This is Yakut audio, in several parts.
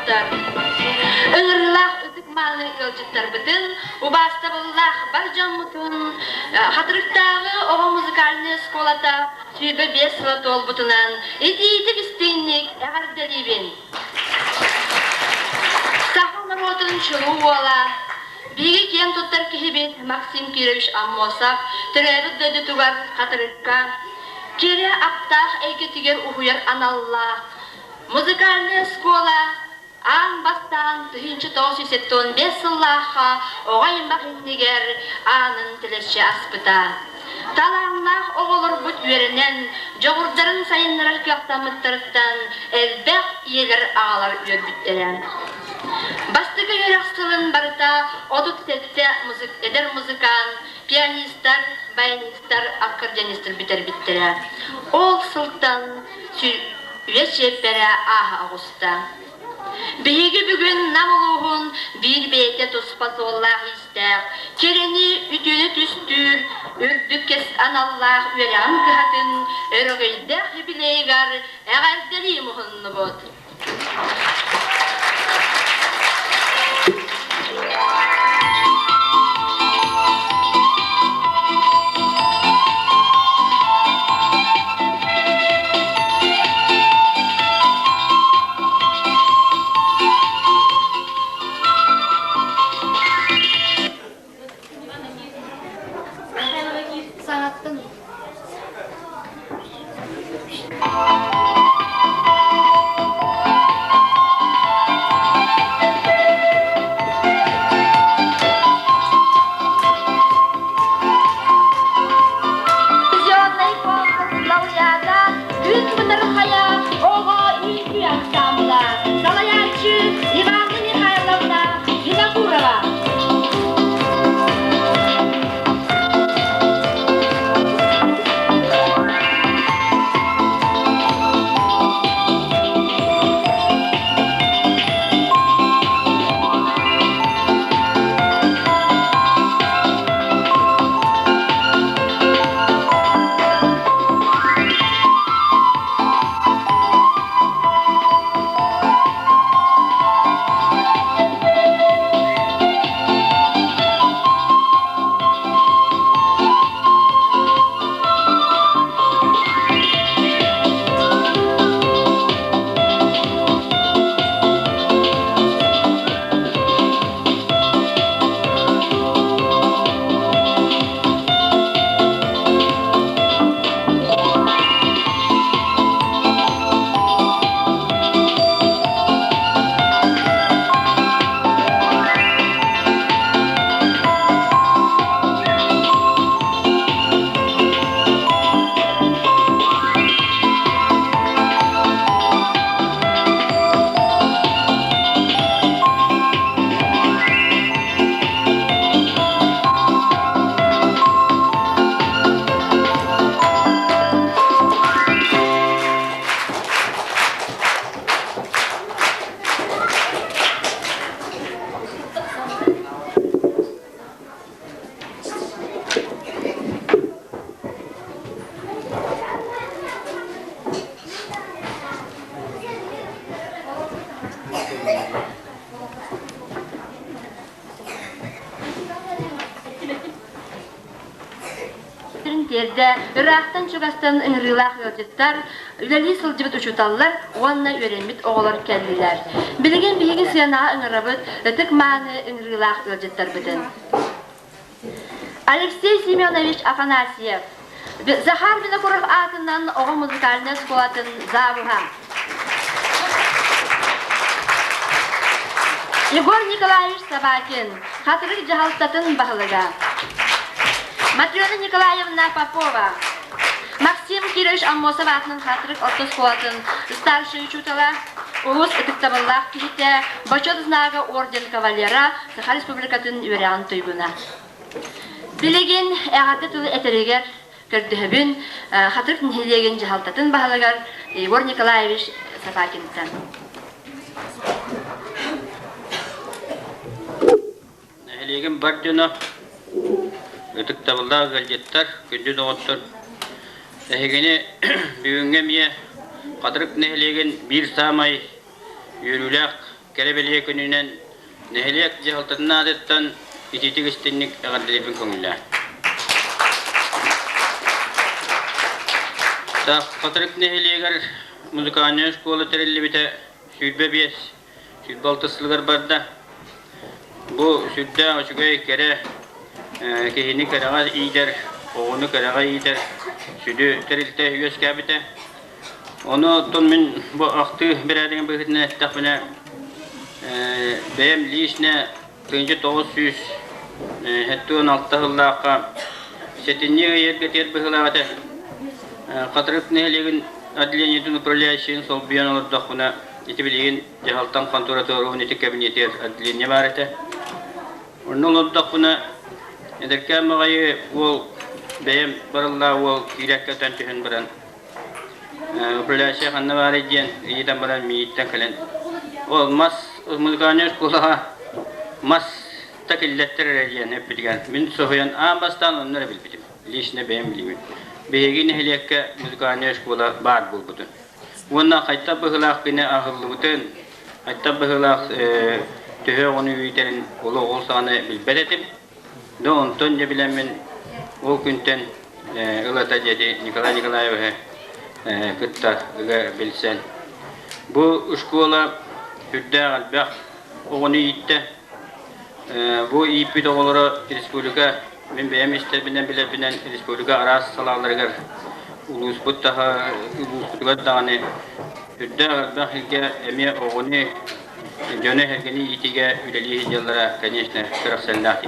олохтоохтор! Ыҥырыылаах ытык-мааны ыалдьыттарбытын, убаастабыллаах бар дьоммутун Хатырыктааҕы оҕо музыкальнай оскуолата 25 сыла туолбутунан итиитик истиҥник эҕэрдэлиибин! Саха норуотун чулуу уола, биһиги киэн туттар киһибит Максим Кирович Аммосов төрөөбүт дойдутугар Хатырыкка кэрэ аптаах эйгэтигэр уһуйар аналлаах музыкальнай оскуола аан бастаан 1975 сыллаахха оҕо аймах иннигэр аанын тэлэччи аспыта. Талааннаах оҕолорбут үөрэнэн, дьоҕурдарын сайыннарар кыахтаммыттарыттан элбэх ийэлэр-аҕалар үөрбүттэрэ. Бастакы үөрэх сылын барыта 37 эдэр музыкант, пианистар, баянистар, аккордеонистар бүтэрбиттэрэ. Ол сылтан үйэ чиэппэрэ ааһа оҕуста. Биһиги бүгүн Нам улууһун биир бэйэтэ туспа суоллаах-иистээх, кэрэни, үтүөнү түстүүр, үрдүк кэс аналлаах үөрэҕин кыһатын өрөгөйдөөх юбилейыгар эҕэрдэлии муһуннубут. Саҥаттан Телевизионнай конкурс лауреата Күн Бытархайа оҕо үҥкүү ансаамбыла, салайааччы Иванна Михайловна Винокурова. Тиэрдэ ыраахтан-чугастан ыҥырыылаах ыалдьыттар, үлэлии сылдьыбыт учууталлар уонна үөрэммит оҕолор кэллилэр. Билигин биһиги сыанаҕа ыҥырабыт ытык-мааны ыҥырыылаах ыалдьыттарбытын. Алексей Семенович Афанасьев, Захар Винокуров аатынан оҕо музыкальнай оскуолатын завуһа. Егор Николаевич Собакин, Хатырык дьаһалтатын баһылыга. Матрена Николаевна Попова, Максим Кирович Аммосов аатынан Хатырык орто оскуолатын старшай учуутала, улуус ытыктабыллаах киһитэ, Бочуот знага орден кавалера, Саха Республикатын үөрэҕин туйгуна. Билигин эҕэрдэ тылы этэригэр көрдөһөбүн Хатырык нэһилиэгин дьаһалтатын баһылыгар Егор Николаевич Собакинтан. Нэһилиэгим бар дьоно, ытыктабыллаах ыалдьыттар, күндү доҕоттор, эһигини бүгүҥҥэ эмиэ Хатырык нэһилиэгин биир саамай үөрүүлээх кэрэ-бэлиэ күнүнэн нэһилиэк дьаһалтатын аатыттан итиитик истинник эҕэрдэлиибин көҥүллээн. Хатырык нэһилиэгэр музыкальнай оскуола тэриллибитэ 25, 26 сылыгар барда. Бу сүрдээх үчүгэй кэрэ киһини кэрэҕэ иитэр, оҕону кэрэҕэ иитэр сүдү тэрилтэ үөскээбитэ. Ону оттон мин бу ахтыы бэрээдэгин быһыытынан эттэхпинэ, бэйэм лично 1976 сыллаахха сэтинньи ый эргэтигэр быһыылаах этэ. Хатырык нэһилиэгин отделениетын управляющайын солбуйан олордохпуна, ити билигин дьаһалтам хонтуората уһун ити кабинетигэр отделение баар этэ. Онно олордохпуна, эдэркээн баҕайы уол бэйэм барыллаах уол киирээккэ өтөн түһэн баран Управляющая ханна баарый диэн ыйытан баран миигиттэн кэлэн ол мас музыкальнай оскуолаҕа мас та киллэттэр эрэ диэн эппитигэр мин соһуйан аан бастаан онно эрэ билбитим. Лично бэйэм билиибин. Биһиги нэһилиэккэ музыкальнай оскуола баар буолбутун. Уонна хайдах быһыылаах гына аһыллыбытын, хайдах быһыылаах төһө оҕону үүтэрин олох ол саҕана билбэт этим. Да онтон дьэ билэммин ол күнтэн ылата дьэти Николай Николаевиһы кытта ыга билсэн бу школа сүрдээх элбэх оҕону ииттэ. Бу ииппит оҕолоро республика мин бэйэм истэрбинэн билэрбинэн республика араас салааларыгар улууспут таһа улууспутугар даҕаны сүрдээх элбэх сиргэ эмиэ оҕону дьону-сэргэни иитиигэ үлэлии сылдьаллара, конечно, кэрэхсэллээх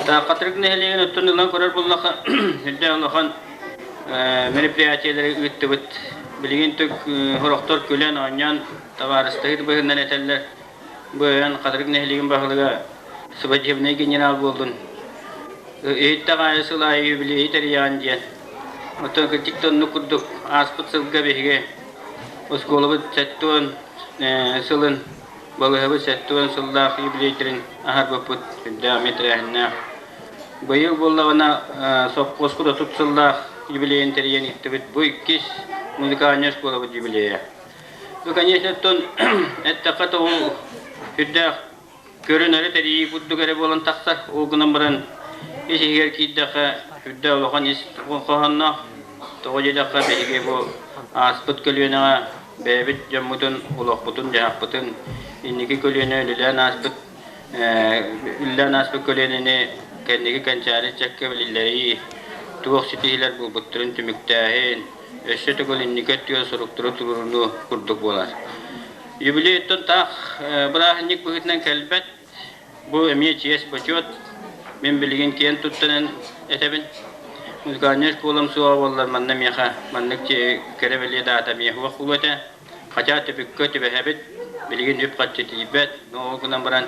дьыала. Хатырык нэһилиэгин оттон ылан көрөр буоллахха, үрдээх улахан мероприятиелары ыыттыбыт. Билигин түк сорохтор күлэн, оонньоон, табаарыстаһыы быһыынан этэллэр. Бу өйөн Хатырык нэһилиэгин баһылыга свадебный генерал буоллун. Иһиттэх аайы сыл аайы юбилейи тэрийэҕин диэн. Оттон кырдьык да оннук курдук ааспыт сылга биһиги оскуолабыт 70 сылын балыыһабыт 70 сыллаах юбилейдэрин аһарбыппыт сүрдээх эмиэ тэрээһиннээх. Быйыл буоллаҕына сопхуоска 30 сыллаах юбилейын тэрийэн иттибит. Бу иккис музыкальнай оскуолабыт юбилейа. Ну, конечно, оттон эттэххэ то ол сүрдээх көрүнэри тэрийии курдук эрэ буолан тахсар. Ол гынан баран ис иһигэр киирдэххэ сүрдээх улахан ис хоһоонноох. Тоҕо диэтэххэ биһиги бу ааспыт көлүөнэҕэ бэйэбит дьоммутун, олохпутун-дьаһахпытын инники көлүөнэ үлэлээн ааспыт үлэлээн ааспыт көлүөнэни кэнники кэнчээри ыччакка билиллэрии, туох ситиһиилэр буолбуттарын түмүктээһин, өссө төгүл инники өттүгэр соруктары туруорунуу курдук буолар. Юбилейтан таах бырааһынньык быһыытынан кэлбэт. Бу эмиэ чиэс-бочуот. Мин билигин киэн туттанан этэбин. Музыкальнай школам суоҕа буоллар манна миэхэ маннык кэрэ бэлиэ даата эмиэ суох буолуо этэ. Хотя түбүккэ түбэһэбит, билигин үп-харчы тиийбэт, но ол гынан баран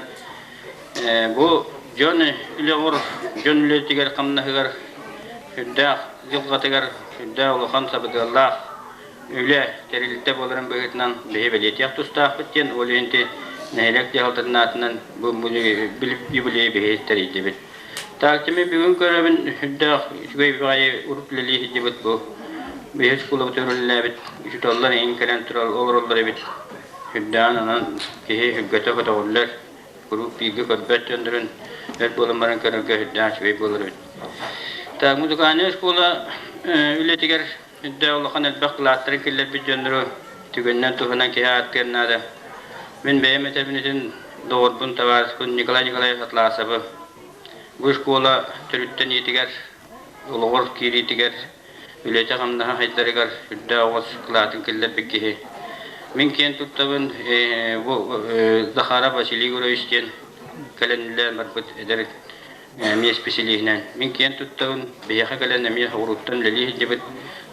бу дьон үлэҕэр, дьон үлэтигэр хамнаһыгар сүрдээх дьылҕатыгар сүрдээх улахан сабыдыаллаах үлэ тэрилтэ буоларын быһыытынан биһи бэлиэтиэх тустаахпыт диэн ол иһин ити нэһилиэк дьаһалтатын аатынан бу юбилей биһи тэрийдибит. Так мин бүгүн көрөбүн сүрдээх үчүгэй баҕайы урут үлэлии сылдьыбыт бу биһи оскуолабыт үлэлээбит учууталлар иһин кэлэн турар олороллор эбит. Сүрдээҕин онон киһи сүргэтэ көтөҕүллэр, куруук бииргэ көрбөт дьоннорун өр буолан баран көрөргө сүрдээх үчүгэй буолар эбит. Так музыкальнай оскуола үлэтигэр Үрдээх улахан элбэх кылааттарын киллэрбит дьоннору түгэнинэн туһунан киһи ааттыан наада. Мин бэйэм этэбин итин доҕорбун, табаарыспын Николай Николаевич Атласовы бу школа төрүттэниитигэр, олоҕор киириитигэр, үлэтэ-хамнаһа хайдарыгар үрдээх оҕус кылаатын киллэрбит киһи. Мин киэн туттабын бу Захаров Василий Егорович диэн кэлэн үлэлээн барбыт эдэр эмиэ исписэлииһинэн мин киэн туттабын, биһиэхэ кэлэн эмиэ уруттан үлэлии сылдьыбыт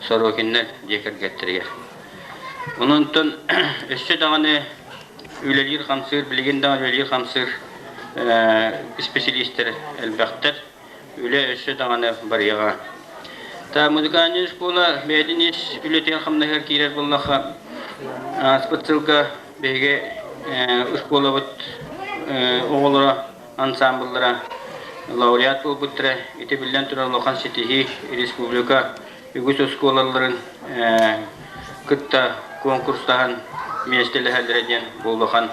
Сорокиннар дьиэ кэргэттэригэр. Онон өссө даҕаны үлэлиир-хамсыыр, билигин даҕаны үлэлиир-хамсыыр исписэлиистэр элбэхтэр. Үлэ өссө даҕаны барыаҕа. Та музыкальная школа бэйэтин ис үлэтигэр-хамнаһыгар киирэр буоллахха, ааспыт сылга биһиги школабыт оҕолоро ансаамбыллара лауреат буолбуттара. Ити биллэн турар улахан ситиһии республика үгүс оскуолаларын кытта конкурстаһан миэстэлэһэллэрэ диэн бу улахан.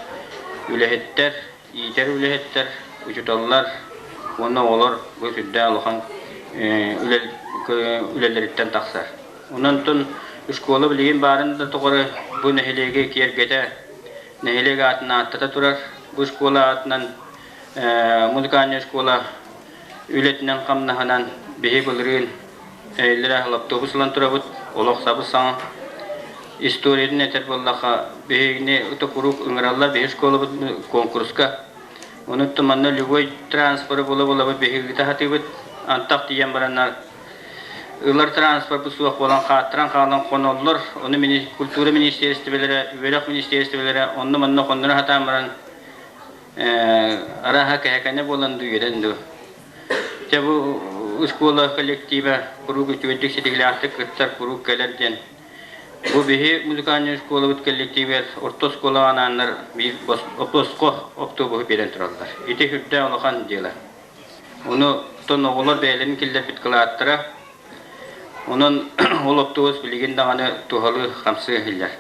Үлэһиттэр, иитэр үлэһиттэр, учууталлар уонна оҕолор бу сүрдээх улахан үлэлэриттэн тахсар. Онон школа билигин баарын да тухары бу нэһилиэги киэргэтэ, нэһилиэк аатын ааттата турар. Бу школа аатынан музыкальная школа үлэтинэн-хамнаһынан биһи былырыын Эйэлэрэ автобус ылан турабыт, олох сабыс-саҥа. Историятын этэр буоллахха, биһигини куруук ыҥыраллар, биһи школабыт конкурска. Онуттан манна любой транспоры була-булабыт биһиги ыыта сатыыбыт. Антах тиийэн бараннар ылар транспорпут суох буолан хааттаран хаалан хоноллор. Ону культура министиэристибэлэрэ, үөрэх министиэристибэлэрэ онно-манна хонноро сатаан баран арааһа кэһэкэнэ буолан дуу, үөрэн дуу. Дьэ бу оскуола коллектива куруук үчүгэйдик ситиһиилээхтик кыттар, куруук кэлэр диэн. Бу биһи музыкальнай оскуолабыт коллективигэр орто оскуолаҕа анааннар биир босхо автобуһу биэрэн тураллар. Ити сүрдээх улахан дьыала. Ону оттон оҕолор бэйэлэрин киллэрбит кылааттара. Онон ол автобус билигин даҕаны туһалыы хамсыы иһиллэр.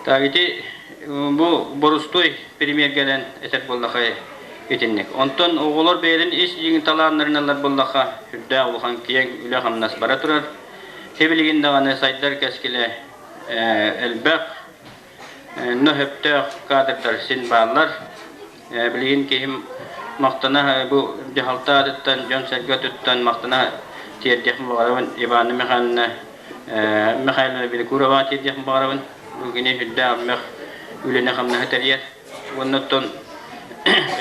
Так ити бу борустуой премьергэлэн этэр буоллаха итинник. Онтон оҕолор бэйэлэрин ис дьиҥ талааннарын ылар буоллаха сүрдээх улахан киэҥ үлэ-хамнас бара турар. Билигин даҕаны сайдар кэскилэ элбэх, но сөптөөх кадрдар син бааллар. Билигин киһим махтана бу дьаһалта аатыттан, дьон-сэргэ туттан махтана тиэрдиэхпин баҕарабын Иванна Михайловна Михайловна Винокурова тиэрдиэхпин баҕарабын. Бу кини сүрдээх элбэх үлэни-хамнаһы тэрийэр уонна оттон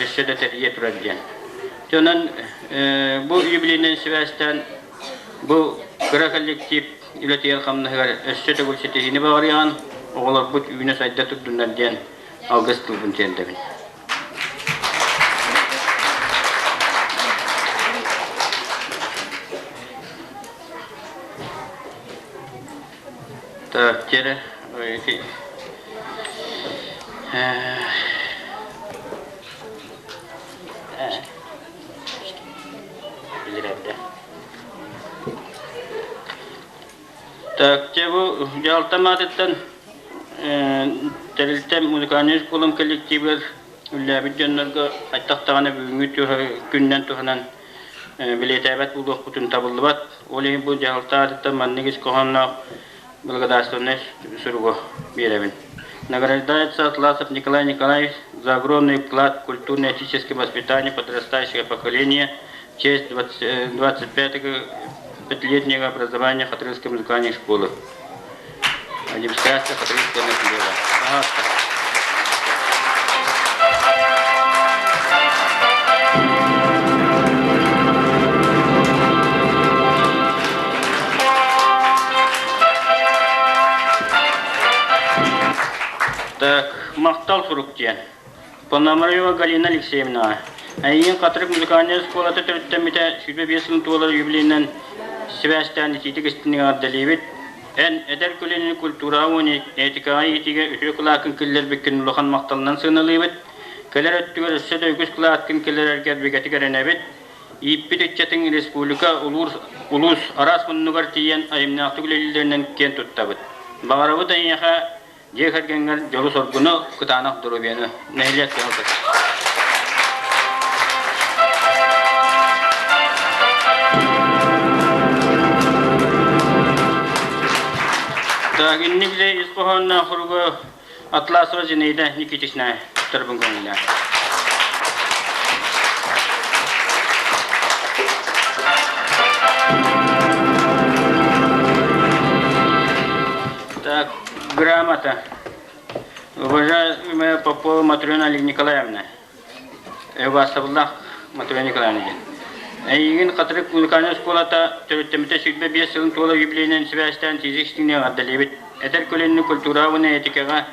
өссө да тэрийэ турар диэн. Онон бу юбилейынан сибээстээн бу кыра коллектив үлэтигэр-хамнаһыгар өссө төгүл ситиһиини баҕарыаҕын, оҕолорбут үүнэ-сайда турдуннар диэн алгыс тылбын тиэрдэбин. Так, тере, Так, дьэ бу дьаһалтам аатыттан тэрилтэм музыкальнай школам коллективыгар үлэлээбит дьоннорго хайдах даҕаны бүгүҥҥү күнүнэн туһанан билиэтээбэт буолуохпутун табыллыбат. Ол иһин бу дьаһалта аатыттан маннык ис хоһоонноох благодарственнай суругу биэрэбин. Награждается Атласов Николай Николаевич за огромный вклад в культурно-этическое воспитание подрастающего поколения в честь 25-летнего образования Хатырыкской музыкальной школы. Администрация Хатырыкского населения. Пожалуйста. Так, махтал сурук диэн. Пономарева Галина Алексеевна, эйигин Хатырык музыкальнай оскуолата төрүттэммитэ 25 сылын туолар юбилейынан сибээстээн итиитик истиҥник эҕэрдэлиибит. Эн эдэр көлүөнэни культураҕа уонна этикаҕа иитиигэ үтүө кылааккын киллэрбиккин улахан махталынан сыаналыыбыт. Кэлэр өттүгэр өссө да үгүс кылааккын киллэрэргэр бигэтик эрэнэбит. Ииппит ыччатыҥ республика улуус араас муннугар тиийэн айымньылаахтык үлэлииллэринэн киэн туттабыт. Баҕарабыт эйиэхэ дьиэ кэргэҥҥэр дьолу-соргуну, кытаанах доруобуйаны, нэһилиэк дьаһалтата. Так, инник ис хоһоонноох суругу Атласова Зинаида Никитична туттарбын көҥүллээх. Так, грамота. Уважаемая Попова Матрена Олег Николаевна, Эвасовлах Матрена Николаевна диэн. Эйигин Хатырык музыкальнай оскуолата төрүттэммитэ 25 сылын туола юбилейынан сибээстээн физик эҕэрдэлиибит. Эдэр көлүөнэни культураҕа уонна этикаҕа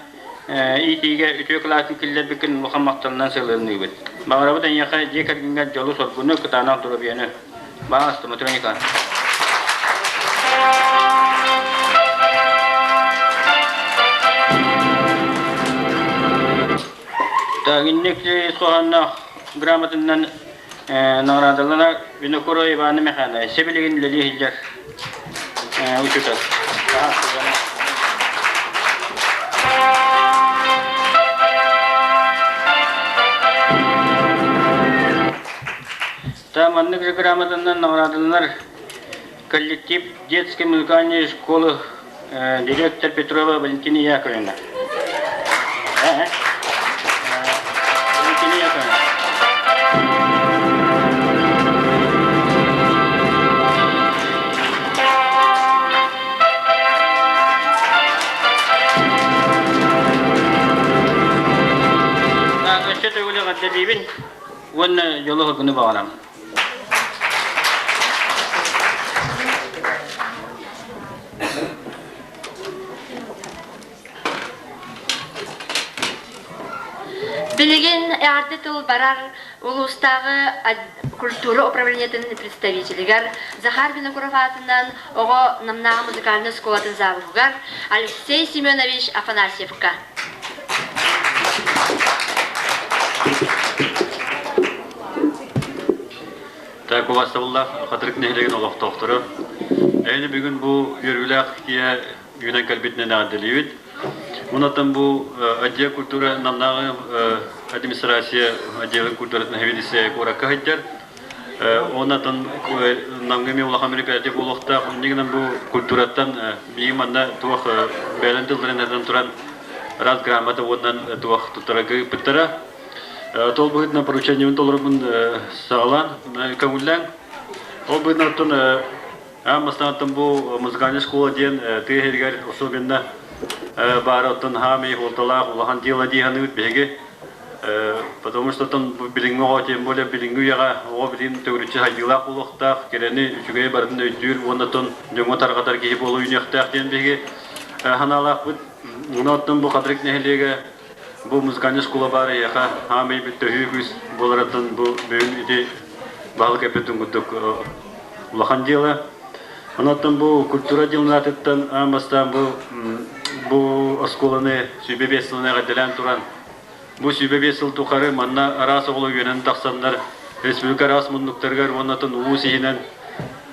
иитиигэ үтүө кылаатын киллэрбиккин улахан махталынан сыалланыыбыт. Баҕарабыт эйиэхэ дьиэ кэргэҥҥэр дьолу-соргуну, кытаанах доруобуйаны. Баҕас, Матрена Николаевна. Так, инник ис хоһоонноох грамотанан наҕараадаланар Винокурова Ивана Михайловна сибилигин үлэлии иһиллэр учуутал. Маннык же грамотанан наҕараадаланар коллектив детской музыкальной школы директор Петрова Валентина Яковлевна. Валентина Яковлевна. Өссө төгүл эҕэрдэлиибин уонна дьолу соргуну баҕарам. Билигин эҕэрдэ тыл барар улуустааҕы культура управлениетын представителигэр Захар Винокуров аатынан оҕо Намнааҕы музыкальнай оскуолатын завуһугар Алексей Семенович Афанасьевка. Так убастабыллаах Хатырык нэһилиэгин олохтоохторо, эйини бүгүн бу үөрүүлээх киэһэ үүнэн кэлбитинэн эҕэрдэлиибит. Онон бу отдел культура Намнааҕы администрация отделын культуратын сэбиэдиссэйэ куоракка сылдьар. Онон Намҥа эмиэ улахан мероприятие буолуохтаах. Инньэ гынан бу культураттан биһиги манна туох бэйэлэрин тылларын этэн туран раз грамота уонна туох туттарарга ыыппыттара. Тол быһыытынан поручениебын толорорбун саҕалаан көҥүллээҥ. Ол быһыытынан оттон аан бастаан бу музыкальная школа диэн тыа иһигэр особенно баара оттон хаамый суолталаах улахан дьыала дии саныыбыт биһиги. Потому что оттон билиҥҥи оҕо тем более билиҥҥи үйэҕэ оҕо билигин төгүрүччү сайдыылаах буолуохтаах, кэрэни үчүгэйи барытын өйдүүр уонна оттон дьоҥҥо тарҕатар киһи буола үүнүөхтээх диэн биһиги санаалаахпыт. Уна оттон бу Хатырык нэһилиэгэ Бу музыкальнай школа баар эйиэхэ хаамай төһүү күүс буоларыттан бу бүгүн ити баһылык эппитин курдук улахан дьыала. Онон бу культура дьылынатыттан аан бастаан бу бу оскуоланы 105 сылын эҕэрдэлээн туран бу 105 сыл тухары манна араас оҕолор үөрэнэн тахсаннар республика араас муннуктарыгар уонна улуус иһинэн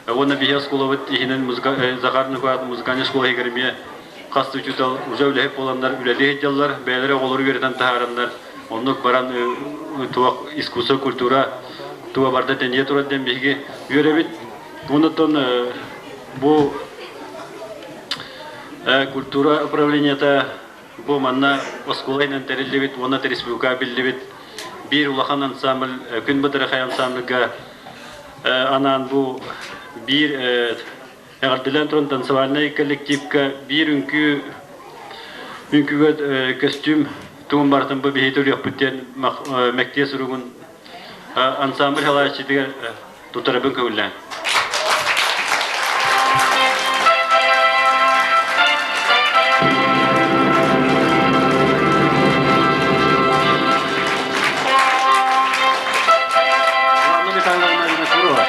уонна биһи оскуолабыт иһинэн музыка Захар Нукаат музыкальнай школа иһигэр эмиэ хас да учуутал уже үлэһит буоланнар үлэлии сылдьаллар, бэйэлэрэ оҕолору үөрэтэн таһаараннар, оннук баран туох искусство, культура туга барда тэнийэ турар диэн биһиги үөрэбит. Онтон бу культура управлениета бу манна оскуола иһинэн тэриллибит уонна республика биллибит биир улахан ансамбль Күн Бытарахай ансамбльга анаан бу биир Эҕэрдэлээн туран танцевальнай коллективка биир үҥкүү үҥкүүгэ көстүүм тугун барытын бу биһиги төлүөхпүт диэн мэктиэ суругун ансамбль салайааччытыгар туттарабын көҥүллээн. Анна Михайловна Винокурова.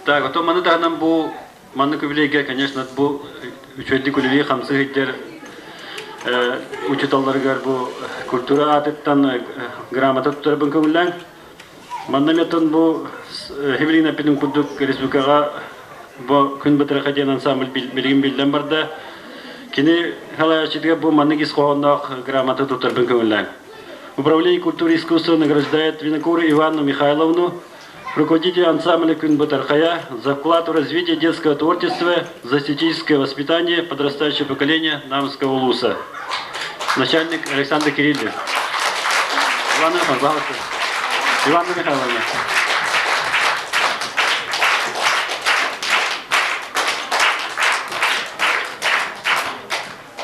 Так, отон маны таһынан бу маннык үбүлүөйгэ, конечно, бу үчүгэйдик үлэлии хамсыы сылдьар учууталларыгар бу культура аатыттан грамота туттарбын көҥүллээҥ. Манна метон бу Хевелина эппитин курдук республикаҕа бу Күн Бытырыха диэн ансамбль билигин биллэн барда. Кини салайааччытыгар бу маннык ис хоһоонноох грамота туттарбын көҥүллээҥ. Управление культуры и искусства награждает Винокуру Иванну Михайловну, руководителя ансамбля «Күн Бытархая» за вклад в развитие детского творчества, за эстетическое воспитание подрастающего поколения Намского улуса. Начальник Александр Кириллин. Иван пожалуйста. Иванна Михайловна.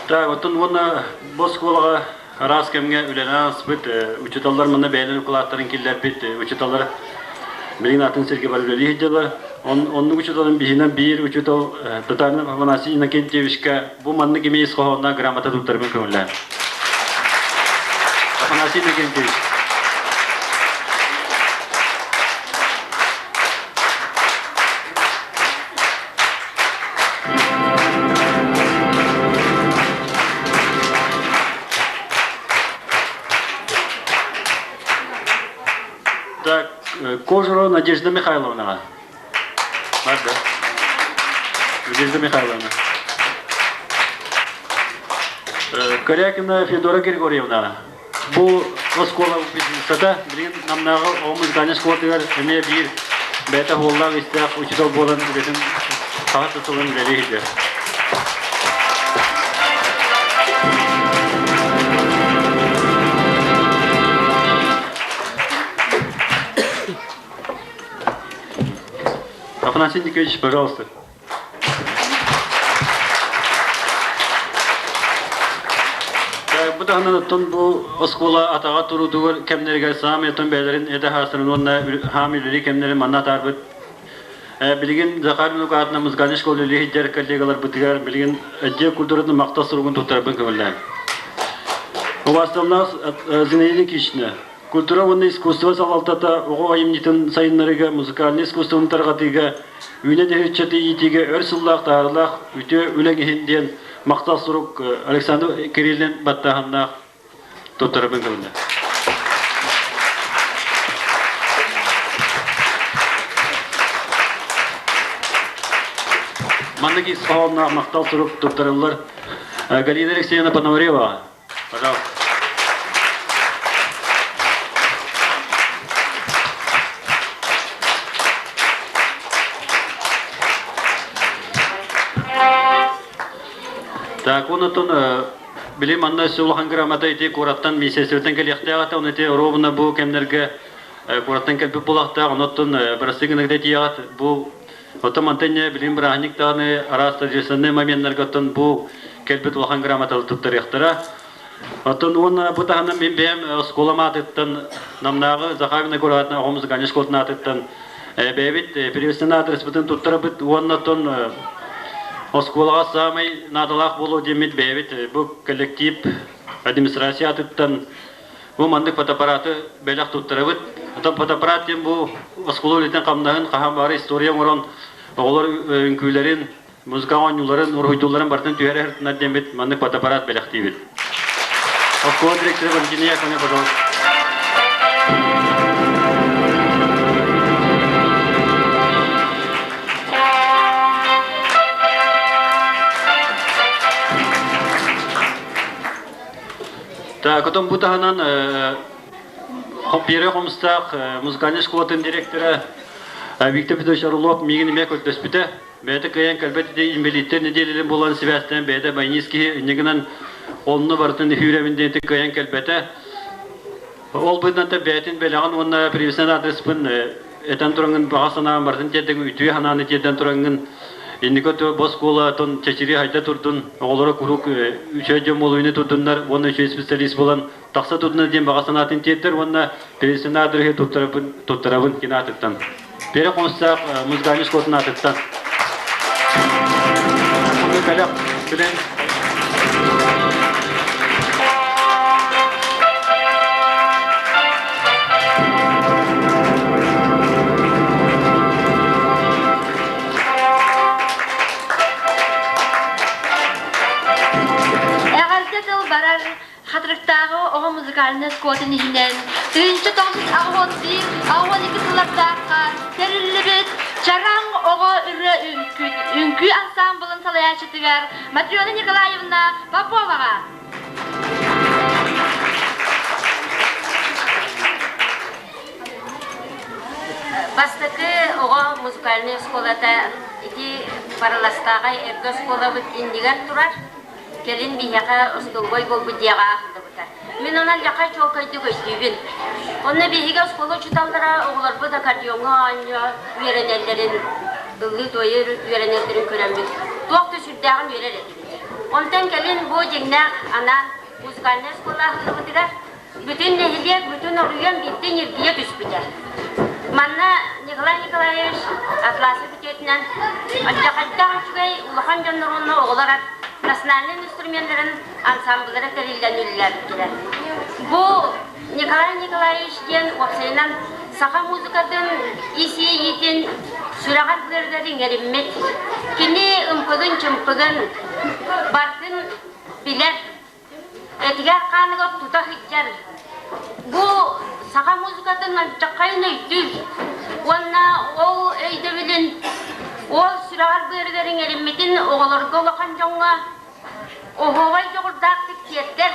Так, оттон уонна бу оскуолаҕа араас кэмҥэ үлэлээн ааспыт учууталлар манна бэйэлэрин укулааттарын киллэрбит учууталлар билигин атын сиргэ бар үлэлии сылдьаллар. Оннук учууталын биһинэн биир учуутал Татаринов Афанасий Иннокентьевичка бу маннык эмиэ ис хоһоонноох грамота туттарбын көҥүллээн. Афанасий Иннокентьевич. Так, Кожурова Надежда Михайловна. Бар да. Надежда Михайловна. Корякина Федора Григорьевна. Бу оскуола выпускницата билигин Намнааҕы оҕо музыкальнай школатыгар эмиэ биир бэйэтэ оһуоллаах истээх учуутал буолан үлэтин хаһыс да сылын үлэлии сылдьар. Афанасий Николаевич, пожалуйста. Бу таһынан оттон бу оскуола атаҕа туруутугар кэмнэригэр саамай оттон бэйэлэрин эдэ хаастарын уонна хаам үлэлии кэмнэрин манна атаарбыт. Билигин Захар Нукаатына музыкальнай школа үлэлиир коллегаларбытыгар билигин отдел культуратын махтал суругун туттарарбын көҥүллээн. Убаасталлаах Зинаида Никитична, Культура уонна искусство салалтата оҕо айымньытын сайыннарыыга, музыкальнай искусствоны тарҕатыыга, үүнэн иһэр ыччаты иитиигэ өр сыллаах таһаарыылаах үтүө үлэҥ иһин диэн махтал сурук Александр Кириллин баттааһыннаах туттарабын көҥүллэ. Маннык ис хоһоонноох махтал сурук туттарыллар Галина Алексеевна Пономарева. Пожалуйста. Так, онтон били манна өссө улахан грамота ити куораттан министерствоттан кэлиэхтээх этэ, оны ити ровно бу кэмнэргэ куораттан кэлбит буолуохтаах, онтон бырастыы гынагда тиийэҕит бу Оттон мантан билигин бырааһынньык даҕаны араас торжественнай моменнарга оттон бу кэлбит улахан грамоталы туттарыахтара. Оттон уонна бу таһынан мин бэйэм оскуолам аатыттан Намнааҕы Захар Винокуроватына оҕо музыкальнай школатын аатыттан бэйэбит приветственный аадырыспытын туттарабыт уонна оттон оскуолаҕа саамай наадалаах буолуо диэммит бэйэбит бу коллектив администрация аатыттан Бу маннык фотоаппараты бэлэх туттарабыт. Оттон фотоаппарат диэн бу оскуола үлэтин хамнаһын хаһан баҕар история оҥорон оҕолор үҥкүүлэрин, музыка оонньууларын, уруһуйдуулларын барытын түһэрэ сырытынар диэммит маннык фотоаппарат бэлэхтиибит. Оскуола директора Валентина Яковлевна, пожалуйста. Так, потом бу таһынан Пьере Хомустаах музыкальнай школатын директора Виктор Петрович Орлов миигин эмиэ көрдөспүтэ. Бэйэтэ кыайан кэлбэт инбэлииттэр нэдиэлэлэрин буолан сибээстээн бэйэтэ баянист киһи инньэ гынан онно барытын үһүүрэбин диэн кыайан кэлбэтэ. Ол быһыытынан бэйэтин бэлэҕин уонна привесный адреспын этэн тураҥҥын баҕа санаан барытын тиэрдэн үтүө санааны тиэрдэн тураҥҥын инники бу оскуола тон чэчири хайда турдун оҕолоро куруук үчүгэй дьон буолууну турдуннар уонна үчүгэй специалист буолан тахса турдунар диэн баҕа санаатын тиэрдэр уонна пересена адрыһы туттарабын туттарабын кини аатыттан Пере Хомустаах музыкальный школатын аатыттан бэлэх билэн Эҕэрдэ тыл барар Хатырыктааҕы оҕо музыкальнай оскуолатын иһинэн 1981-82 сыллардаахха тэриллибит Чараҥ оҕо ырыа үҥкүү ансаамбылын салайааччытыгар Матрена Николаевна Поповаҕа. Бастакы оҕо музыкальнай оскуолата ити Барыластааҕай эргэ оскуолабыт иннигэр турар. Кэлин биһиэхэ остолобуой буолбут дьиэҕэ аһыллыбыта. Мин онон лаха чуолкайдык өйдүүбүн. Онно биһиги оскуола учууталлара оҕолорбут аккордеоҥҥа оонньуу үөрэнэллэрин, ыллыы-туойа үөрэнэллэрин көрөммүт, туох да сүрдээҕин үөрэр этибит. Онтон кэлин бу дьиҥнээх анаан музыкальнай оскуола аһыллыбытыгар бүтүн нэһилиэк, бүтүн оройуон биирдэ ньиргийэ түспүтэ. Манна Николай Николаевич Атласов үтүөтүнэн алдьархайдаах үчүгэй улахан дьоннор уонна оҕолор национальнай инструменнарын ансамбллара тэриллэн үлэлээбиттэрэ. Бу Николай Николаевич диэн уопсайынан саха музыкатын ис иэйиитин сүрэҕэр быарыгар иҥэриммит, кини ымпыгын-чымпыгын барытын билэр Этигэр хааныгар тута сылдьар. Бу саха музыкатын алдьархайын өйдүүр уонна ол өйдөбүлүн Ол сүрэҕэр-быарыгар иҥэриммитин оҕолорго улахан дьоҥҥо оһуобай дьоҕурдаахтык тиэрдэр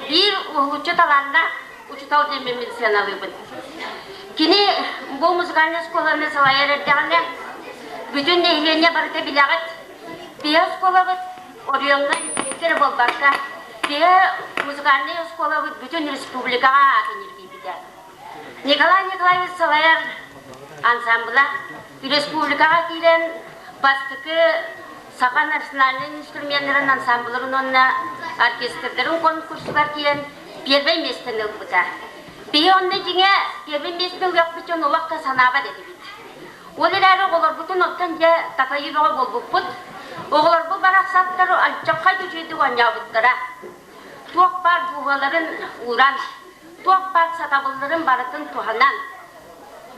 биир уһулуччу талааннаах учуутал диэммин мин сыаналыыбын. Кини бу музыкальнай оскуоланы салайар эрдэҕинэ бүтүн нэһилиэнньэ барыта билэҕит. Биһи оскуолабыт оройуоҥҥа эрэ буолбакка, биһи музыкальнай оскуолабыт бүтүн республикаҕа аатын ирдиирбитэ. Николай Николаевич салайар ансамбла республикаҕа киирэн бастакы саха национальнай инструменнарын ансамбларын уонна оркестрдарын конкурсугар киирэн первэй миэстэни ылбыта. Биһи онно дьиҥэ первэй миэстэни ылыахпыт дьон олох да санаабат этибит. Ол эрээри оҕолорбутун оттон дьэ такайыы бөҕө буолбуппут. Оҕолорбут барахсаттар алдьархай да үчүгэйдик оонньообуттара. Туох баар дууһаларын ууран, туох баар сатабылларын барытын туһанан,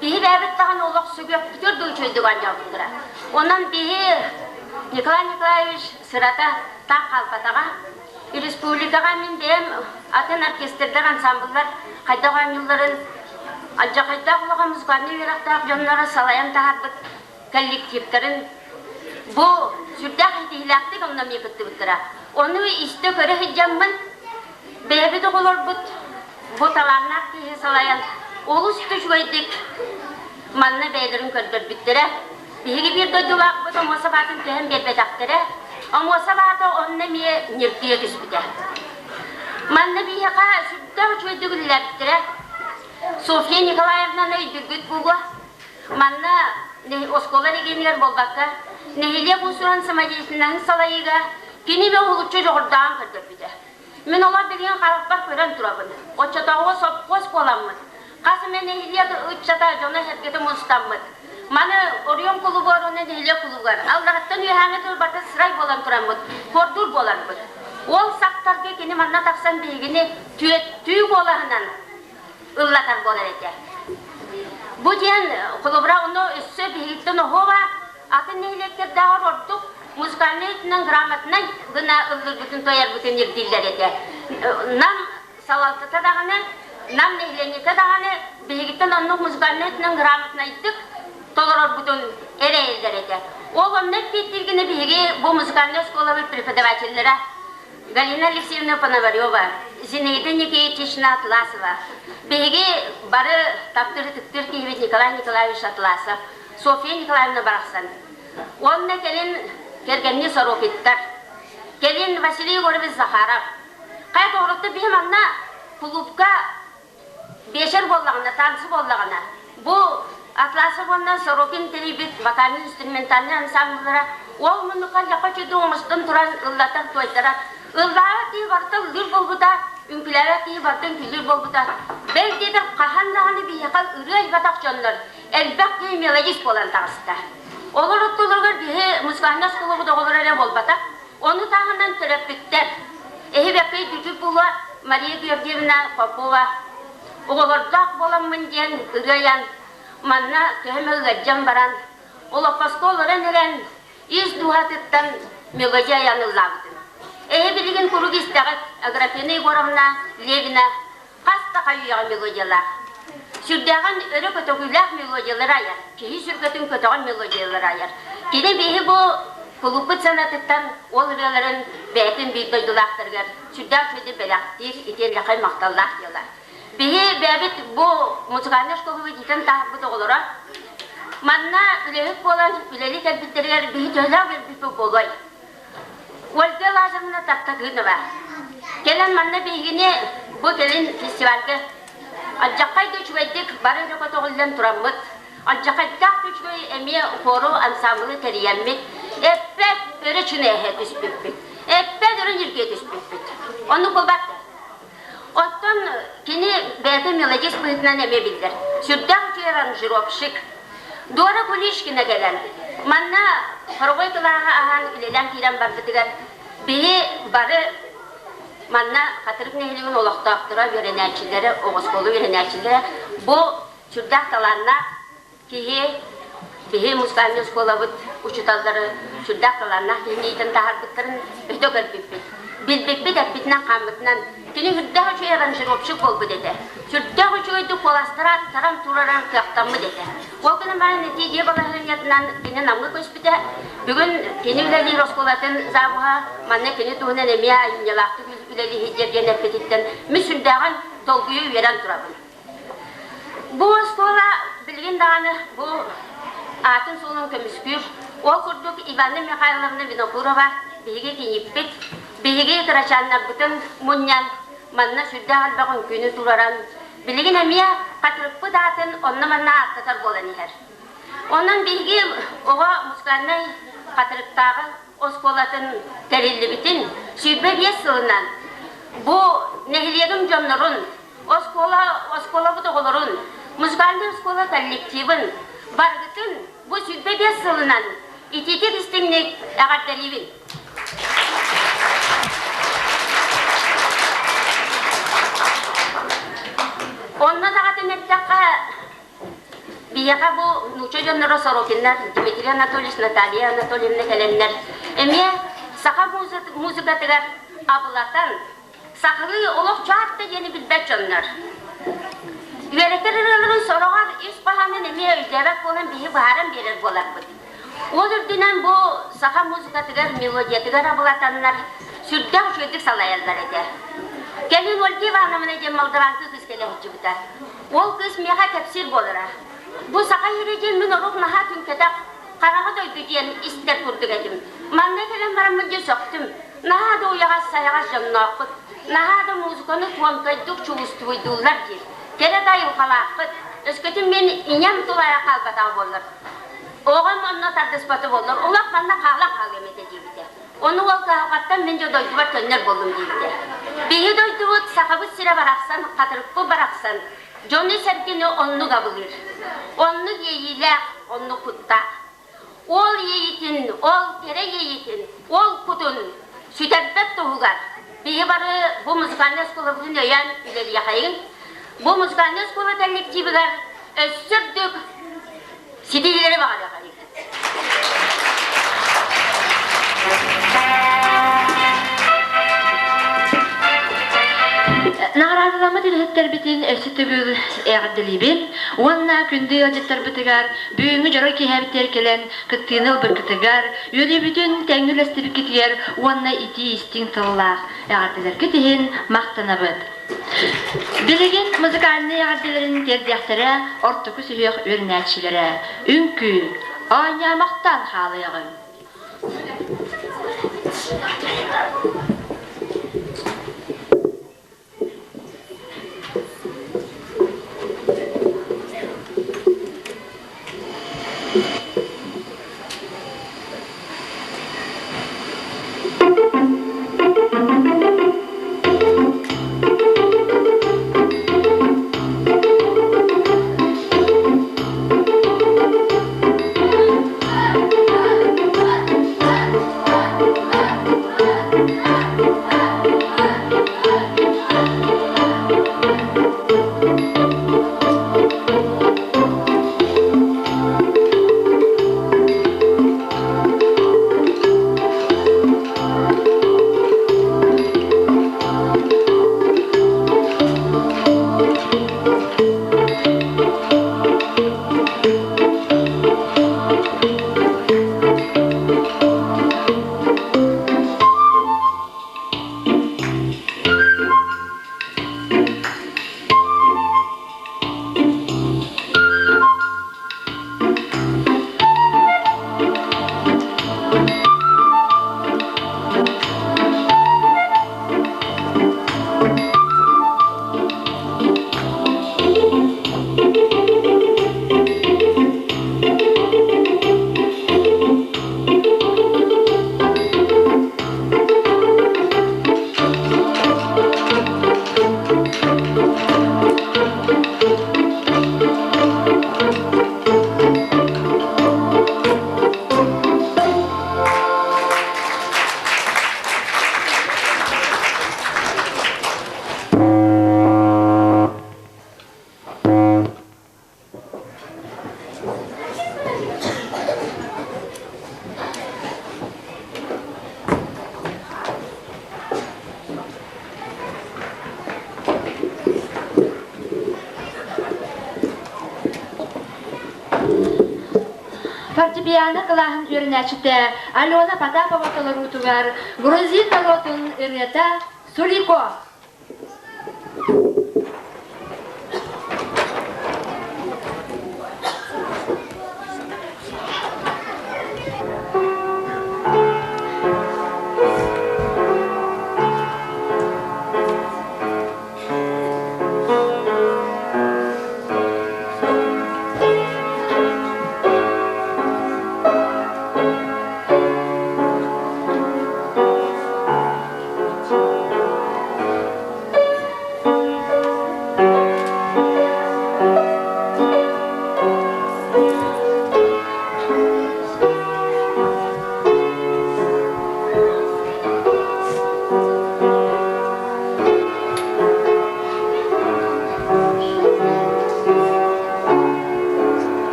биһи бэйэбит даҕаны олох сүгүөхпүтүгэр да үчүгэйдик оонньообуттара. Онон биһи Николай Николаевич сырата таах хаалбатаҕа. Республикаҕа мин бэйэм атын оркестрдар, ансамбллар хайдах оонньуулларын алдьархайдаах улахан музыкальнай үөрэхтээх дьонноро салайан таһаарбыт коллективтарын бу сүрдээх ситиһиилээхтик онно эмиэ кыттыбыттара. Ону истэ-көрө сылдьаммын бэйэбит оҕолорбут бу талааннаах киһи салайан олус да үчүгэйдик манна бэйэлэрин көрдөрбүттэрэ. Биһиги биир дойдулаахпыт Омуоса баатын түһэн биэрбэтэхтэрэ. Омуоса баата онно эмиэ ньиргийэ түспүтэ. Манна биһиэхэ сүрдээх үчүгэйдик үлэлээбиттэрэ. Софья Николаевнаны өйдүүргүт буолуо. Манна оскуола регионигар буолбакка, нэһилиэк уусуран самодеятельноһын салайыыга кини эмэ уһулуччу дьоҕурдааҕын көрдөрбүтэ. Мин олор билигин харахпар көрөн турабын. Оччотооҕу сопхуос буоламмыт, хас эмэ нэһилиэк ыччата дьоно-сэргэтэ мустаммыт. Маны оройуон кулубугар уонна нэһилиэк кулубугар аллараттан үөһээҥҥи тылбарта сырай буолан тураммыт, хордуур буоларбыт. Ол сахтарга кини манна тахсан биһигини түөттүү куолаһынан ыллатар буолар этэ. Бу диэн холобура ону өссө биһигиттэн оһуоба атын нэһилиэктэрдээҕэр ордук музыкальнай өттүнэн грамотнай гына ыллыырбытын туойарбытын ирдииллэр этэ. Нам салалтата даҕаны, Нам нэһилиэнньэтэ даҕаны биһигиттэн оннук музыкальнай өттүнэн грамотнайдык толорорбутун эрэйэллэр этэ. Ол онно эппиэттиир гына биһиги бу музыкальнай оскуолабыт преподавателлэрэ Галина Алексеевна Пономарева, Зинаида Никитична Атласова, биһиги бары таптыыр-ытыктыыр киһибит Николай Николаевич Атласов, Софья Николаевна барахсан. Уонна кэлин кэргэнни Сорокиттар, кэлин Василий Егорович Захаров. Хайа тоҕурутта биһи манна кулуупка Биэчэр буоллаҕына, танцы буоллаҕына, бу Атласов уонна Сорокин тэрийбит вокальнай-инструментальнай ансамбллара ол муннукка лэхэ үчүгэй оҥостон туран ыллатар туойдара. Ыллаабат киһи барыта ыллыыр буолбута, үҥкүүлээбэт киһи барыта үҥкүүлүүр буолбута. Бэл диэтэр хаһан даҕаны биһиэхэ ырыа айбатах дьоннор элбэх киһи мелодист буолан таҕыста. Олор оттолоругар биһи музыкальнай оскуолабыт оҕолоро эрэ буолбатах, Ону таһынан төрөппүттэр Эһибэккэй Дүдү була Мария Георгиевна Попова оҕолордоох буоламмын диэн ырыайан манна төһө эмэ ыалдьан баран олоппоско олорон эрэн ис дууһатыттан мелодия айан ыллаабытым. Эһи билигин куруук истэҕит Аграфена Егоровна Левина хас да хайыйаҕа мелодиялаах. Сүрдээҕин өрө көтөҕүүлээх мелодиялары айар, киһи сүргэтин көтөҕөн мелодиялары айар. Кини биһи бу кулууппут санатыттан ол ырыаларын бэйэтин биир дойдулаахтарыгар сүрдээх үчүгэйдик бэлэхтиир, итиэннэхэй махталлаах дьыала. Биһи бэйэбит бу музыкальнай школабыт иитэн таһаарбыт оҕолоро манна үлэһит буолан үлэлии кэлбиттэригэр биһи төһөлөөх үөрбүппүт буолуой? Ольга Лазаревна Тартакынова. Кэлэн манна биһигини бу кэлин фестивальга алдьархай да үчүгэйдик бары өрө көтөҕүллэн тураммыт, алдьархайдаах да үчүгэй эмиэ хору ансамблы тэрийэммит, эппэт өрө чүнээһэ түспүппүт, эппэт өрө ньиргийэ түспүппүт. Оннук буолбат Оттон кини бэйэтэ мелодист быһыытынан эмиэ биллэр. Сүрдээх үчүгэй аранжировщик. Дора Кулишкина кэлэн, манна хоровой кылааһы аһан үлэлээн киирэн барбытыгар биһи бары манна Хатырык нэһилиэгин олохтоохторо, үөрэнээччилэрэ, оҕоскуола үөрэнээччилэрэ бу сүрдээх талааннаах киһи биһи музыкальнай оскуолабыт учууталлары сүрдээх талааннаах киһини иитэн таһаарбыттарын өтө көрбүппүт. Билбиппит, эппитинэн-хааммытынан. Кини сүрдээх үчүгэй аранжировщик буолбут этэ. Сүрдээх үчүгэйдик куоластара аттаран тураран кыахтаммыт этэ. Ол гынан баран ити дьиэ балаһыанньатынан кини Намҥа көспүтэ. Бүгүн кини үлэлиир оскуолатын завуһа манна кини туһунан эмиэ айымньылаахтык үлэлиир диэн эппититтэн мин сүрдээҕин долгуйа үөрэн турабын. Бу оскуола билигин даҕаны бу аатын-суолун көмүскүүр. Ол курдук Иванна Михайловна Винокурова биһиги кийииппит, биһиги кырачааннарбытын мунньан, манна сүрдээх элбэх үҥкүүнү туруоран, билигин эмиэ хатырыкпыт аатын онно-манна ааттатар буолан иһэр. Онон биһиги оҕо музыкальнай хатырыктааҕы оскуолатын тэриллибитин 25 сылынан бу нэһилиэгим дьоннорун Оскуола, оскуолабыт оҕолорун, музыкальнай оскуола коллективын барыгытын бу 25 сылынан итиитик истиҥник эҕэрдэлиибин! Онно даҕатан эттэххэ, биһиэхэ бу нуучча дьонноро Сорокиннар Дмитрий Анатольевич, Наталья Анатольевна кэлэннэр эмиэ саха музыкатыгар абылатан, Сахалыы олох чаарта диэни билбэт дьоннор. Үөрэтэр ырыаларын сороҕор ис хоһоонун эмиэ өйдөөбөт буолан биһи быһааран биэрэр буоларбыт. Ол үрдүнэн бу саха музыкатыгар, мелодиятыгар абылатаннар сүрдээх үчүгэйдик салайаллар этэ. Кэлин Ольга Ивановна диэн молдаванка кыыс кэлэ сылдьыбыта. Ол кыыс миэхэ кэпсиир буолара. Бу саха иһирэ диэн мин орук наһаа түҥкэтэх, хараҕа дойду диэн истэр курдук этим. Манна кэлэн бараммын дьэ сөхтүм. Наһаа да уйаҕас сайаҕас дьоннооххут, наһаа да музыканы туонкайдык чугустуйдууллар диир. Кэрэ да айылҕалааххыт. Өскөтүн мин ийэм тулайа хаалбатаҕа буоллар, оҕом онно тардыспата буоллар, олох манна хаалан хаалыам этэ диэбитэ. Ону ол кыһалҕаттан мин дьэ дойдубар төннөр буоллум диэбитэ. Биһи дойдубут Сахабыт сирэ барахсан, Хатырыкпыт барахсан дьону-сэргэни оннук абылыыр. Оннук иэйиилээх, оннук куттаах. Ол иэйитин, ол кэрэ иэйитин, ол кутун сүтэрбэт туһугар биһи бары бу музыкальнай оскуолабытын өйөөн үлэлиэхэйиҥ. Бу музыкальнай оскуола коллективыгар өссө үрдүк ситиһиилэри баҕарыахайыҥ. Наҕараадаламмыт үлэһиттэрбитин өссө төгүл эҕэрдэлиибин уонна күндү ыалдьыттарбытыгар бүгүҥҥү дьоро киэһэбитигэр кэлэн кыттыыны ылбыккытыгар, үөрүүбүтүн тэҥҥэ үлэстибиккитигэр уонна итии-истиҥ тыллаах эҕэрдэлэргит иһин махтанабыт. Билигин музыкальнай эҕэрдэлэрин тиэрдиэхтэрэ ортоку сүһүөх үөрэнээччилэрэ үҥкүү, оонньоомохтоон хаалыаҕыҥ. фортепиано кылааһын үөрэнээччитэ Алена Потапова толоруутугар грузин норуотун ырыата «Сулико».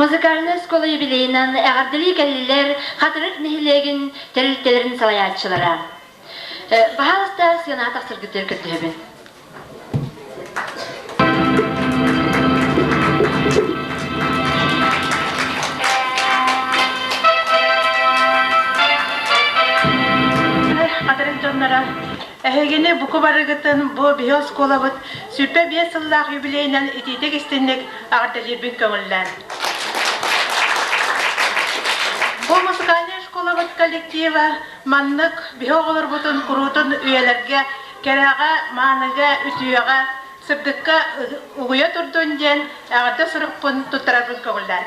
Музыкальнай оскуола юбилейынан эҕэрдэлии кэллилэр Хатырык нэһилиэгин тэрилтэлэрин салайааччылара. Баһаалыста сыанаҕа тахсаргытыгар көрдөһөбүн. Хатырык дьонноро, эһигини буку барыгытын бу биһи оскуолабыт 25 сыллаах юбилейынан итиитик истинник эҕэрдэлиирбин көҥүллээн. Бу музыкальнай школабыт коллектива маннык биһи оҕолорбутун куруутун үйэлэргэ кэрэҕэ, мааныга, үтүөҕэ, сырдыкка угуйа турдун диэн эҕэрдэ сурукпун туттарарбын көҥүллээн.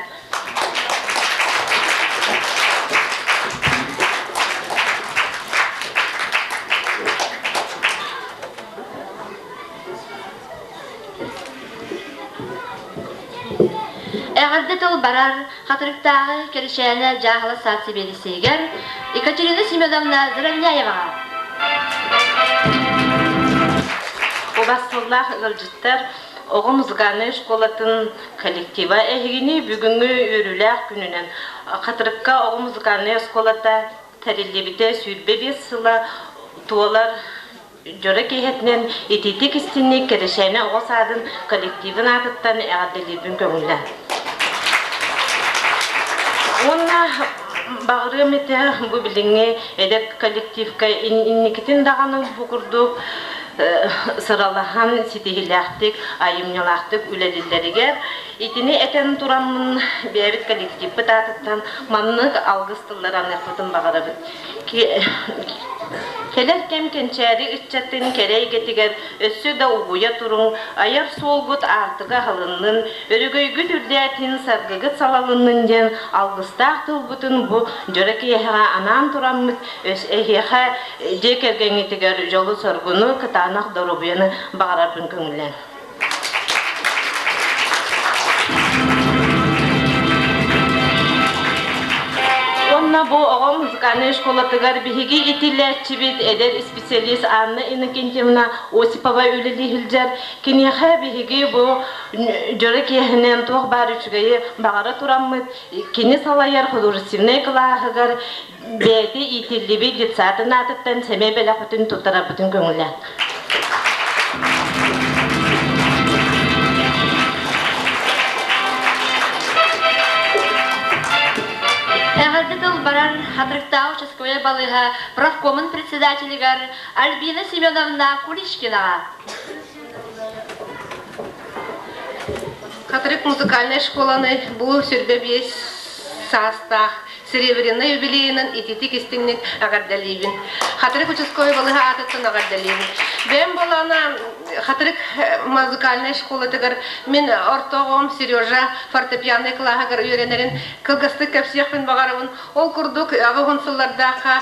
Эҕэрдэ тыл барар Хатырыктааҕы Кэришээнэ дьааһыла саад сэбиэдиссэйигэр Екатерина Семеновна Заровняеваҕа. Убастыллаах ыалдьыттар, оҕо музыкальнай школатын коллектива эһигини бүгүҥҥү үөрүүлээх күнүнэн Хатырыкка оҕо музыкальнай оскуолата тэриллибитэ 25 сыла туолар Дьоро киэһэтинэн итиитик истинник Кэрэшээнэ оҕо саадын коллективын аатыттан эҕэрдэлиирбин көҥүллээ. Уонна баҕарыам этэ бу билиҥҥи эдэр коллективка инникитин даҕаны бу курдук сыралаһан ситиһиилээхтик, айымньылаахтык үлэлииллэригэр итини этэн тураммын бэйэбит коллективпыт аатыттан маннык алгыс тыллары аныахпытын баҕарабыт. Кэлэр кэм кэнчээри ыччатын кэрэ эйгэтигэр өссө да угуйа туруҥ, айар суолгут аартыга аһылыннын, өрөгөйгүт үрдээтин, саргыгыт салалыннын диэн алгыстаах тылбытын бу дьоро киэһэҕэ анаан тураммыт эһиэхэ дьиэ кэргэҥҥитигэр дьолу-соргуну, кытаанах доруобуйаны баҕарарбын көҥүллээн. Уонна бу оҕо музыкальнай школатыгар биһиги итиллээччибит эдэр специалист Анна Иннокентьевна Осипова үлэлии сылдьар. Киниэхэ биһиги бу дьоро киэһэнэн туох баар үчүгэйи баҕара тураммыт, кини салайар художественнай кылааһыгар бэйэтэ иитиллибит детсадын аатыттан сэмэй бэлэхпитин туттарарбытын көҥүллээн. Эҕэрдэ тыл барар Хатырыктааҕы участковай балыыһа профкомун председателигэр Альбина Семеновна Куличкинаҕа. Хатырык музыкальнай школаны бу сүрбэ биэс. саастаах серебряный юбилейынан ититик истиҥник эҕэрдэлиибин. Хатырык участковай балыһа аатыттан эҕэрдэлиибин. Бэйэм буолаана Хатырык музыкальнай школатыгар мин орто оҕом Сережа фортепианнай кылааһыгар үөрэнэрин кылгастык кэпсиэхпин баҕарабын. Ол курдук 80 сыллардаахха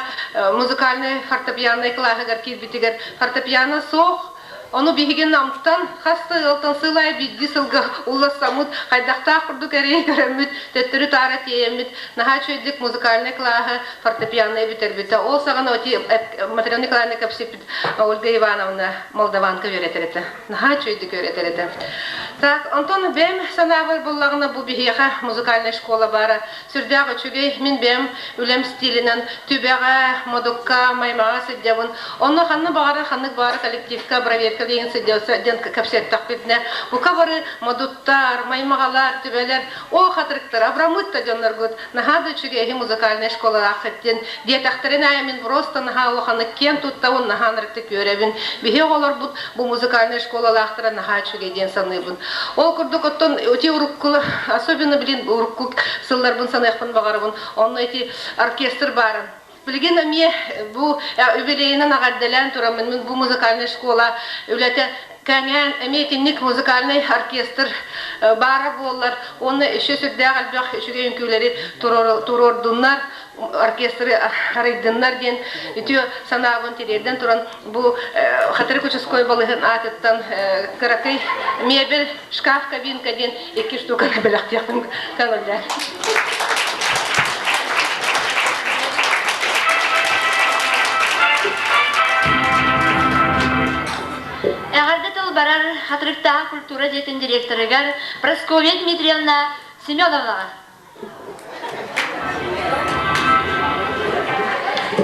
музыкальнай фортепианнай кылааһыгар киирбитигэр фортепиано суох, Ону биһиги Намтан хас да ыалтан сыл аайы биирдии сылга уллассаммыт, хайдахтаах курдук эрэйи көрөммүт, төттөрү-таары тиэйэммит, наһаа үчүгэйдик музыкальнай кылааһы фортепианнай бүтэрбитэ. Ол саҕана оти Матрена Николаевна кэпсиппит Ольга Ивановна Молдаванка үөрэтэр этэ. Наһаа үчүгэйдик үөрэтэр этэ. Так, онтон бэйэм санаабар буллаҕына бу биһиэхэ музыкальнай школа баара сүрдээх үчүгэй. Мин бэйэм үлэм стилинэн Түбэҕэ, Модукка, Маймаҕа сылдьабын. Онно ханна баҕарар ханнык баҕарар коллективка проверка диэн сылдьа диэн кэпсэттэхпитинэ, бука бары модуттар, маймаҕалар, түбэлэр, оо хатырыктар, абыраммыт да дьонноргут, наһаа да үчүгэй музыкальнай школалааххыт диэн диэтэхтэрин аайы мин просто наһаа улаханнык киэн туттабын, наһаа ынырыктык үөрэбин. Биһи оҕолорбут бу музыкальнай школалаахтара наһаа үчүгэй диэн саныыбын. Ол курдук оттон ити урукку, особенно блин урукку сылларбын саныахпын баҕарабын. Онно ити оркестр баарын. Билигин эмиэ бу юбилейынан эҕэрдэлээн тураммын мин бу музыкальнай школа үлэтэ кэҥээн эмиэ итинник музыкальнай оркестр баара буоллар уонна еще сүрдээх элбэх үчүгэй үҥкүүлэри туруордуннар оркестры арыйдыннар диэн үтүө санаабын тириэрдэн туран бу Хатырык участковай балыһын аатыттан кыракый мебель шкаф кабинка диэн икки штуканы бэлэхтиэхпин көҥүллээх. Эҕэрдэ тыл барар Хатырыктааҕы культура дьиэтин директорыгар Прасковья Дмитриевна Семеновнаҕа.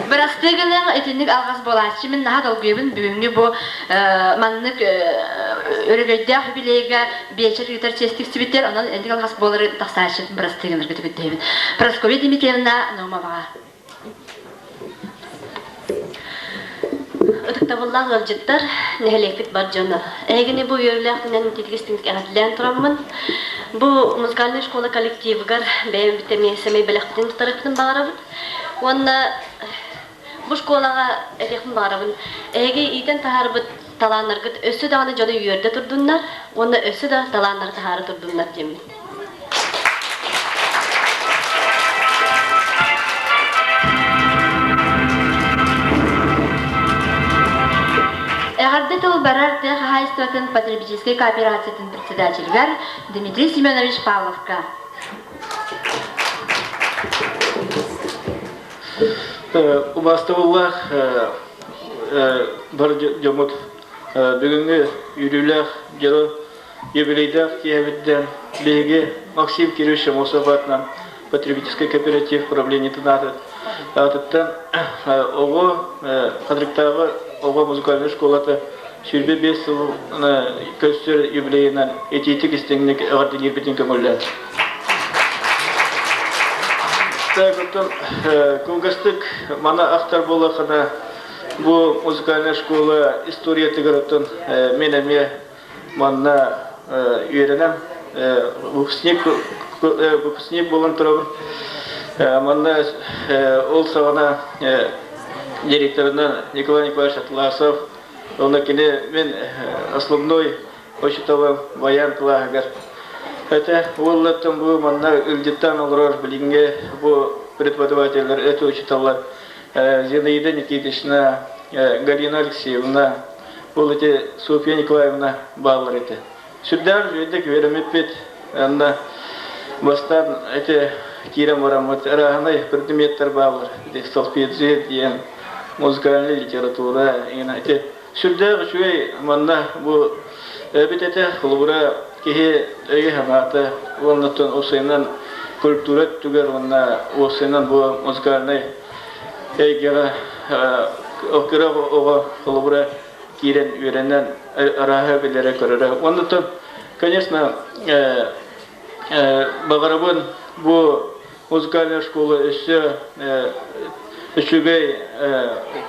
Бырастыы гыныҥ, итинник алҕас буолааччы. Мин наһаа долгуйабын бүгүҥҥү бу маннык өрөгөйдөөх юбилейга биэчэр ыытар чиэс тиксибиттэр, онон инник алҕас буолары тахсааччы бырастыы гынарга түбүттэһэбин. Прасковья Дмитриевна Наумоваҕа. Ытыктабыллаах ыалдьыттар, нэһилиэкпит бар дьоно. Эһигини бу үөрүүлээх күнэн ититик эҕэрдэлээн тураммын, бу музыкальнай школа коллективыгар бэйэм эмиэ сэмэй бэлэхпитин туттарыахпытын баҕарабын. Уонна бу школаҕа этиэхпин баҕарабын, эһиги иитэн таһаарбыт талааннаргыт өссө даҕаны дьону үөрдэ турдуннар уонна өссө да талааннары таһаара турдуннар диэммин. Эҕэрдэ тыл барар тыа хаһаайыстыбатын потребительскай кооперациятын председателигэр Дмитрий Семенович Павловка. Убаастабыллаах бар дьоммут бүгүҥҥү үөрүүлээх дьоро юбилейдаах киэһэбиттэн биһиги Максим Кириллович Шамосов аатынан потребительскай кооператив правлениетын аатыттан оҕо Хатырыктааҕы оҕо музыкальнай школата 25 сыл көстөр юбилейынан итиитик истиҥник эҕэрдэлиирбитин көҥүллээн. Так, оттон кылгастык мана ахтар буоллаххына бу музыкальная школа историятыгар оттон мен эмиэ манна үөрэнэн выпускник выпускник буолан турабын. Манна ол саҕана директорынан Николай Николаевич Атласов, онно кини мин основной учууталым баян кылааһыгар. Это уоллаттан бу манна Ылдьыттан олорор билиҥҥи бу преподавателлэр, это учууталлар Зинаида Никитична, Галина Алексеевна, Ол ити Софья Николаевна бааллар этэ. Сүрдээх үчүгэйдик үөрэммиппит. Онно бастаан ити киирэн бараммыт ырааһынай предметтэр бааллар. Ити солфеджио диэн музыкальная литература ити сүрдээх үчүгэй манна бу эбит этэ холобура киһи өйө-санаата уонна уопсайынан культура өттүгэр уонна уопсайынан бу музыкальнай эйгэҕэ кыра оҕо холобура киирэн үөрэнэн арааһы билэрэ көрөрө. Оннуттан, конечно, баҕарабын бу музыкальная школа өссө үчүгэй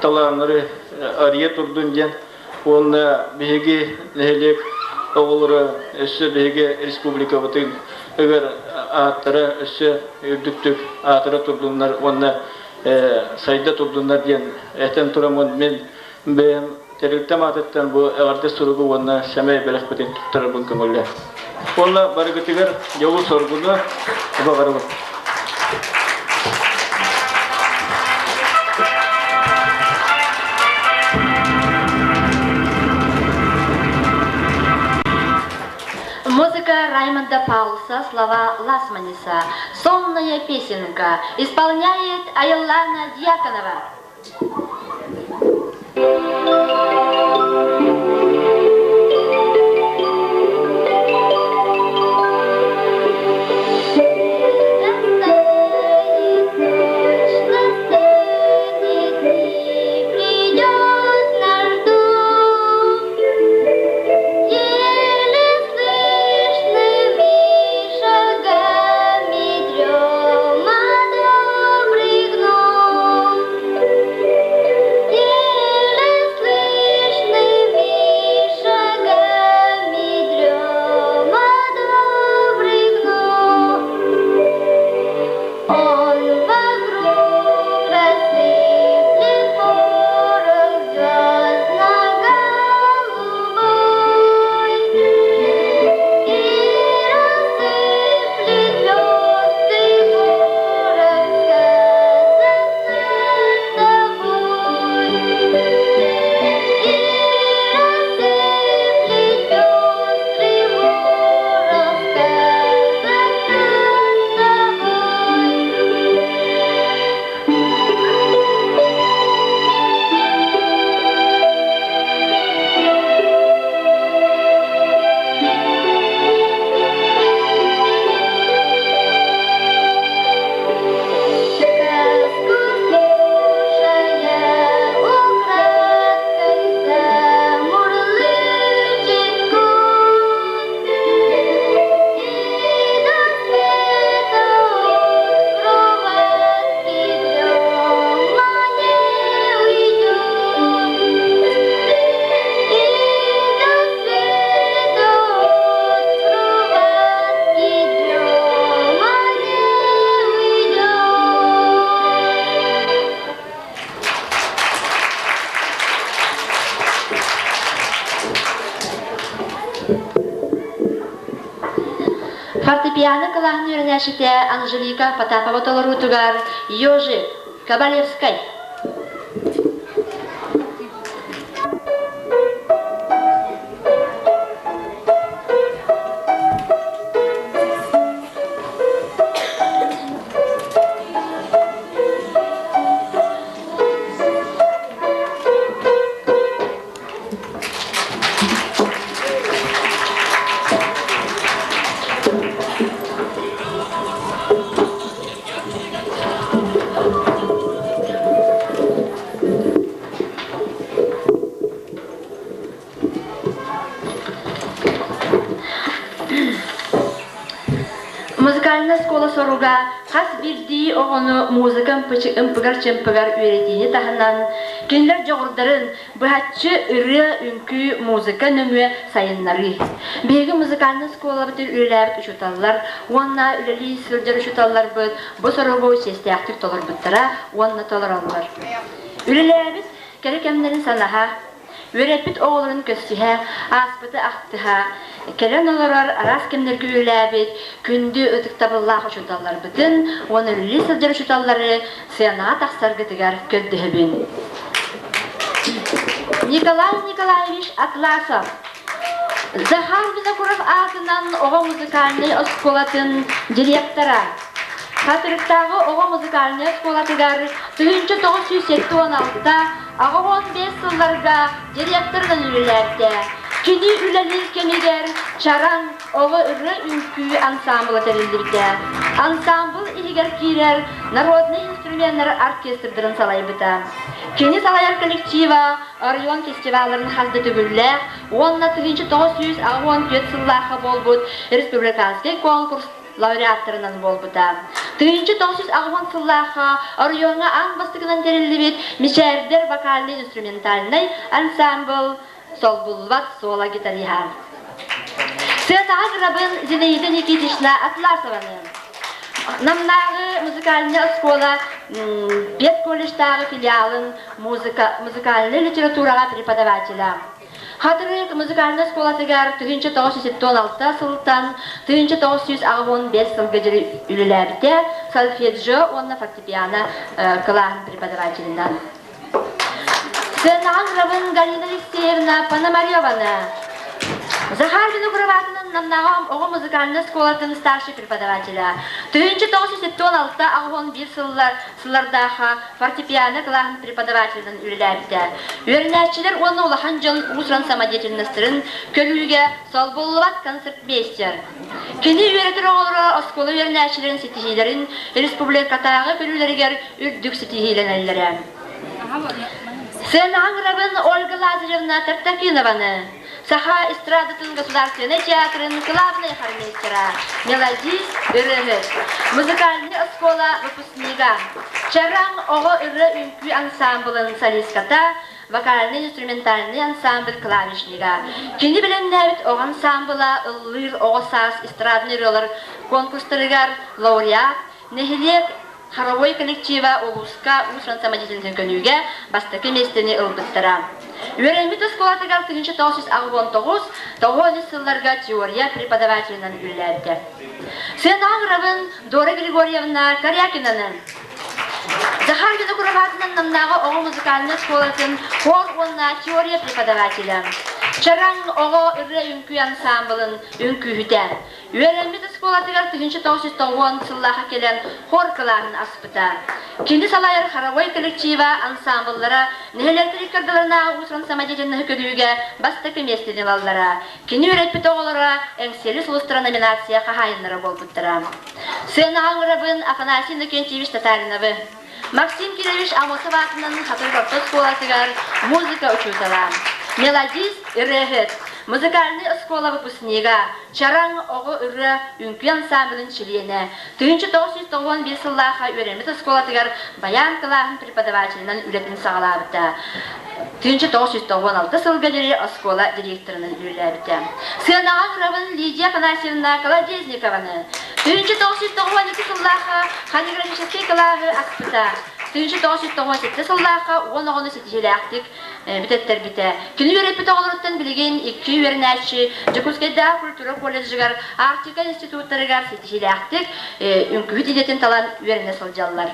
талааннары арыйа турдун диэн уонна биһиги нэһилиэк оҕолоро өссө биһиги республикабытын ыгар ааттара өссө үрдүктүк аатыра турдуннар уонна сайда турдуннар диэн этэн тураммын мин бэйэм тэрилтэм аатыттан бу эҕэрдэ суругу уонна сэмэй бэлэхпитин туттарарбын көҥүллээ. Уонна барыгытыгар дьолу-соргуну баҕарабын. Музыка Раймонда Паулса, слова Ласманиса. Сонная песенка. Исполняет Айлана Дьяконова. Фортепиано кылааһын үөрэнээччитэ Анжелика Потапова толоруутугар Ёжи Кабалевскай. Музыкальная школа соруга хас биирдии оҕону музыка ымпыгар-чымпыгар үөрэтиини таһынан, кинилэр дьоҕурдарын быһаччы ырыа, үҥкүү, музыка нөҥүө сайыннарыы. Биһиги музыкальнай школабытын үлэлээбит учууталлар уонна үлэлии сылдьар учууталларбыт бу соругу чиэстээхтик толорбуттара уонна толороллор. Үлэлээбит кэрэ кэмнэрин санаһа, Үөрэппит оҕолорун көрсүһэ, ааспыты ахтыһа, кэлэн олорор араас кэмнэргэ үлэлээбит күндү ытыктабыллаах учууталларбытын уонна үлэлии сылдьар учууталлары сыанаҕа тахсаргытыгар көрдөһөбүн. Николай Николаевич Атласов Захар Винокуров аатынан оҕо музыкальнай оскуолатын директора Хатырыктааҕы оҕо музыкальнай оскуолатыгар 1976 85 сылларга директорынан үлэлээбитэ. Кини үлэлиир кэмигэр Чараҥ оҕо ырыа-үҥкүү ансаамбыла тэриллибитэ. Ансаамбыл иһигэр киирэр народнай инструменнар оркестрдарын салайбыта. Кини салайар коллектива оройуон фестивалларын хас да төгүллээх уонна 1984 сыллаахха буолбут республиканскай конкурс лауреаттарынан буолбута. 1980 сыллаахха оройуоҥҥа аан бастакынан тэриллибит Мичээрдэр вокальнай-инструментальнай ансамбл солбуллубат суола гитариһа. Сыанаҕа грабын Зинаида Никитична Атласованы. Намнааҕы музыкальнай оскуола педколледжтааҕы филиалын музыка, музыкальнай литератураҕа преподавателэ. Хатырык музыкальнай оскуолатыгар 1976 сылтан 1985 сылга диэри үлэлээбитэ, сольфеджио уонна фортепиано кылааһын преподавателинэн. Сыанаҕа ыҥырабын Галина Алексеевна Пономареваны. Захар Винокуроватынан Намнааҕы оҕо музыкальнай оскуолатын старший преподавателя. 1976-81 сыллар сыллардаахха фортепиано кылааһын преподавателинэн үлэлээбитэ. Үөрэнээччилэр уонна улахан дьон уус-уран самодеятельностарын көрүүгэ солбуллубат концертмейстер. Кини үөрэтэр оҕолоро оскуола үөрэнээччилэрин ситиһиилэрин республикатааҕы көрүүлэригэр үрдүк ситиһиилэнэллэрэ. Сценаҕа ыҥырабын Ольга Лазаревна Тартакинованы, Саха эстрадатын государственнай театрын кылаабынай хормейстера, мелодист, ырыаһыт, музыкальнай оскуола выпускнига, Чараҥ оҕо ырыа-үҥкүү ансаамбылын солистката, вокальнай-инструментальнай ансамбль клавишнига. Кини бэлэмнээбит оҕо ансаамбыла ыллыыр оҕо саас эстрадный ырыалар конкурстарыгар лауреат, нэһилиэк хоровой коллектива улууска уус-уран самодеятельноһын көнүүгэ бастакы миэстэни ылбыттара. Үөрэммит оскуолатыгар 1989 93 сылларга теория преподавателинэн үлэлээбитэ. Сыанаҕа ыҥырабын Дора Григорьевна Корякинаны. Захар Винокуроватынан Намнааҕы оҕо музыкальнай оскуолатын хор уонна теория преподавателэ. Чараҥ оҕо ырыа-үҥкүү ансаамбылын үҥкүүһүтэ. Үөрэммит оскуолатыгар 1990 сыллаахха кэлэн хор кылааһын аспыта. Кини салайар хоровой коллектива, ансаамбыллара нэһилиэктэр иккардыларынааҕы уус-уран самодеятельноһы көрүүгэ бастакы миэстэни ылаллара. Кини үөрэппит оҕолоро Эҥсиэли сулустара номинация хаһаайыннара буолбуттара. Сыанаҕа ыҥырабын Афанасий Иннокентьевич Татариновы. Максим Кирович Амосов аатынан Хатырык орто оскуолатыгар музыка учуутала, мелодист, ырыаһыт, музыкальнай оскуола выпускнига, Чараҥ оҕо ырыа үҥкүү ансаамбылын чилиэнэ, 1991 сыллаахха үөрэммит оскуолатыгар баян кылааһын преподавателинэн үлэтин саҕалаабыта. 1996 сылга диэри оскуола директорынан үлэлээбитэ. Сыанаҕа ыҥырабын Лидия Афанасьевна Колодезникованы. 1992 сыллаахха хореографическай кылааһы аспыта. 1997 сыллаахха 10 оҕону ситиһиилээхтик бүтэттэрбитэ. Кини үөрэппит оҕолоруттан билигин икки үөрэнээччи Дьокуускайдааҕы культура колледжыгар, Арктика институттарыгар ситиһиилээхтик үҥкүүһүт идэтин талан үөрэнэ сылдьаллар.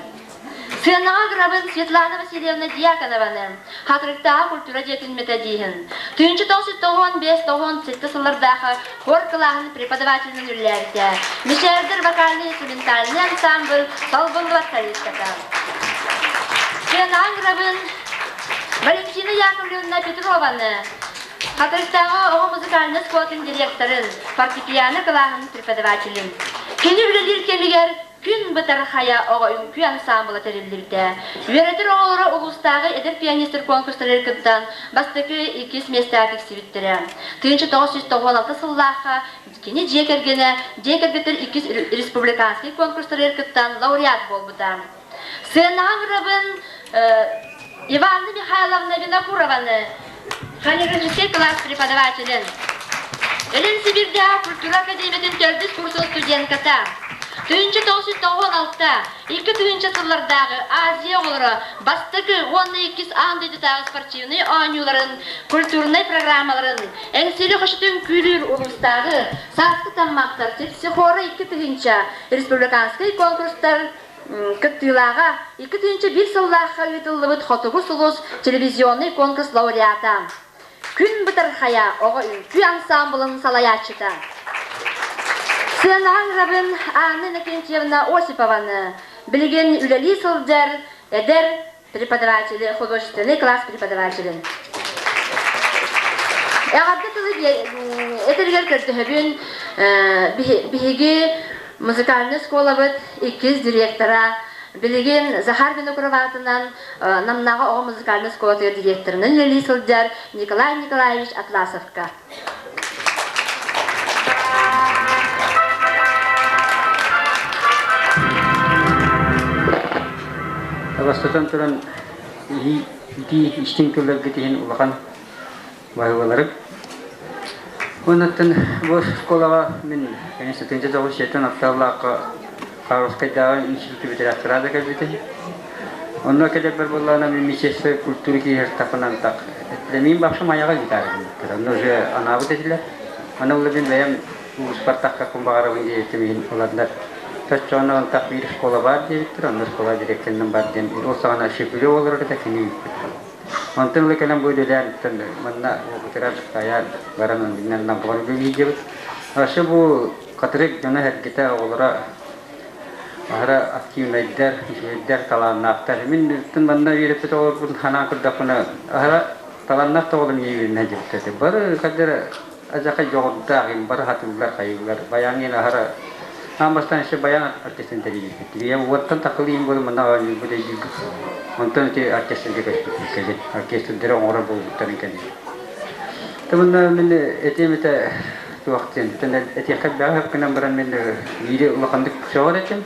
Сыанаҕа ыҥырабын Светлана Васильевна Дьяконованы, Хатырыктааҕы культура дьиэтин методиһын, 1995-97 сыллардаахы хор кылааһын преподавателинэн үлэлээбитэ, Мишердер вокальнай-инструментальнай ансамбль солбуллубат солистката. Сыанаҕа ыҥырабын Валентина Яковлевна Петрованы, Хатырыктааҕы оҕо музыкальнай оскуолатын директорын, фортепиано кылааһын преподавателин. Кини үлэлиир кэмигэр Күн бытархайа оҕо үҥкүү ансаамбыла тэриллибитэ. Үөрэтэр оҕолоро улуустааҕы эдэр пианистар конкурстарыгар кыттан, бастакы, иккис миэстэҕэ тиксибиттэрэ. 1996 сыллаахха кини дьиэ кэргэнэ дьиэ кэргэттэр иккис республиканскай конкурстарыгар кыттан лауреат буолбута. Сыанаҕа ыҥырабын Иванна Михайловна Винокурованы, хореографическай кылаас преподавателин, Илин Сибирдээҕи культура академиятын төрдүс курсун студентката, 1996 2000 сыллардааҕы Азия оҕолоро бастакы уонна иккис аан дойдутааҕы спортивнай оонньууларын культурнай программаларын Эҥсиэли хочотун күүлүүр улуустааҕы Сааскы таммахтар терпсихора 2000 республиканскай конкурстар кыттыылааҕа 2001 сыллаахха ыытыллыбыт Хотугу сулус телевизионный конкурс лауреата. Күн бытархайа оҕо үҥкүү ансаамбылын салайааччыта. Сыанаҕа ыҥырабын Анна Иннокентьевна Осипованы, билигин үлэлии сылдьар эдэр преподаватели, художественный класс преподавателин. Эҕэрдэ тылы этэригэр көрдөһөбүн биһиги музыкальнай школабыт иккис директора билигин Захар Винокуров аатынан Намнааҕы оҕо музыкальнай школатыгар директорынан үлэлии сылдьар Николай Николаевич Атласовка. Бастатан туран итии истиҥ тылларгыт иһин улахан баһыыбаларым. Оннуттан бу школаҕа мин институтун тоҕус сиэттэн апталлаахха Харовскайдааҕы институту бүтэрээхтэрэ да кэлбитим. Онно кэлэрбэр буоллаҕына мин Министерство культуры киирэртахпынан так этилэмиин бахшым айаҕа гитара гыммыттар. Онно уже анаабыт этилэр. Аны ол мин бэйэм улууспар таххаппын баҕарабын диэбитим иһин ыланнар соччоҕуна онтах биир школа баар диэбиттэр, онно школа директорынан бар диэн ол саҕана Шипилев олорор этэ, кини ыыппыт. Онтон ыла кэлэн бу үлэлээн манна опытырар хайаан баран оннунан нампалар үлэлиир Вообще бу Хатырык дьоно-сэргэтэ оҕолоро аһара активнайдар, үчүгэйдэр, талааннаахтар. Мин манна үөрэппит оҕолорбун санаан көрдөхпүнэ, аһара талааннаах да оҕолор ийэбинэ дьиктэтэ. Бары хаддара адьакай дьоҕурдаах, бары хатыыллар, хайыыллар. Баян диэн аһара аан бастаан еще баян оркестрын тэрийбиппит. Ийэм уоттан такылыйым буолан манна оонньуурбут өйдүүрбүт. Онтон ити оркестрга көспүппүт кэлин. Оркестрдары оҥорор буолбуттарын кэлин. Тымынна мин этиэм этэ туох диэн, этиэххэ элбэҕи сөп гынан баран мин биири улаханнык сөҕөр этим.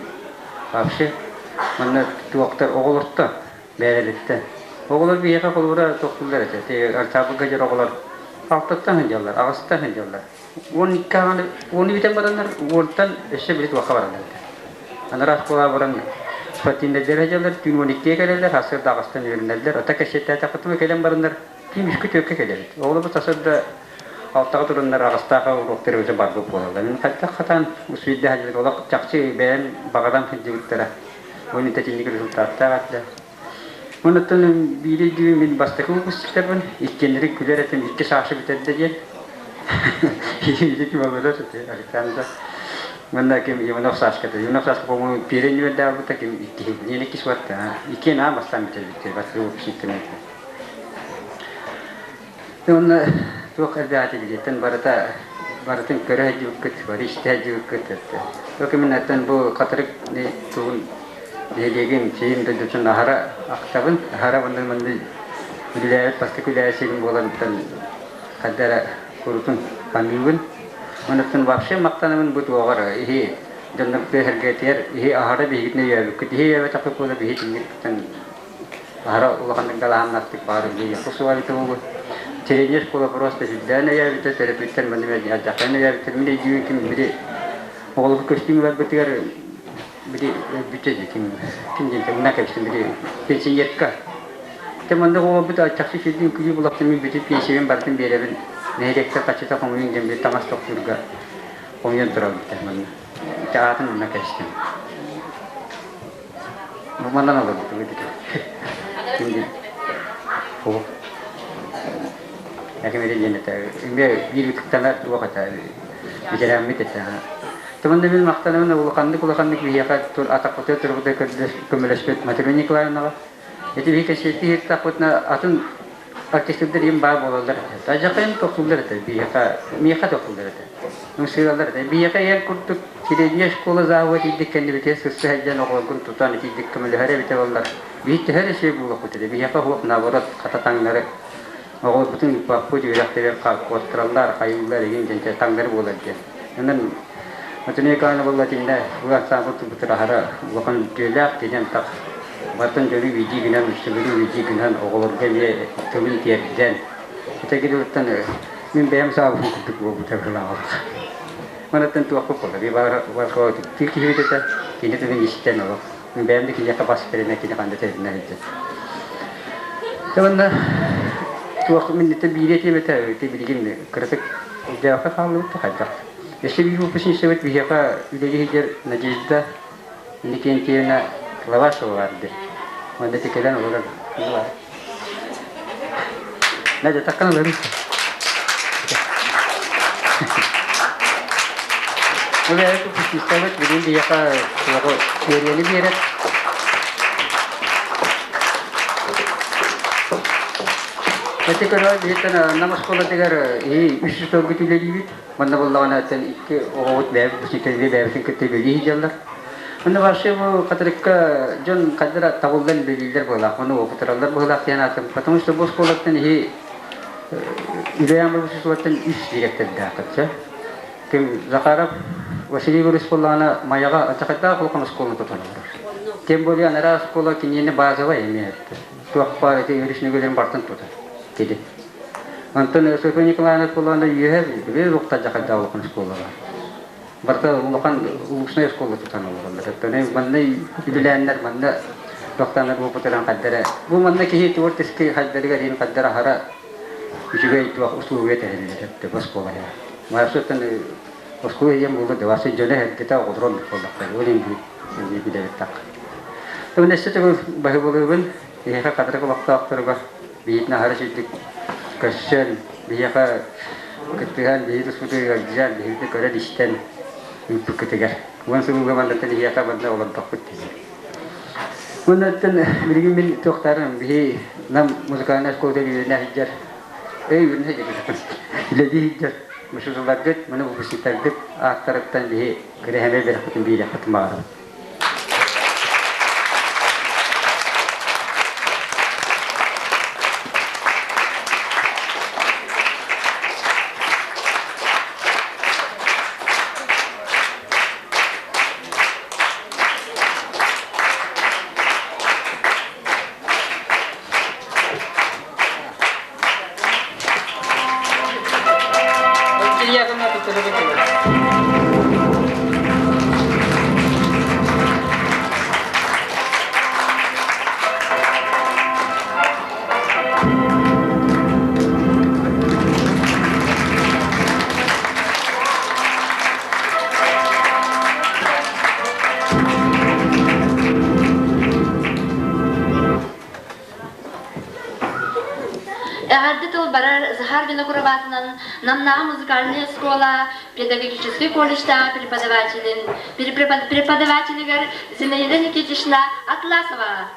Вообще манна туохтар оҕолорто бэйэлэриттэн. Оҕолор биһиэхэ холобура туохтууллар этэ. Ти ансаамбылга дьэр оҕолор алтаттан сылдьаллар, аҕыстан сылдьаллар. 12 аҕаны уону бүтэн бараннар уонтан өссө били туохха бараллар этэ. Анараа оскуолаҕа баран спортивнайдары сылдьаллар, түүн 12-гэ кэлэллэр, сарсыарда аҕыстан үөрэнэллэр. Ата кэсиэттээтэххитинэ кэлэн бараннар Ким үскү түөркэ кэлэбит. Оҕолорбут сарсыарда алтаҕа тураннар аҕыстаах уруоктары өтө барбыт буолаллар. Мин хайдах хатаан усуйда сылдьыбыт олох чахчы бэйэм баҕаран сылдьыбыттара. Уонна итинник результаттаах этилэр. Онуттан биири дүү мин бастакы выпускниктарбын, иккиэннэрин күлэр этим, икки Саша бүтэрдэ диэн. Ким олорор Александр. Манна ким Иванов Сашката. Иванов Сашка, по-моему, первый нүөрдээбыта ким иккиһи. Диэн иккис барта. Иккиэн аан бастаан бүтэрбиттэр. Бастакы выпускниктарым этэ. Уонна туох элбэҕи этиллиэттэн барыта барытын көрө сылдьыбыккыт, бары истэ сылдьыбыккыт этэ. Ол кэминэттэн бу Хатырык тугун нэһилиэгин сирин дойдутун аһара ахтабын, аһара манна манна үлэлээбит бастакы үлэлээбит сирим буоларыттан хайда эрэ курутун саныыбын. Онуттан вообще махтанабын бу туоҕар иһи дьоннор тыа иһи аһара биһигитин өйөөбүккүт, иһи өйөөбөтөхпүт буола биһи тиҥҥиттэн Аһара улаханнык далааһыннаахтык баар үлэлиэххэ суох буолуо. Тренер школа просто сүрдээн өйөөбүтэ, төрөппүттэр манна мэлдьи өйөөбүттэр. Мин өйдүүбүн ким били оҕолору көстүүм ыларбытыгар били өлбүтэ дии ким ким диэн мына кэбистим били пенсионерка. Те манна оҕолорбут чахчы сүрдүүн күлүү булахтым мин бүтүн пенсиябын барытын биэрэбин. Нэһилиэктэр хаччыта хомуйун диэн били таҥас тохтуурга хомуйан турабыт манна. Ити аатын мына кэбистим. Манан олорбут Ким Оо. Әкемеде диэн этэ. Эмиэ биир ытыктанар туох этэ. Бэтэрээммит этэ. Тымында мин махтанабын улаханнык улаханнык биһиэхэ атахпытыгар турбута көмөлөспүт Матрена Николаевнаҕа. Ити биһи кэсиэти иһиттахпытына атын Артистардар им баар буолаллар этэ. Тажакайым тохтууллар этэ, биһиэхэ, миэхэ тохтууллар этэ. Ымсыыраллар этэ. Биһиэхэ эн курдук средняя школа завод тиийдик кэннибитигэр сырса сылдьан оҕолоргун тутан итийдик көмөлөһөр эбитэ буоллар, биһи төһө эрэ үчүгэй буолуохпут этэ. Биһиэхэ уһуох наоборот хата таҥнары оҕолорбутун ыыппаппыт, үөрэхтэригэр куоттараллар, хайыыллар игин диэн таҥнары буолар диэн. Онон Матвей Николаевна буолла итиннэ бу ансамбль турбутугар аһара улахан үтүөлээх киниэн так Бартан дьону видии гынан, үксүлэрин видии гынан, оҕолорго эмиэ тылын тиэрдэн, итэгирилиттэн мин бэйэм саабын курдук буолбута быһыылааҕылар. Манаттан туохпут буолла, би бархоо тык киһибит этэ, кини тылын истэн олох. Мин бэйэм да киниэхэ бас бэринэ кини ханна тэринэ сылдьар. Уонна туох миннитэ биири этиэм этэ, ити билигин кыратык өйдөөххө хааллыбыт да хайдах. Өссө биир выпускницабыт биһиэхэ үлэлии сылдьар Надежда Иннокентьевна Лавашева баар Уонна ити кэлэн олорор. Надя, таккан олорун. Бұл әрі выпускницабыт билин биһиэхэ туоҕу теорияны биэрэр. Эти көрө биһиттэн нам оскуолатыгар үс жүз соргут үлэлиибит. Манна буллаҕына икки оҕобут бэйэбит выпускниктар бэйэбитин кытта үлэлии сылдьаллар. Онно вообще бу Хатырыкка дьон хайдара табыллан үлэлииллэр буолаах, ону опытыраллар быһыылаах диэн аатым. Потому что бу оскуолаттан иһи үлэйэн барбыт оскуолаттан үс директордааххытча. Ким Захаров Василий Егорович буоллаҕына Майаҕа Ачахайдаах улахан оскуоланы тутан олорор. Тем более анараа оскуола киниэни базовай эмиэ туох баар ити өрүс бартын тутар. Киди. Онтон Софья Николаевна буоллаҕына үөһэ били Луктажахайдаах улахан оскуола бар. Барыта улахан улуусунай оскуола тутан олороллор. Оттон манна үбүлээннэр манна тохтооннор буолбутаран хайдара. Бу манна киһи творческий хайдарыгар иһин хайдара аһара үчүгэй туох условия тэриллэр өттө оскуола. Маасыттан оскуола ийэм буолла да дьоно эргитэ оҕолорон буоллахтар. Ол иһин билэбит так. Тон өссө төгүл баһыбылыыбын биһиэхэ Хатырык олохтоохторугар биһитин аһара сүрдүк көрсөн, биһиэхэ кыттыһан, биһи туспутугар ыалдьан, биһигини көрөн-истэн ыыппыккытыгар. Уон сылга маннаттан иһиэхэ манна олордохпут дии. Уоннаттан билигин мин туохтаарым биһи нам музыкальнай школата үөрэнэ сылдьар эй үөрэнэ сылдьар үлэлии сылдьар мусукаларгыт, маны выпускниктаргыт ааттарыттан биһи кирэһэмэ бэрэхпитин биэриэхпитин баҕарабыт. Эҕэрдэ тыл барар Захар Винокуров аатынан Намнааҕы музыкальнай оскуола педагогическай колледжтааҕы преподавателин преподавателигэр Зинаида Никитична Атласова.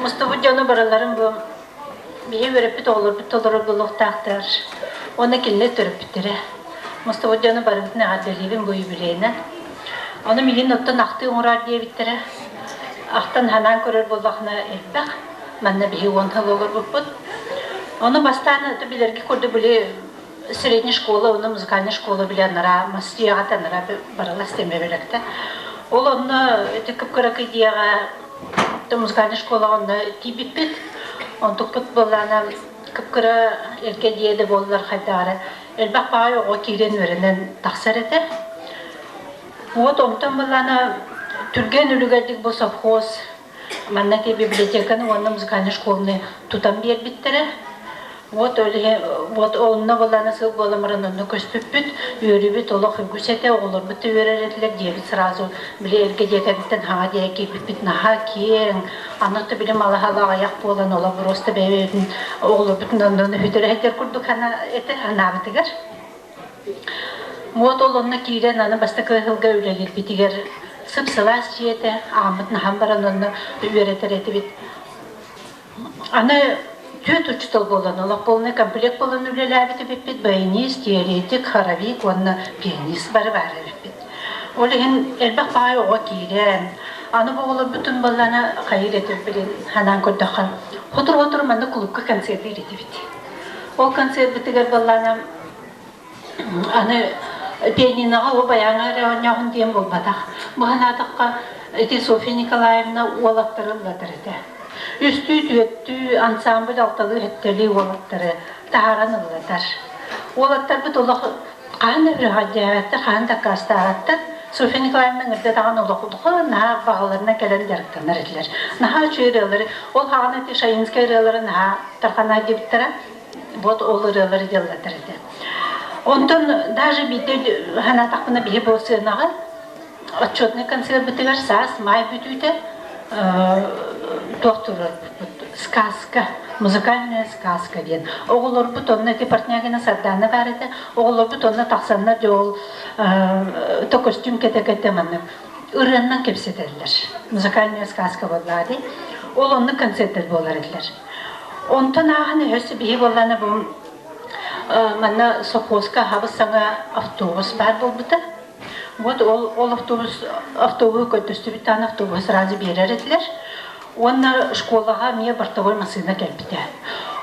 Мустубут дьону барыларын бу биһи үөрэппит оҕолорбут толору буолуохтаахтар уонна кинилэр төрөппүттэрэ. Мустубут дьону барыбытын эҕэрдэлиибин бу юбилейынан. Ону миигин оттон ахтыы оҥороор диэбиттэрэ. Ахтан санаан көрөр буоллахына элбэх. Манна биһи уон сыл олорбуппут. Ону бастаан это билэргэ курдук били средняя школа, уонна музыкальная школа били анараа Москваҕа анараа барылас тембэбэлэктэ. Ол онно ити кып-кыракый диэҕэ музыкальная школаҕа онно тиийбиппит. Онтукпут буоллаана кып-кыра эргэ дьиэ да буоллар хайдаҕара элбэх баҕайы оҕо киирэн үөрэнэн тахсар этэ. Вот онтон буоллаана түргэн үлүгэрдик бу совхоз манна ти библиотеканы уонна музыкальнай школаны тутан биэрбиттэрэ. Вот вот онно буоллаана сыл буолан баран онно көспүппүт, үөрүүбүт олох үгүс этэ, оҕолорбут да үөрэр этилэр, диэбит сразу били эргэ дьиэкэбиттэн хаҥа диэки киирбиппит наһаа киэҥ, аны то били малаһала аҕыйах буолан олох просто бэйэбитин оҕолорбутун оннун үтүрэ сылдьар курдук этэ анаабытыгар. Вот ол онно киирэн аны бастакы ыһылга үлэлиирбитигэр сып-сылаас дьиэ этэ, ааммытын аһан баран онно үөрэтэр этибит. Аны түөрт учуутал буолан, олох полный комплект буолан үлэлээбит эбиппит, баянист, теоретик, хоровик уонна пианист бары баар эбиппит. Ол иһин элбэх баҕайы оҕо киирэн, аны бу оҕолорбутун буоллаана хайыыр этим билин санаан көрдөххө, хотур-хотур манна кулуупка концертыыр этибит. Ол концертбытыгар буоллаана Аны пианиноҕа ол байааҥҥа эрэ оонньооһун диэн буолбатах. Бу санаатахха, ити Софья Николаевна уолаттары ыллатар этэ. Үстүү-түөртүү ансамбль алталыы-сэттэлии уолаттары таһааран ыллатар. Уолаттарбыт олох хаһан да үрэҕэлдьээбэттэр, хаһан да аккаастаабаттар. Софья Николаевна ыҥырда даҕаны олох улахан наһаа баҕаларынан кэлэн дьарыктанар этилэр. Наһаа үчүгэй ырыалары, ол хаҕана ити Шаинскай ырыалары наһаа тарҕана диэбиттэрэ. Вот ол ырыалары дьаллатар этэ. Онтон даже биирдэ санаатахпына биһи бу сыанаҕа отчетный концербытыгар саас маай бүтүүтэ туох турарбыт сказка музыкальная сказка диэн оҕолорбут онно ити Портнягина Сардаана баар этэ оҕолорбут онно тахсаннар дьэ ол то костюм кэтэ-кэтэ маннык ырыаннан кэпсэтэллэр музыкальная сказка буоллаҕа дии ол оннук концерттэр буолар этилэр Онтон ааһан өһөс биһи буоллаана бу манна совхозка хабыс саҥа автобус баар буолбута. Вот ол, ол автобус автобуһу көрдөстүбүт автобус сразу биэрэр этилэр. Уонна школаҕа эмиэ бортовой массыына кэлбитэ.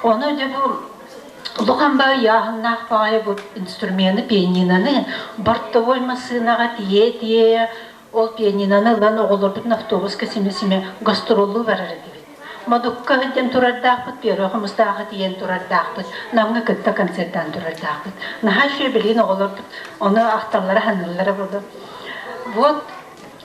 Ону дьэ бу улахан баҕайы ыйааһыннаах баҕайы бу инструмены пианиноны бортовой массыынаҕа тиийэ-тиийэ ол пианиноны ылан оҕолорбутун автобуска симэ-симэ гастроллуу барар этибит. Модукка сылдьан турардаахпыт, Первый Хомустаахха тиийэн турардаахпыт, Намҥа кытта концертаан турардаахпыт. Наһаа үчүгэй билигин оҕолорбут ону ахталлара, саныыллара буолуо. Вот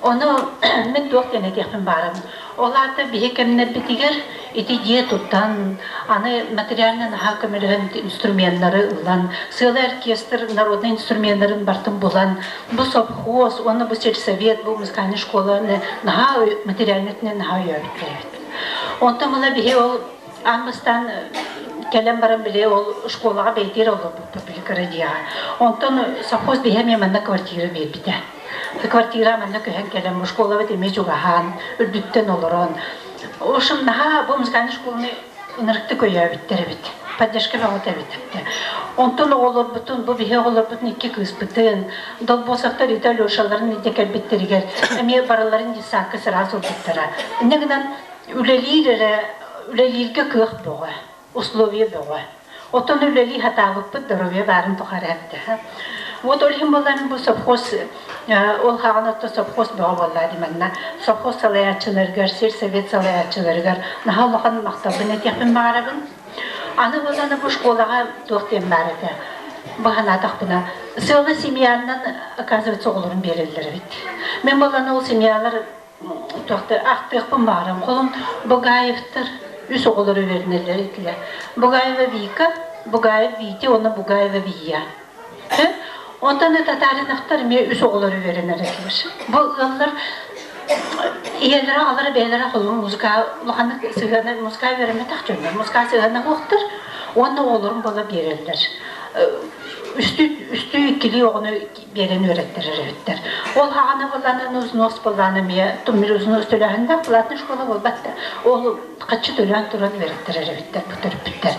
Ону мин туох диэн этиэхпин баарабын. Ол аата биһи кэмнэрбитигэр ити дьиэ тутан, аны материально наһаа көмөлөһөн инструменнары ылан, сыалай оркестр народнай инструменнарын бартын булан, бу совхоз уонна бу сельсовет, бу музыкальнай школаны наһаа материальнай өттүнэн наһаа өйөөбүттэр эбит. Онтон ыла биһи ол аан бастаан кэлэн баран били ол школаҕа бэйдиэр олорбуппут били кыра дьиэҕэ. Онтон совхоз биһи эмиэ манна квартира биэрбитэ. Квартира манна көһөн кэлэн, школабыт эмиэ чугаһаан, үрдүттэн олорон. В общем, наһаа бу музыкальнай школаны ынырыктык өйөөбүттэр эбит. Поддержка бөҕөтө эбит. Онтон оҕолорбутун, бу биһи оҕолорбутун икки кыыспытын, Долбосовтар Рита Алешаларын илдьэ кэлбиттэригэр эмиэ барыларын детсадка сразу ылбыттара. Инньэ гынан үлэлиир эрэ, үлэлииргэ кыах бөҕө, условия бөҕө. Оттон үлэлии сатаабыппыт доруобуйа баарын тухары эбитэ. Вот ол иһин буоллар бу совхоз ол хаҕан отто совхоз бөҕө буолла дии манна совхоз салайааччыларыгар, сельсовет салайааччыларыгар наһаа улахан махталбын этиэхпин баҕарабын. Аны буоллаҕына бу школаҕа туох диэн баар этэ баһанаатахпына сыала семьянан оказывается оҕолорун биэрэллэр эбит. Мен буоллаҕына ол семьялар туохта ахтыахпын баҕарам. Холун Бугаевтар үс оҕолору үөрэнэллэр этилэр. Бугаева Вика, Бугаев Витя уонна Бугаева Вия. Онтон татаринахтар эмиэ үс оҕолору үөрэнэр этилэр. Бу ыаллар ийэлэрэ аҕалара бэйэлэрэ холун музыка улаханнык сыһыана музыка үөрэммэтэх дьоннор музыка сыһыана суохтар уонна оҕолорун буола биэрэллэр. Үстүү үстүү иккилии оҕону биэрэн үөрэттэрэр эбиттэр. Ол хаҕана былаанын узнос былаан эмиэ туммир узнос төлөөһүннээх платный школа буолбат да ол хаччы төлөөн туран үөрэттэрэр эбиттэр бу төрөппүттэр.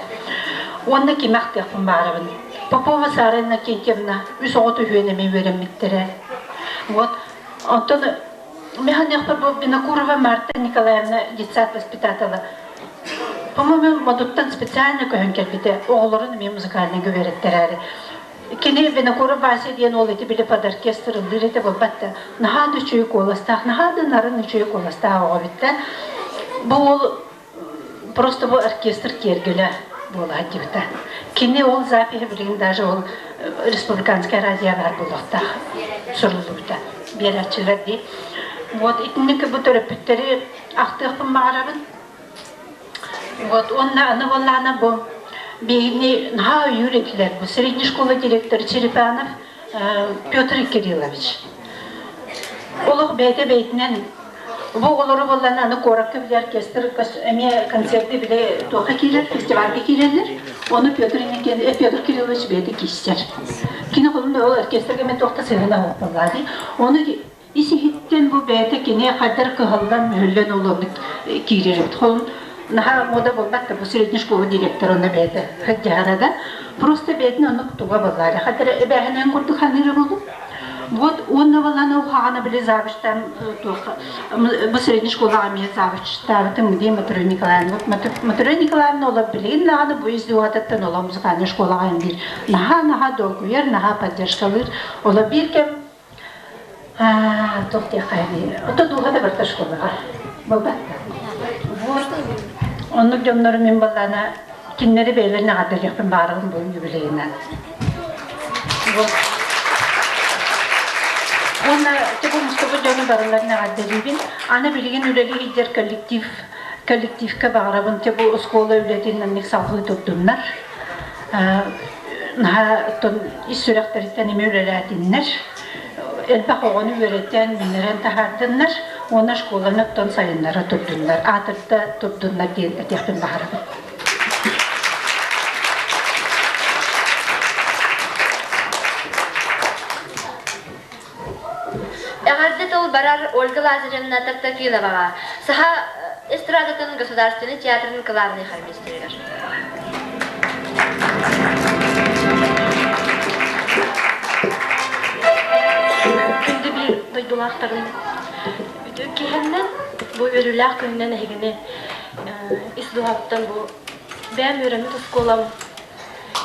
Уонна кими ахтыахпын баарабын. Попова Сара Иннокентьевна үс оҕо түһүөн эмиэ үөрэммиттэрэ. Вот. Онтон Механехпар бу Винокурова Марта Николаевна детсад воспитателя. По-моему, модуттан специально көһөн кэлбитэ. Оҕолорун эмиэ музыкальный үөрэттэрээри. Кини Винокуров Вася диэн уол ити били под оркестр ыллыыр этэ буолбат да, наһаа да үчүгэй куоластаах, наһаа да нарын үчүгэй куоластаах оҕо эбит да. Бу уол просто бу оркестр киэргэлэ буола сылдьыбыта. Кини ол запиһи билигин даже ол республиканскай радио баар буолуохтаах суруллубута. Биэрээччилэр дии. Вот итинник бу төрөппүттэри ахтыахпын баҕарабын. Вот уонна аны буоллаҕына бу биһигини наһаа өйүүр этилэр бу средней школа директор Черепанов Петр Кириллович. Олох бэйэтэ бэйэтинэн бу оҕолору буоллаҕына аны куоракка били оркестр эмиэ концерты били туохха киирэр фестивальга киирэллэр. Ону Петр Петр Кириллович бэйэтэ киирсэр. Кини холун ол оркестрга мен туохта сыһына буоллаа дии. Ону Ис-иһиттэн бу бэйэтэ кини хайдар кыһаллан-мүһүллэн олорбут киирэр эбит. Холун наһаа мода буолбат да бу средней школа директор онно бэйэтэ сылдьыһара да просто бэйэтин оннук туга буоллаары хайдар эбээһинэн курдук саныыра буолуо. Вот уонна баланы ухаҕана били завучтан туох бу средней школаҕа эмиэ завучтаабытым дии Матрена Николаевна. Матрена Николаевна олор билигин даҕаны бу издеватыттан олох музыкальнай школаҕа эмиир наһаа-наһаа долгуйар, наһаа поддержкалыыр. Олор биир кэм Туох диэххэ Ото дууһа да барыта школаҕа буолбатта. Вот оннук дьоннору мин баллаана кинилэри бэйэлэрин эҕэрдэлиэхпин баҕарабын бу юбилейынан. Вот. Уонна типа мустубут дьону барыларын эҕэрдэлиибин. Аны билигин үлэлии сылдьар коллектив коллективка баҕарабын те бу оскуола үлэтин маннык салҕыы турдуннар. Наһаа ис сүрэхтэриттэн эмиэ үлэлээтиннэр, элбэх оҕону үөрэтэн, үүннэрэн таһаардыннар уонна школаны оттон сайыннара турдуннар, аатырда турдуннар диэн этиэхпин баҕарабын. Эҕэрдэ тыл барар Ольга Лазаревна Тартафиловаҕа, Саха эстрадатын государственнай театрын кылаабынай хормейстеригэр. Күндү биир дойдулаахтарын үтүө киһиннэн бу үөрүүлээх күнүнэн эһигини ис дууһабыттан бу бэйэм үөрэммит оскуолам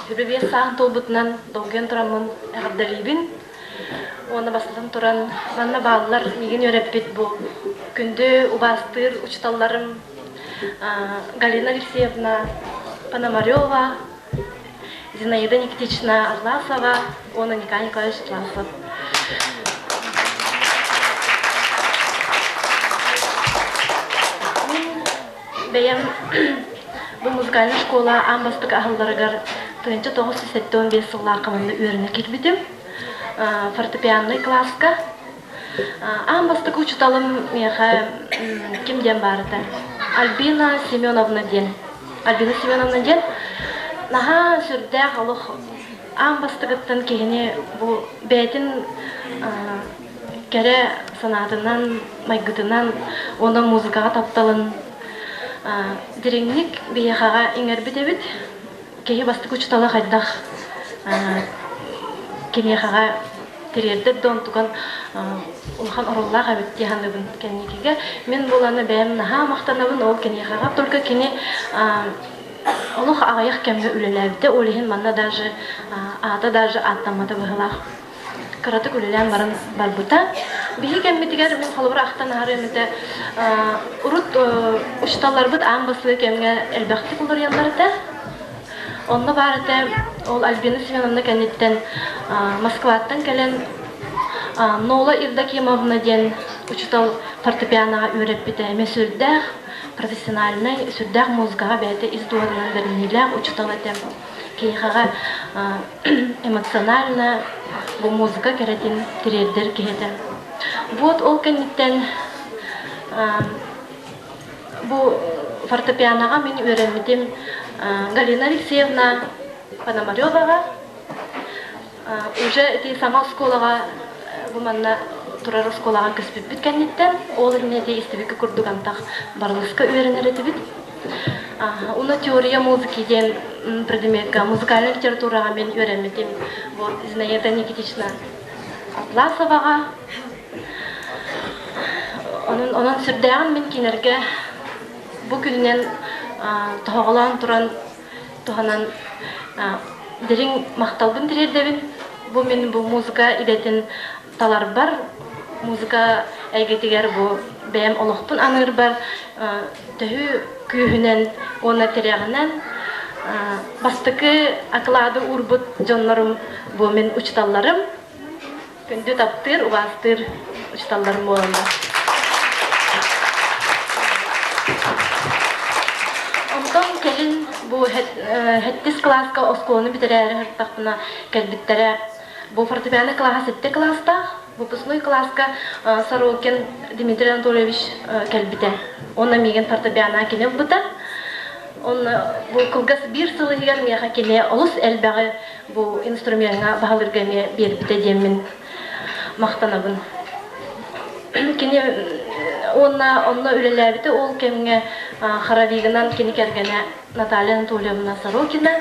25 сааһын туолбутунан долгуйан тураммын эҕэрдэлиибин. Уонна бастатан туран, манна бааллар миигин үөрэппит бу күндү убаастыыр учууталларым. Галина Алексеевна Пономарева, Зинаида Никитична Атласова уонна Николай Николаевич Атласов. Мин бэйэм бу музыкальнай школа аан бастакы аһылларыгар 1975 сыллаахха манна үөрэнэ киирбитим. Фортепианнай класска. Аан бастакы учууталым миэхэ ким диэн баарыта? Альбина Семеновна диэн. Альбина Семеновна диэн наһаа сүрдээх олох аан бастакыттан киһини бу бэйэтин кэрэ санаатынан, майгытынан уонна музыкаҕа тапталын дириҥник биһиэхэҕэ иҥэрбит эбит. Киһи бастакы учуутала хайдах киниэхэҕэ тириэрдэр да онтукан улахан оруоллаах эбит дии саныыбын кэнникигэ. Мин буланы бэйэм наһаа махтанабын ол киниэхэҕэ. Только кини олох аҕыйах кэмҥэ үлэлээбитэ, ол иһин манна даже аата даже ааттаммата быһыылаах. Кыратык үлэлээн баран барбыта. Биһи кэммитигэр мин холобур ахтан аһарыам этэ, урут учууталларбыт аан бастакы кэмҥэ элбэхтик уларыйаллар этэ. Онно баар этэ, ол Альбина Семеновна кэнниттэн Москваттан кэлэн Нола Евдокимовна диэн учуутал фортепианоҕа үөрэппитэ. Эмиэ сүрдээх профессиональнай, сүрдээх музыкаҕа бэйэтэ ис дууһатынан бэриниилээх учуутал этэ. Киһиэхэҕэ эмоционально бу музыка кэрэтин тириэрдэр киһи этэ. Вот ол кэнниттэн бу фортепианоҕа мин үөрэммитим Галина Алексеевна Пономареваҕа. Уже ити саҥа оскуолаҕа бу манна турар оскуолаҕа көспүппүт кэнниттэн ол иннинэ ити истибиккэ курдук антах барылыска үөрэнэр этибит. Уна теория музыки диэн предметка музыкальнай литератураҕа мин үөрэммитим. Вот Зинаида Никитична Атласоваҕа. Онон, онон сүрдээҕин мин кинилэргэ бу күнүнэн тоһоҕолоон туран туһанан дириҥ махталбын тириэрдэбин. Бу мин бу музыка идэтин таларбар, музыка эйгэтигэр бу бэйэм олохпун аныырбар төһүү күүһүнэн уонна тирэҕинэн бастакы оклады уурбут дьоннорум бу мин учууталларым, күндү таптыыр, убаастыыр учууталларым буолаллар. Онтон кэлин бу сэттис кылааска оскуоланы бүтэрээри сырыттахпына кэлбиттэрэ. Бу фортепиано кылааһа сэттэ кылаастаах. Выпускной кылааска Сорокин Дмитрий Анатольевич кэлбитэ. Уонна миигин фортепиано кини ылбыта. Онно бу кылгас биир сыл иһигэр миэхэ кини олус элбэҕи бу инструмеҥҥа баһылыырга эмиэ биэрбитэ диэммин махтанабын. Кини уонна онно үлэлээбитэ ол кэмҥэ хоровигынан кини кэргэнэ Наталья Анатольевна Сорокина.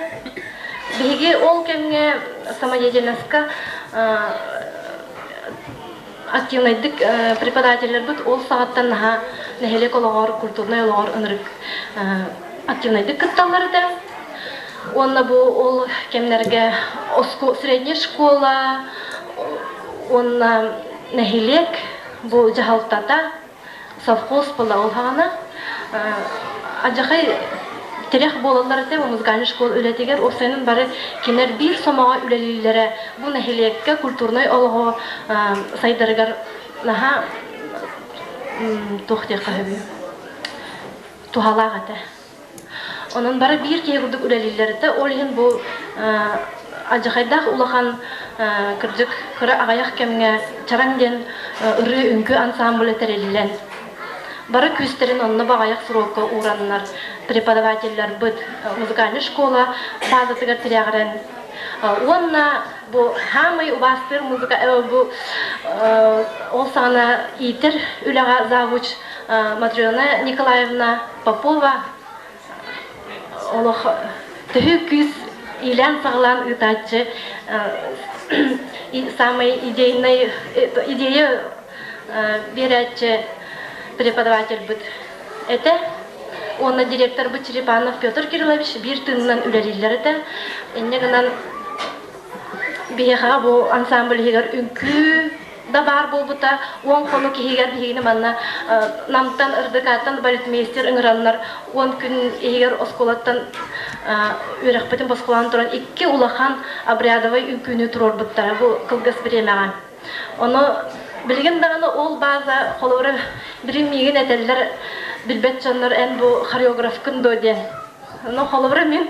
Биһиги ол кэмҥэ самодеятельноска активнайдык преподавателлэрбит ол саҕаттан наһаа нэһилиэк олоҕор, культурнай олоҕор ынырык активнайдык кытталлар этэ. Уонна бу ол кэмнэргэ средняя школа уонна нэһилиэк бу дьаһалтата совхоз буолла ол хаҕана адьахай тирэх буолаллар этэ музыкальный школа үлэтигэр уопсайынан бары кинилэр биир сомоҕо үлэлииллэрэ бу нэһилиэккэ культурнай олоҕу сайдарыгар наһаа туох диэххэ сөбүй туһалаах этэ. Онон бары биир киһи курдук үлэлииллэр этэ. Ол иһин бу алдьархайдаах улахан кырдьык кыра аҕыйах кэмҥэ Чараҥ диэн ырыа-үҥкүү ансаамбыла тэриллэн, бары күүстэрин онно баҕайах срокка уураннар преподавателлэрбит музыкальнай школа базатыгар тирэҕирэн уонна бу хаамай убаастыыр музыка бу ол саҕана иитэр үлэҕэ завуч Матрена Николаевна Попова олох төһүү күүс иилээн-саҕалаан ыытааччы самый идейный идея биэрээччи преподавательбыт этэ. Уонна директорбыт Черепанов Петр Кириллович биир тыынынан үлэлииллэр этэ. Инньэ гынан биһиэхэ бу ансамбль иһигэр үҥкүү да баар буолбута. 10 хонук иһигэр биһигини манна Намтан, РДК-тан балетмейстер ыҥыраннар 10 күн иһигэр оскуолаттан үөрэхпитин босхолоон туран икки улахан обрядовай үҥкүүнү туруорбуттара бу кылгас бириэмэҕэ. Ону билигин даҕаны ол база холобура билин миигин этэллэр билбэт дьоннор эн бу хореографкын дуо диэн. Ну, холобура мин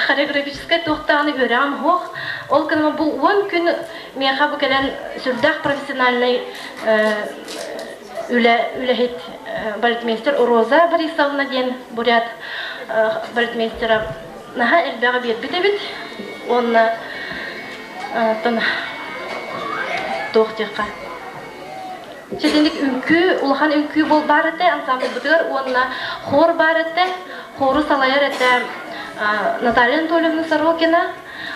хореографическай туохтааҕыны үөрэҕим суох. Ол гынан бу 10 күн миэхэ бу кэлэн сүрдээх профессиональнай үлэ үлэһит балетмейстер Роза Борисовна диэн бурят балетмейстера наһаа элбэҕи биэрбит эбит. Уонна туох диэххэ Чэтинник үҥкүү, улахан үҥкүү буол баар этэ ансамблбытыгар уонна хор баар этэ. Хору салайар этэ Наталья Анатольевна Сорокина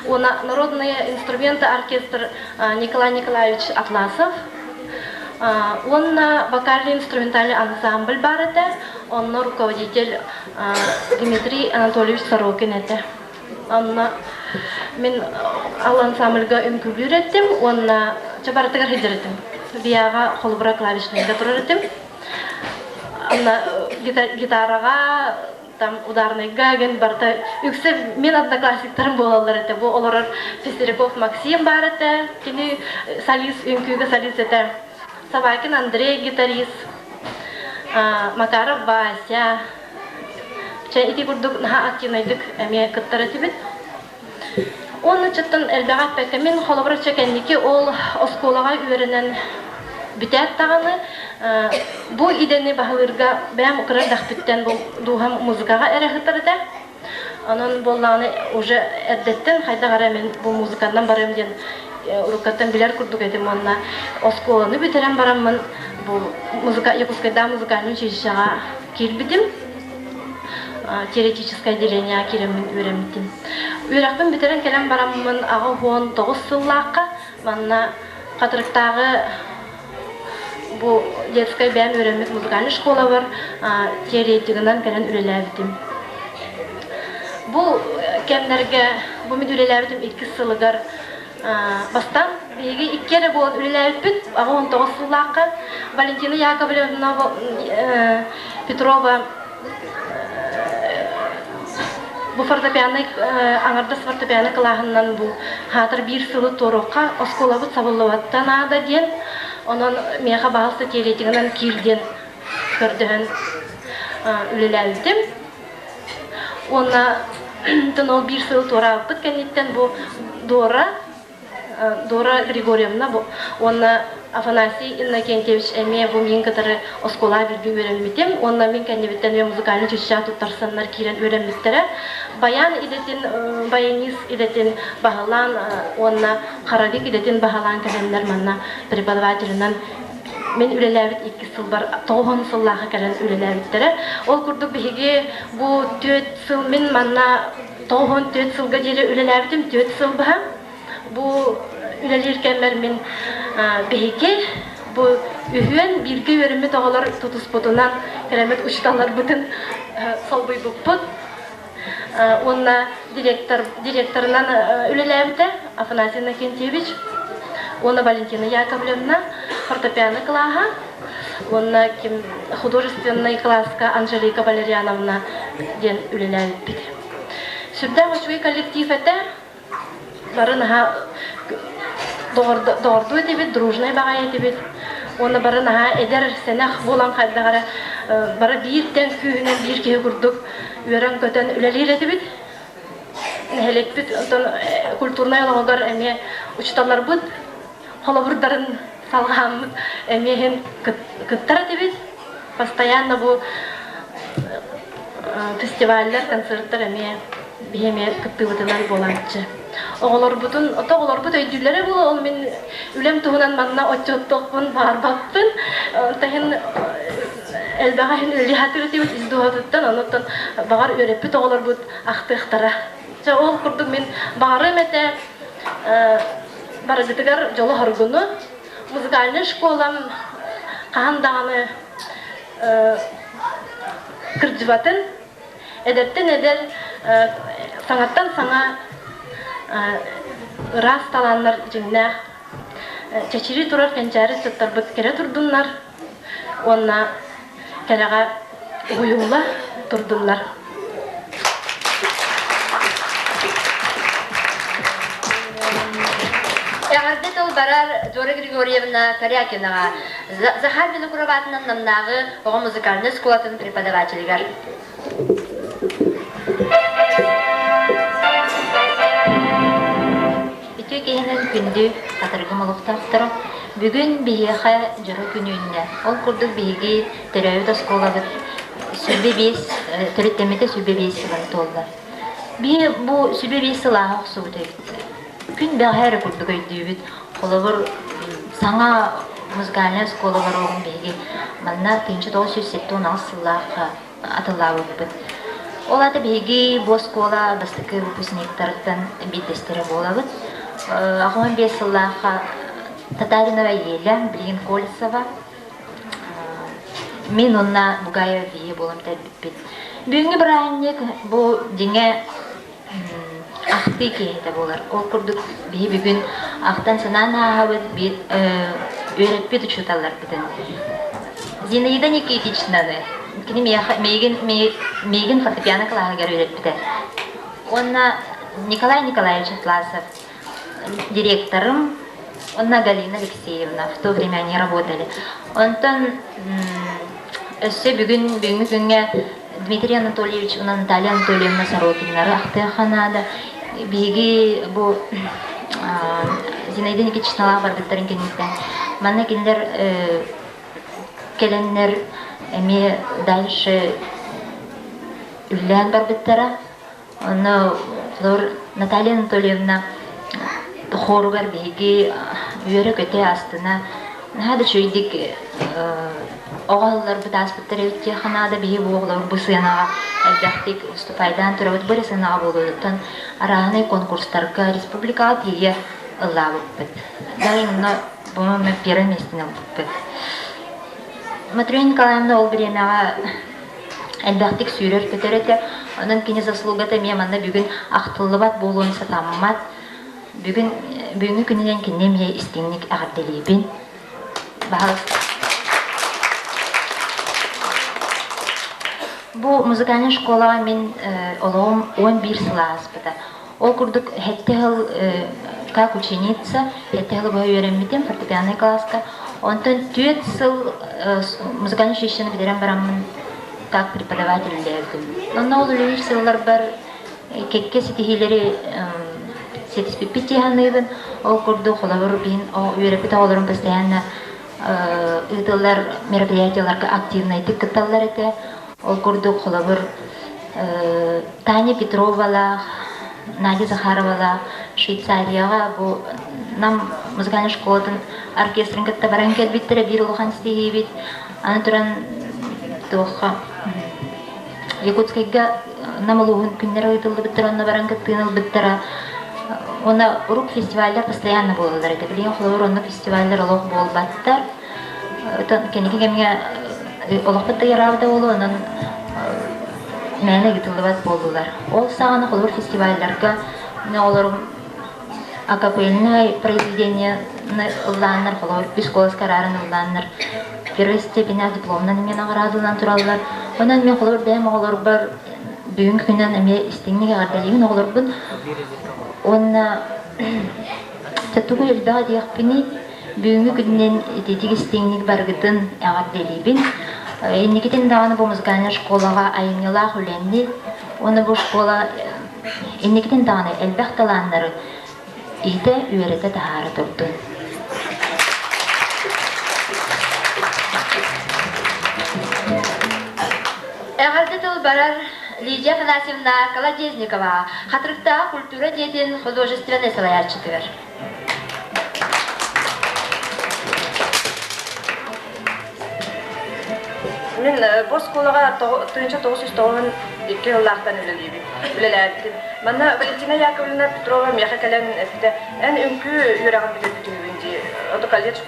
уонна народные инструменты оркестр Николай Николаевич Атласов уонна вокальный-инструментальный ансамбль баар этэ. Онно руководитель Дмитрий Анатольевич Сорокин этэ. Онно мин ал ансамбльга үҥкүүлүүр этим уонна чабаратыгар сылдьар этим. Виаҕа холобура клавишныйга турар этим. Онно гитараҕа там ударныйга гэн барыта үксэ мин одноклассниктарым буолаллар этэ. Бу олорор Пестряков Максим баар этэ. Кини солист, үҥкүүгэ солист этэ. Собакин Андрей гитарист, Макаров Вася, Чэ, ити курдук наһаа активнайдык эмиэ кыттар этибит. Уонна чыттан элбэҕи эппэккэ, мин холобура чэ кэнники ол оскуолаҕа үөрэнэн бүтээт даҕаны бу идэни баһылыырга бэйэм кыра эрдэхпиттэн бу дууһам музыкаҕа эрэ сытар этэ. Онон буоллаҕына уже эрдэттэн хайдах эрэ мин бу музыканнан барыам диэн уруккаттан билэр курдук этим уонна оскуоланы бүтэрэн бараммын бу музыка Якутскайдаа музыкальнай училищеҕа киирбитим. Теоретическое отделение киирэммин үөрэммитим. Үөрэхпин бүтэрэн кэлэн бараммын 89 сыллаахха манна Хатырыктааҕы бу детскай бэйэм үөрэммит музыкальнай школабар теоретигынан кэлэн үлэлээбитим. Бу кэмнэргэ бу мин үлэлээбитим иккис сылыгар бастаан биһиги икки эрэ буолан үлэлээбиппит 89 сыллаахха Валентина Яковлевна Петрова бу фортепианный аҥардас фортепиано кылааһынан бу хаатыр биир сылы туоруохха оскуолабыт сабыллыбатта наада диэн онон миэхэ баһылса теоретигынан киир диэн көрдөһөн үлэлээбитим уонна ол биир сылы туораабыппыт кэнниттэн бу Дора Дора Григорьевна бу уонна Афанасий Иннокентьевич эмиэ бу миин кытары оскуолаҕа бииргэ үөрэммитим уонна мин кэннибиттэн эмиэ музыкальнай училищеҕа туттарсаннар киирэн үөрэммиттэрэ. Баян идэтин, баянист идэтин баһылаан уонна хоровик идэтин баһылаан кэлэннэр манна преподавателинэн мин үлэлээбит икки сылбар 90 сыллааҕы кэлэн үлэлээбиттэрэ. Ол курдук биһиги бу түөрт сыл мин манна 94 сылга диэри үлэлээбитим, түөрт сыл быһа. Бу үлэлиир кэммэр мин биһиги бу үһүөн бииргэ үөрэммит оҕолор тутуспутунан кэлэммит учууталларбытын солбуйбуппут. Уонна директор, директорынан үлэлээбитэ Афанасий Иннокентьевич уонна Валентина Яковлевна фортепиано кылааһа уонна ким художественный класска Анжелика Валерьяновна диэн үлэлээбиппит. Сүрдээх үчүгэй коллектив этэ. Бары наһаа доҕордуу этибит, дружнай баҕайы этибит. Уонна бары наһаа эдэр, сэнэх буолан хайдах эрэ бары биир тэҥ күүһүнэн биир киһи курдук үөрэн-көтөн үлэлиир этибит. Нэһилиэкпит онтон культурнай олоҕугар эмиэ учууталларбыт холобурдарын салҕааммыт эмиэ иһин кыттар этибит. Постоянно бу фестиваллар, концерттар эмиэ биһи эмиэ кыттыыбытынан буолааччы. Оҕолорбутун, ото оҕолорбут өйдүүллэрэ буолуо, ол мин үлэм туһунан манна отчуоттуохпун баҕарбаппын. Таһын элбэҕи иһин үлэлии сатыыр этибит ис дууһатыттан, онуттан баҕар үөрэппит оҕолорбут ахтыахтара. Чэ, ол курдук мин баҕарыам этэ барыгытыгар дьолу-соргуну. Музыкальнай школам хаһан даҕаны кырдьыбатын, эдэртэн эдэр, саҥаттан саҥа ыраас талааннар дьиҥнээх. Чэчирии турар кэнчээри ыччаттарбыт кэрэ турдуннар уонна кэрэҕэ уһуйулла турдуннар. Эҕэрдэ тыл барар Дора Григорьевна Корякинаҕа, Захар Винокуров аатынан Намнааҕы оҕо музыкальнай оскуолатын преподавателигэр. Үтүө киһинэн күндү хатырыгым олохтоохторо, бүгүн биһиэхэ дьоро күн үүннэ. Ол курдук биһиги төрөөбүт оскуолабыт 25, төрүттэммитэ 25 сылын туолла. Биһи бу 25 сыл ааһа охсубут эбит. Күн бэҕэһээ эрэ курдук өйдүүбүт. Холобур, саҥа музыкальнай оскуола боруогун биһиги манна 1978 сыллаахха атыллаабыппыт. Ол аата биһиги бу оскуола бастакы выпускниктарыттан биирдэстэрэ буолабыт. 85 сыллаахха Татаринова Еля, билигин Колесова, мин уонна Бугаева Вия буолан бүтэрбиппит. Бүгүҥҥү бырааһынньык бу дьиҥэ ахтыы киэһэтэ буолар. Ол курдук биһи бүгүн ахтан-санаан ааһабыт биир үөрэппит учууталларбытын. Зинаида Никитичнаны, кини миигин, миигин фортепиано кылааһыгар үөрэппитэ. Уонна Николай Николаевич Атласов, директорым, уонна Галина Алексеевна, в то время они работали. Онтон өссө бүгүн бүгүҥҥү күҥҥэ Дмитрий Анатольевич уонна Наталья Анатольевна Сорокиннары ахтыахха наада. Биһиги бу Зинаида Никитичналаах барбыттарын кэнниттэн манна кинилэр кэлэннэр эмиэ дальше үллээн барбыттара. Онно холобур Наталья Анатольевна хоругар биһиги үөрэ-көтө астына наһаа да үчүгэйдик оҕолорбут ааспыттар эбит диэххэ наада биһи бу оҕолор бу сыанаҕа элбэхтик выступайдаан турабыт бу эрэ сыанаҕа буолуоттан арааһынай конкурстарга республикаҕа тиийэ ыллаабыппыт даже онно по-моему первое местени ылбыппыт Матрена Николаевна ол бириэмэҕэ элбэхтик сүүрэр-көтөр этэ. Онон кини заслугата эмиэ манна бүгүн ахтыллыбат буолуон сатаммат. Бүгүн бүгүҥҥү күнүнэн кинини эмиэ истиҥник эҕэрдэлиибин. Баһылык. Бу музыкальнай школаҕа мин олоҕум 11 сыл ааспыта. Ол курдук сэттэ сыл как ученица, сэттэ сыл быһа үөрэммитим фортепианный класска. Онтон түөрт сыл музыкальный училищены бүтэрэн бараммын как преподаватель үлэлээбитим. Онно ол үлэлиир сылларбар кэккэ ситиһиилэри ситиспиппит дии саныыбын. Ол курдук холобур биһин үөрэппит оҕолорум постоянно ыытыллар мероприятияларга активнайдык кытталлар этэ. Ол курдук холобур Таня Петровалаах, Надя Захаровалаах Швейцарияҕа бу Нам музыкальнай школатын оркестрын кытта баран кэлбиттэрэ биир улахан ситиһиибит. Аны туран туохха Якутскайга Нам улууһун күннэрэ ыытыллыбыттар, онно баран кыттыыны ылбыттара. Уонна урук фестиваллар постоянно буолаллар этэ. Билигин холобур онно фестиваллар олох буолбаттар. Кэнники кэмҥэ олохпут да ыараабыта буолуо, онон мээнэ ыытыллыбат буоллулар. Ол саҕана холобур фестивалларга оҕолорум акапельнай произведениены ыллааннар, холобур үс куоласка арааран ыллааннар первой степеннээх дипломунан эмиэ наҕараадаланан тураллар. Онон мин холобур бэйэм оҕолорбор бүгүҥҥү күнүнэн эмиэ истиҥник эҕэрдэлиибин оҕолорбун. Уонна тугу элбэҕи диэхпиний, Бүгүҥҥү күнүнэн ититик истиҥник барыгытын эҕэрдэлиибин. Инникитин даҕаны бу музыкальнай школаҕа айымньылаах үлэни уонна бу школа инникитин даҕаны элбэх талааннары иитэ, үөрэтэ таһаара турдун. Эҕэрдэ тыл барар Лидия Афанасьевна Колодезникова, Хатырыктааҕы культура дьиэтин художественнай салайааччытыгар. Мин бу оскуолаҕа 1992 сыллаахтан үлэлиибин, үлэлээбитим. Манна Валентина Яковлевна Петрова миэхэ кэлэн эппитэ, эн үҥкүү үөрэҕин бүтэрбитиҥ дии, ото колледж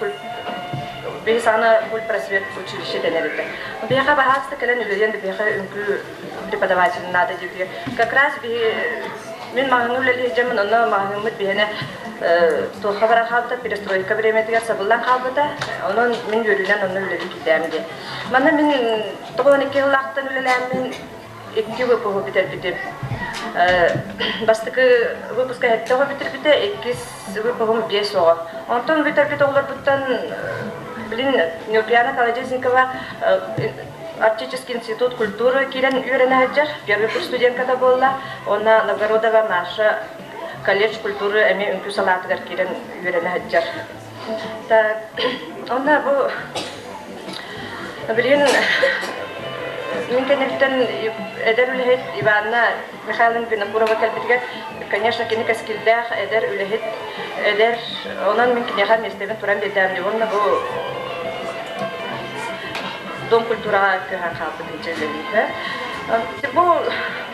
биһи саҕана культпросвет училище дэнэр этэ. Биһиэхэ баһааста кэлэн үлэлиэн да биһиэхэ үҥкүү преподаватель наада диэбитигэр как раз биһи мин маҕаһыыҥҥа үлэлии сылдьаммын, онно маҕаһыыммыт биһиэнэ. туохха баран хаалбыта, перестройка бириэмэтигэр сабыллан хаалбыта. Онон мин үөрүүнэн онно үлэлии киирдэм диэн. Манна мин 92 сыллаахтан үлэлээммин икки выпуск бүтэрбитим. Бастакы выпуска сэттэ оҕо бүтэрбитэ, иккис выпуһум биэс оҕо. Онтон бүтэрбит оҕолорбуттан билин Нюрбияна Колодезникова Арктический институт культуры киирэн үөрэнэ сылдьар, первый курс студентката буолла. Уонна Новгородова Маша колледж культуры эмиэ үҥкүү салаатыгар киирэн үөрэнэ сылдьар. Так, онно бу билигин мин кэнниттэн эдэр үлэһит Иванна Михайловна Винокурова кэлбитигэр, конечно, кини кэскилдээх эдэр үлэһит, эдэр, онон мин киниэхэ миэстэбин туран биэрдэм. Уонна бу Дом культураҕа көһөн хаалбыт инчэ үлэлииһэ. Бу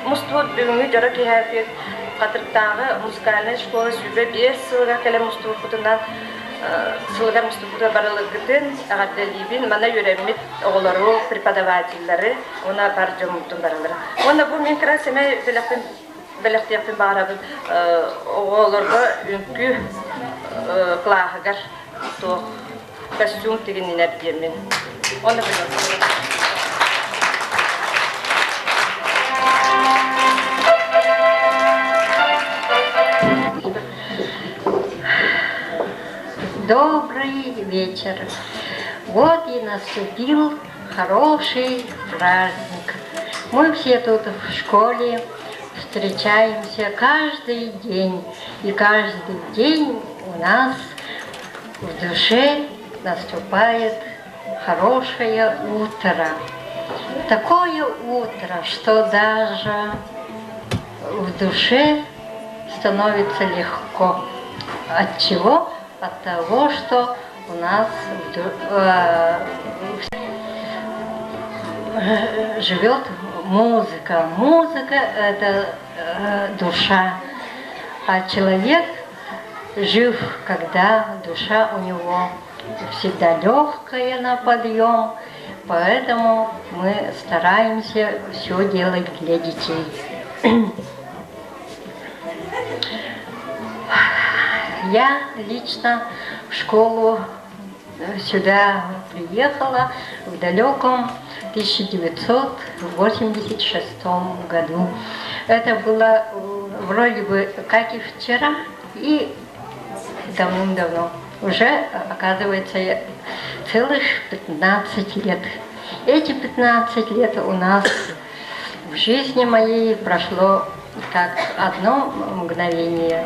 мустубут бүгүҥҥү дьоро киэһэбит Хатырыктааҕы музыкальнай школа 25 сылыгар кэлэн мустубуппутунан сылыгар мустубутугар барыларгытын эҕэрдэлиибин. Манна үөрэммит оҕолору, преподавателлары уонна бар дьоммутун барылары. Уонна бу мин кыра сэмэй бэлэхпин бэлэхтиэхпин баҕарабын оҕолорго үҥкүү кылааһыгар туох костюм тигиннинэр диэммин. Оны Добрый вечер. Вот и наступил хороший праздник. Мы все тут в школе встречаемся каждый день. И каждый день у нас в душе наступает хорошее утро. Такое утро, что даже в душе становится легко. От чего? От того, что у нас э, живет музыка. Музыка – это э, душа. А человек жив, когда душа у него всегда легкая на подъем, поэтому мы стараемся все делать для детей. Я лично в школу сюда приехала в далеком 1986 году. Это было вроде бы как и вчера, и давным-давно. Уже, оказывается, целых 15 лет. Эти 15 лет у нас в жизни моей прошло как одно мгновение.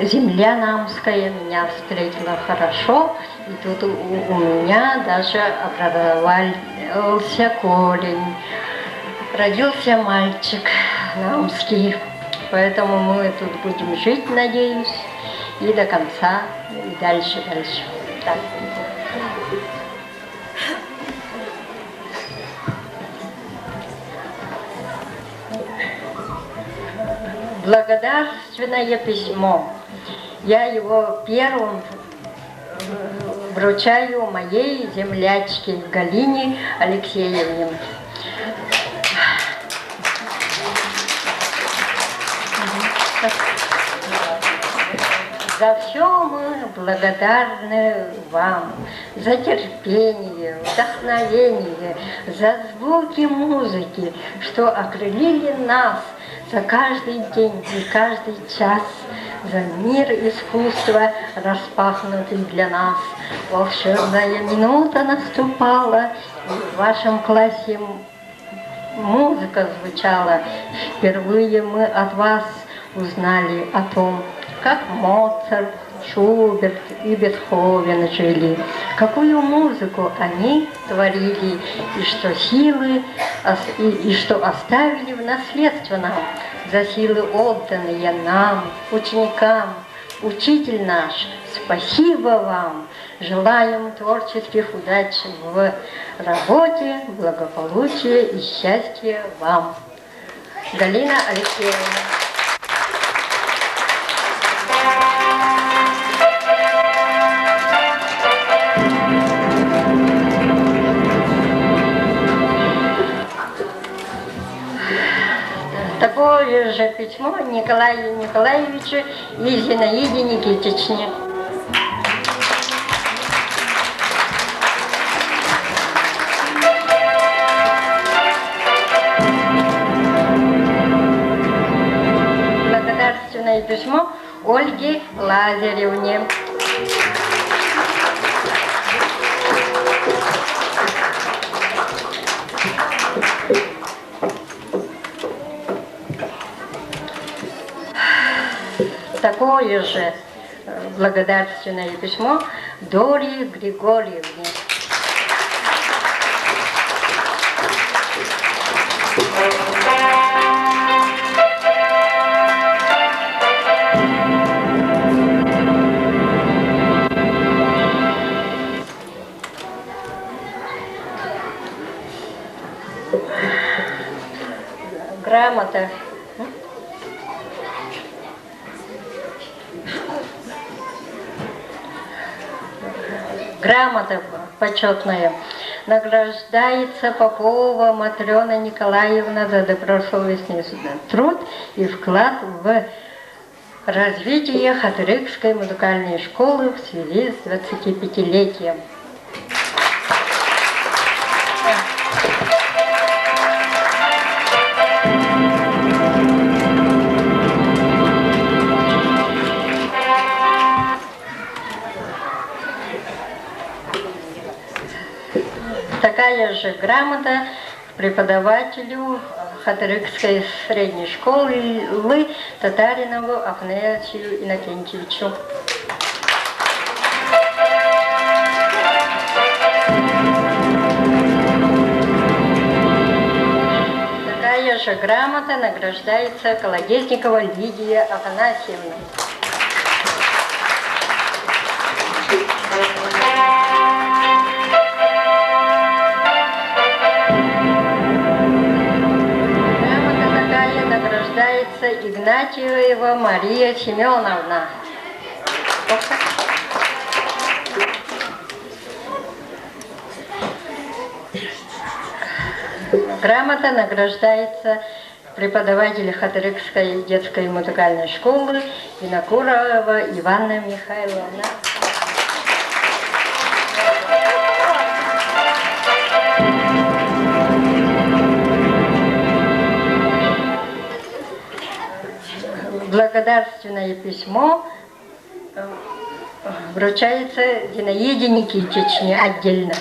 Земля Намская меня встретила хорошо, и тут у меня даже образовался корень. Родился мальчик намский, поэтому мы тут будем жить, надеюсь, и до конца, и дальше, дальше. Так. Благодарственное письмо. Я его первым вручаю моей землячке Галине Алексеевне. За все мы благодарны вам, за терпение, вдохновение, за звуки музыки, что окрылили нас за каждый день и каждый час, за мир искусства, распахнутый для нас. Волшебная минута наступала, и в вашем классе музыка звучала. Впервые мы от вас узнали о том, как Моцарт, Шуберт и Бетховен жили, какую музыку они творили, и что силы, и что оставили в наследство нам, за силы отданные нам, ученикам. Учитель наш, спасибо вам! Желаем творческих удач в работе, благополучия и счастья вам. Галина Алексеевна. Такое же письмо Николаю Николаевичу и Зинаиде Никитичне. Благодарственное письмо Ольге Лазаревне. Такое же благодарственное письмо Доре Григорьевне. Грамота. Грамота почетная. Награждается Попова Матрена Николаевна за добросовестный труд и вклад в развитие Хатырыкской музыкальной школы в связи с 25-летием. Такая же грамота преподавателю Хатырыкской средней школы Татаринову Афанасию Иннокентьевичу. Такая же грамота награждается Колодезникова Лидия Афанасьевна. Грамота такая награждается Игнатьева Мария Семеновна. Грамота награждается преподаватель Хатырыкской детской музыкальной школы Винокурова Иванна Михайловна. Благодарственное письмо вручается Зинаиде Никитичне отдельно.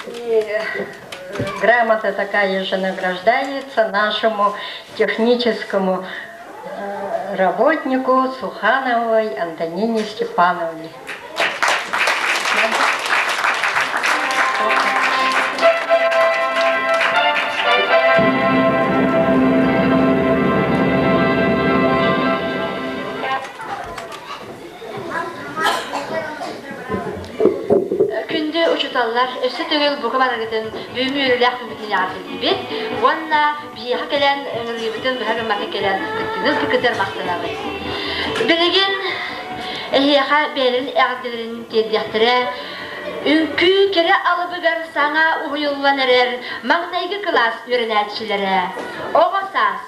И грамота такая же награждается нашему техническому работнику Сухановой Антонине Степановне. Күндү учуталлар, өссө төгүл бука бараргытын бүгүҥҥү үөрүүлээх күммүтүн эҕэрдэлиибит уонна биһиэхэ кэлэн ыҥырыыбытын быһа гыммакка кэлэн кыттыгыз быкытыар махтанабыт. Билигин эһиэхэ бэйэлэрин эҕэрдэлэрин тиэрдиэхтэрэ Үҥкүү кэрэ алыбыгар саҥа уһуйуллан эрэр маҥнайгы кылаас үөрэнээччилэрэ Оҕо саас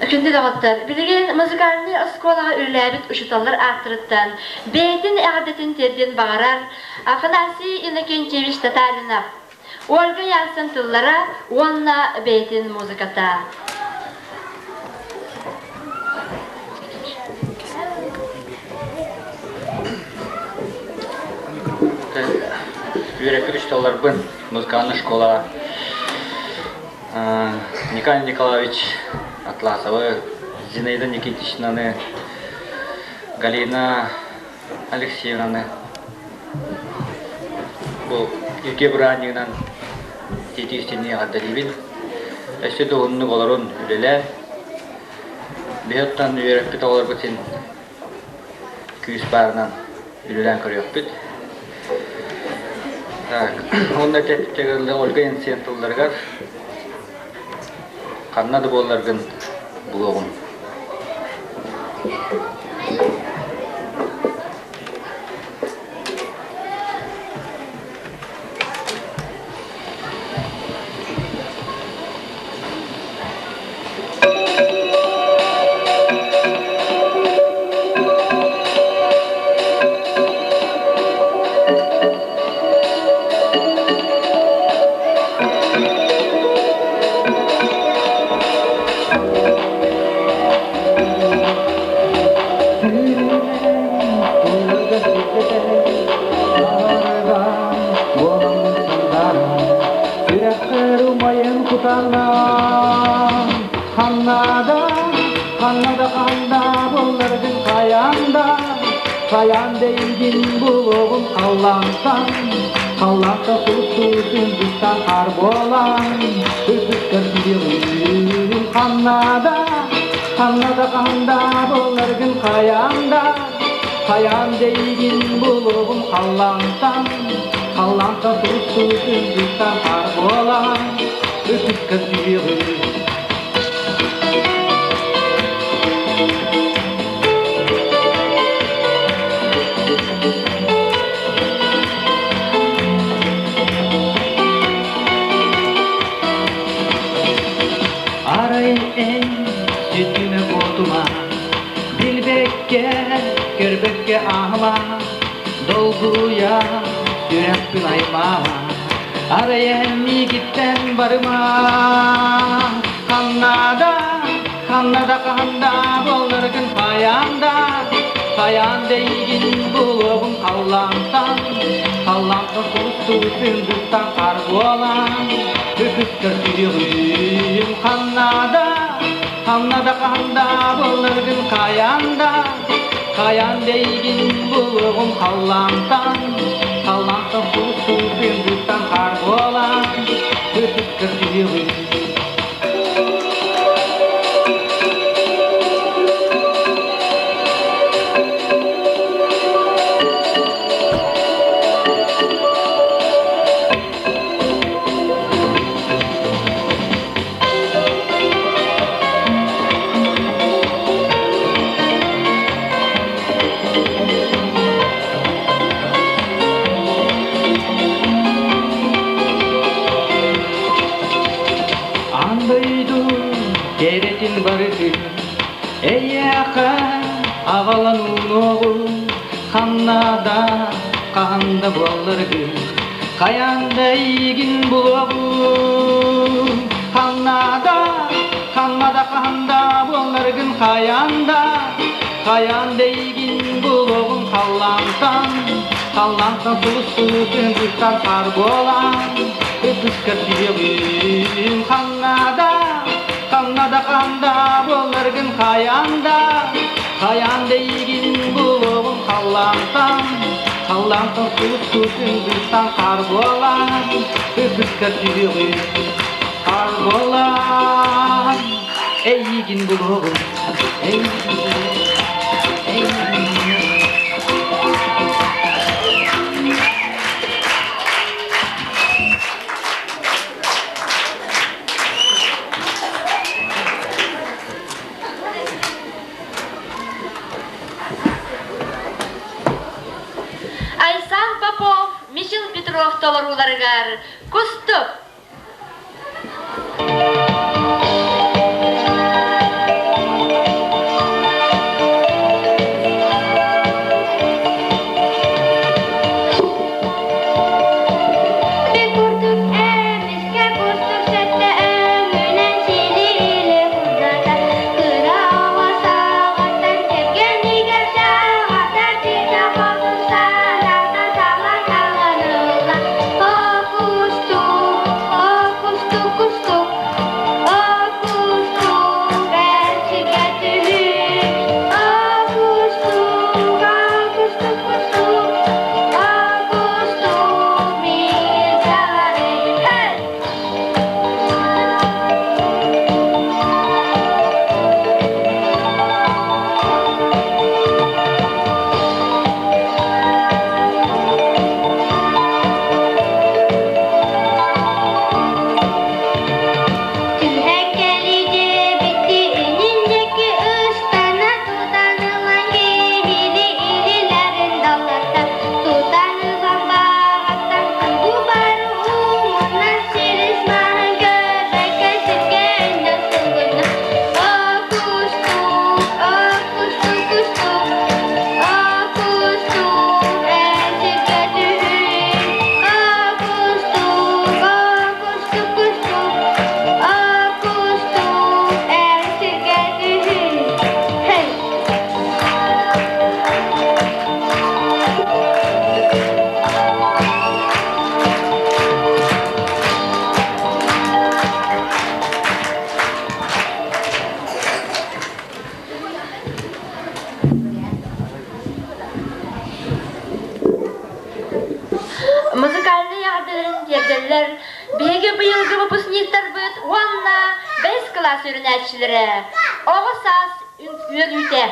Күндү доҕоттор, билигин музыкальнай оскуолаҕа үлэлээбит учууталлар ааттарыттан бэйэтин эҕэрдэтин тиэрдиэн баҕарар Афанасий Иннокентьевич Татаринов, Ольга Ясен тыллара уонна бэйэтин музыката. Үөрэппит учууталларбын музыкальная школа Николай Николаевич Атласовы, Зинаида Никитичнаны, Галина Алексеевнаны бу үтүө бырааһынньыгынан тиэтии истинни эҕэрдэлиибин. Өссө да уһуннук олорун үлэлээн, биһи оттон үөрэппит оҕолорбут син күүс баарынан үлэлээн көрүөхпүт. Так, уонна тэптэгиллэ Ольга Янсен тылларыгар ханна да буолларгын булуоҕум. Сүрэххэр умайын кутанан Ханнада, ханнада ханда болларгын хаянда Хаян дейгин булугун халлантан Халланта сулустуутун быстан хар болан Үтүккөр сүйүгүн ханнада Ханнада ханда болларгын хаянда Хаян дейгин булугун халлантан Халланта сулустуутун быстан хар болан Үтүккөр сүйүгүн. Арай эн сүтүмэ куотума, билбэккэ, көрбөккө ааһыма, долгуйа сүрэхпин аймаама. Арай эн миигиттэн барыма, ханнада, ханнада ханда буолларгын хаянда, хайаан дейгин булуоҕум халлаантан, халлаантан сулустуу сындыттан хар буолан, үкүскэр сүрүҕүм ханнада, ханнада ханда буолларгын хаянда, хайаан дейгин булуоҕум халлаантан, халлаантан сулустуу сындыттан хар буолан, үкүскэр сүрүҕүм. Аан дойду кэрэтин барытын эйиэхэ аҕалан уунуоҕум, ханна да хаһан да буолларгын, хайаан да эйигин булуоҕум. Ханна да, ханна да хаһан да буолларгын хайаан да, хайаан да эйигин булуоҕум халлаантан, халлаантан сулустуу тыынтыттан хаар буолан, ытыскар түһүөҕүм. Ханна да, ханна да ханда буолларгын хайаан да, хайаан да эйигин булуоҕум халлаантан, халлаантан сулустуу тыынтыттан хаар буолан, ытыскар түһүөҕүм. Хаар буолан, эйигин булуоҕум, эйигин, эйигин. Айсан Попов, Михаил Петров толорууларыгар Кустук. көрсөллөр биһиги быйылгы выпускниктарбыт уонна бэһис кылаас үөрэнээччилэрэ. Оҕо саас үөрүүтэ.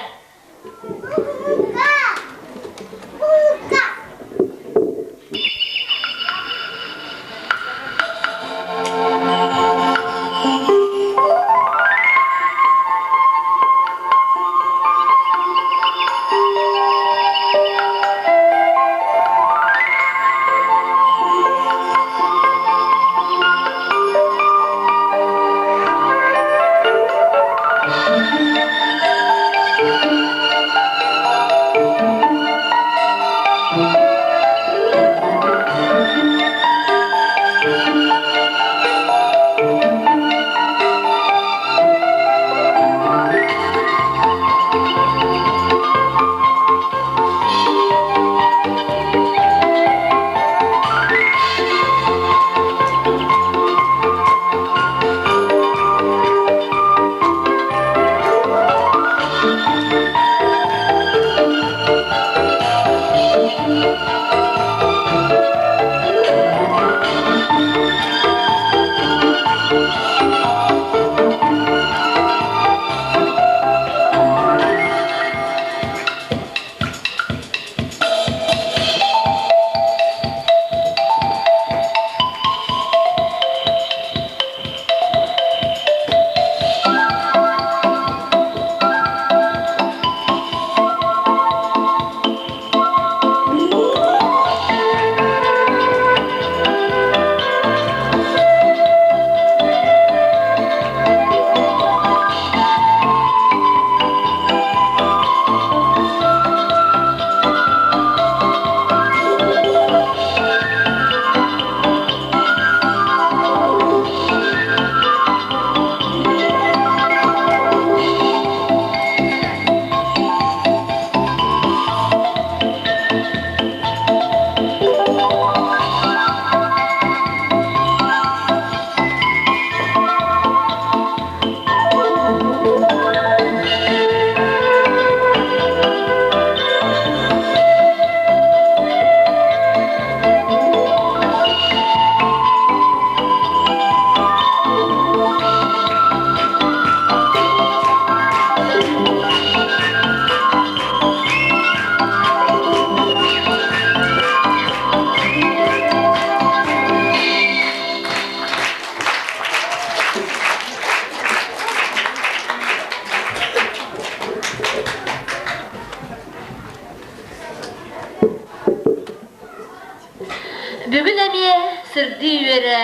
Бүгүн эмиэ сырдыы үөрэ,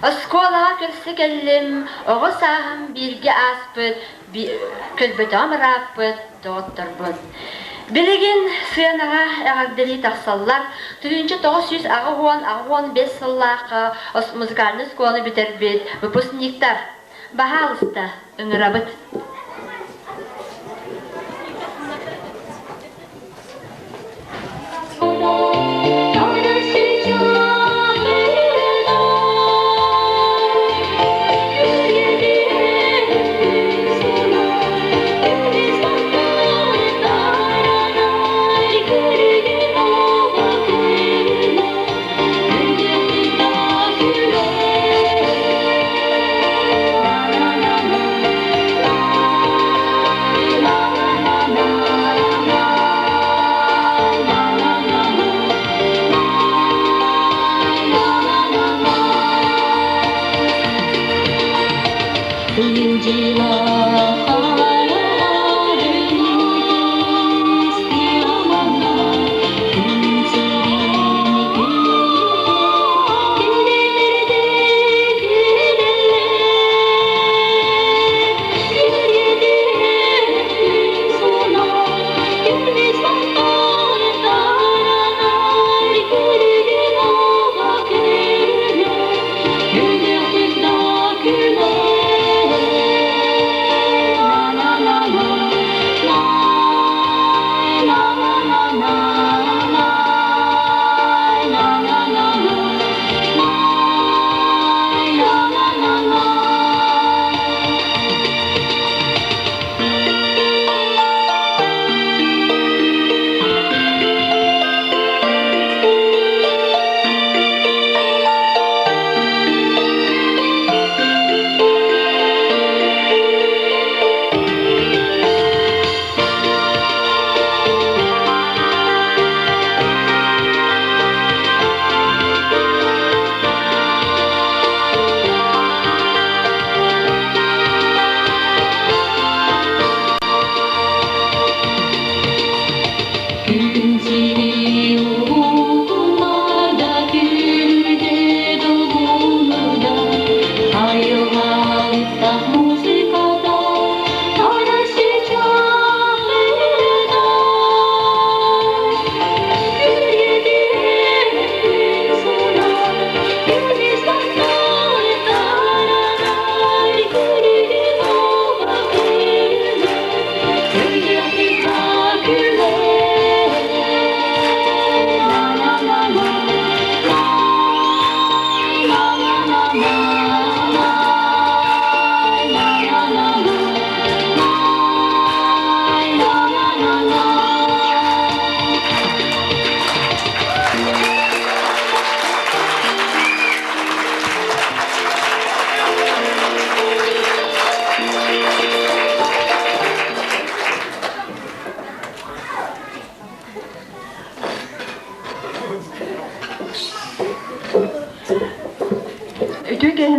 оскуолаҕа көрсө кэллим, оҕо сааһым бииргэ ааспыт, көлбөтөҕүм ырааппыт доҕотторбун. Билигин сыанаҕа эҕэрдэлии тахсаллар. 1980-85 сыллаахха музыкальнай оскуоланы бүтэрбит выпускниктар. Баһаалыста, ыҥырабыт.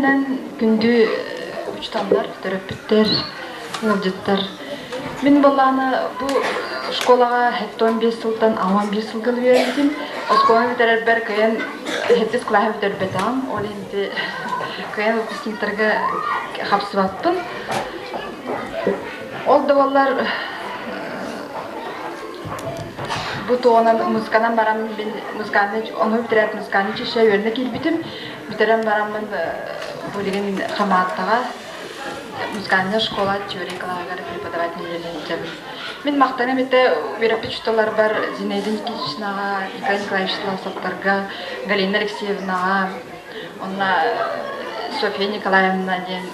күнүнэн күндү учууталлар, төрөппүттэр, ыалдьыттар. Мин буоллаҕына бу школаҕа 75 сылтан 65 сылга үөрэммитим. Оскуоланы бүтэрэрбэр кыайан сэттис кылааһы бүтэрбэтэҕим. Ол иһин ити кыайан выпускниктарга хапсыбаппын. Ол да буоллар бу туонан музыканан баран мин музыкальный ону бүтэрээт музыкальный училище үөрэнэ киирбитим. Бүтэрэн бараммын билигин Хамааттаҕа музыкальная школа теория кылааһыгар преподаватель үлэлэһэлдьэбин. Мин махтаным этэ үөрэппит учууталларбар Зинаида Никитичнаҕа, Николай Николаевич Ласовтарга, Галина Алексеевнаҕа, уонна Софья Николаевна диэн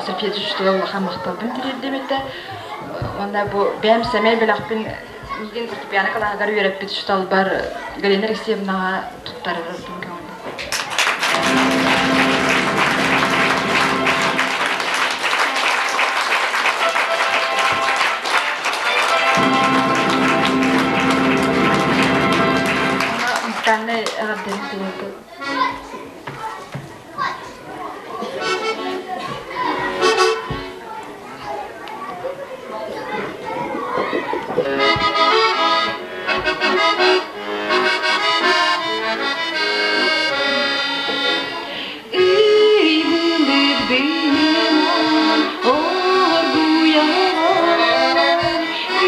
Софья учуутала улахан махталбын тириэрдим этэ. Уонна бу бэйэм сэмэй бэлэхпин миигин фортепиано кылааһыгар үөрэппит учууталбар Галина Алексеевнаҕа туттарарбын көҥүллээтим. Музыкальнай эҕэрдэни туруордум. Ый былыргынан оргуйан,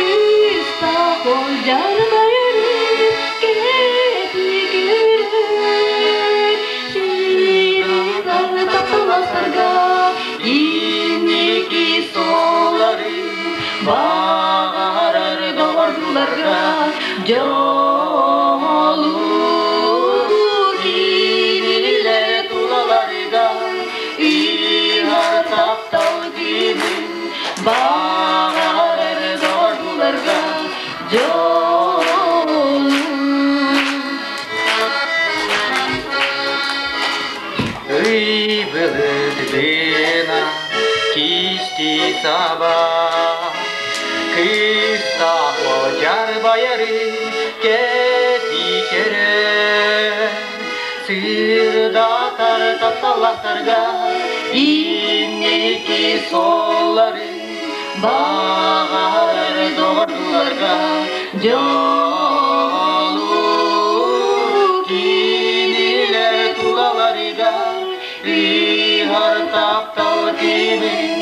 Кыыстах олдьарбайры кэтикирин, Сирилар тапталастарга инники солары Баҕарар доҕордууларга дьолу кинилэр тулаларыгар ыһар таптал күнүн баҕарар доҕордууларга дьолу. Ый былыргына кисти саба, Кыста одьар байары кэти кере. Сырдатар тапталлахтарга инники соллары Баҕарар доҕордууларга дьолу кинилэр тулаларыгар ыһар таптал кимин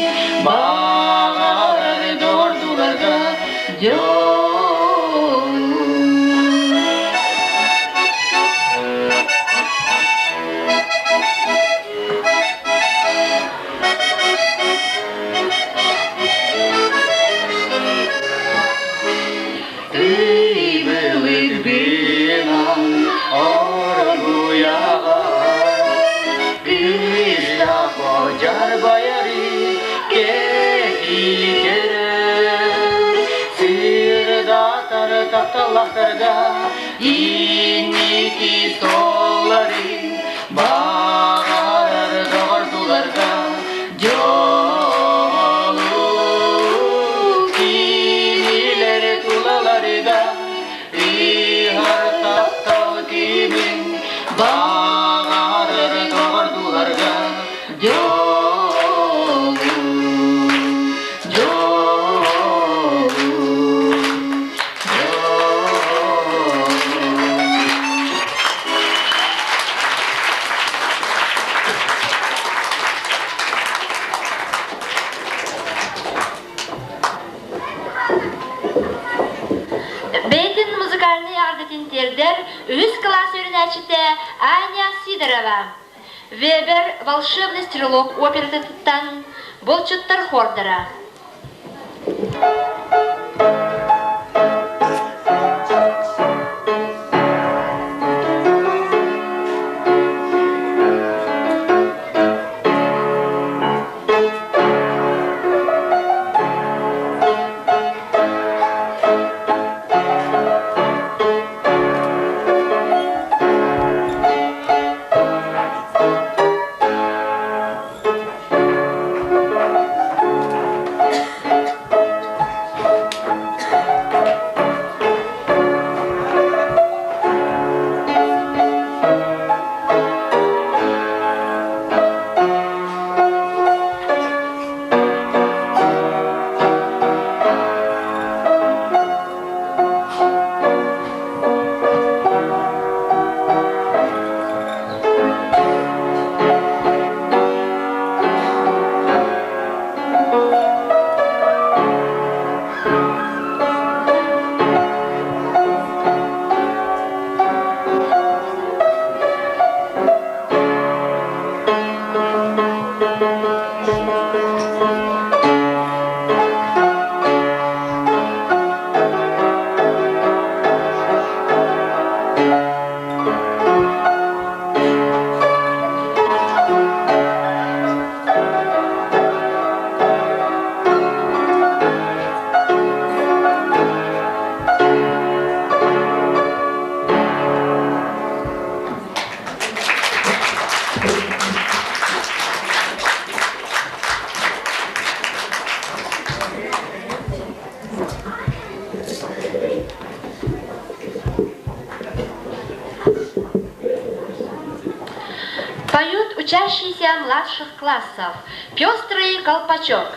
баҕарар доҕордууларга дьолу. Ый былыргынан оргуйаҕа Кыыстах одьарбайары кэтиикэрэр Сырдатар тапталлахтарга инники суолларын Баҕарар доҕордууларга дьолу кинилэр тулаларыгар ыһар таптал кимин баҕарар доҕордууларга дьолу дьолу Бэйэтин музыкальнай эҕэрдэтин тиэрдэр үһүс кылаас үөрэнээччитэ Аня Сидорова. Вебер «Волшебный стрелок» оператыттан «Булчуттар хордара». учащийся младших классов «Пестрый колпачок».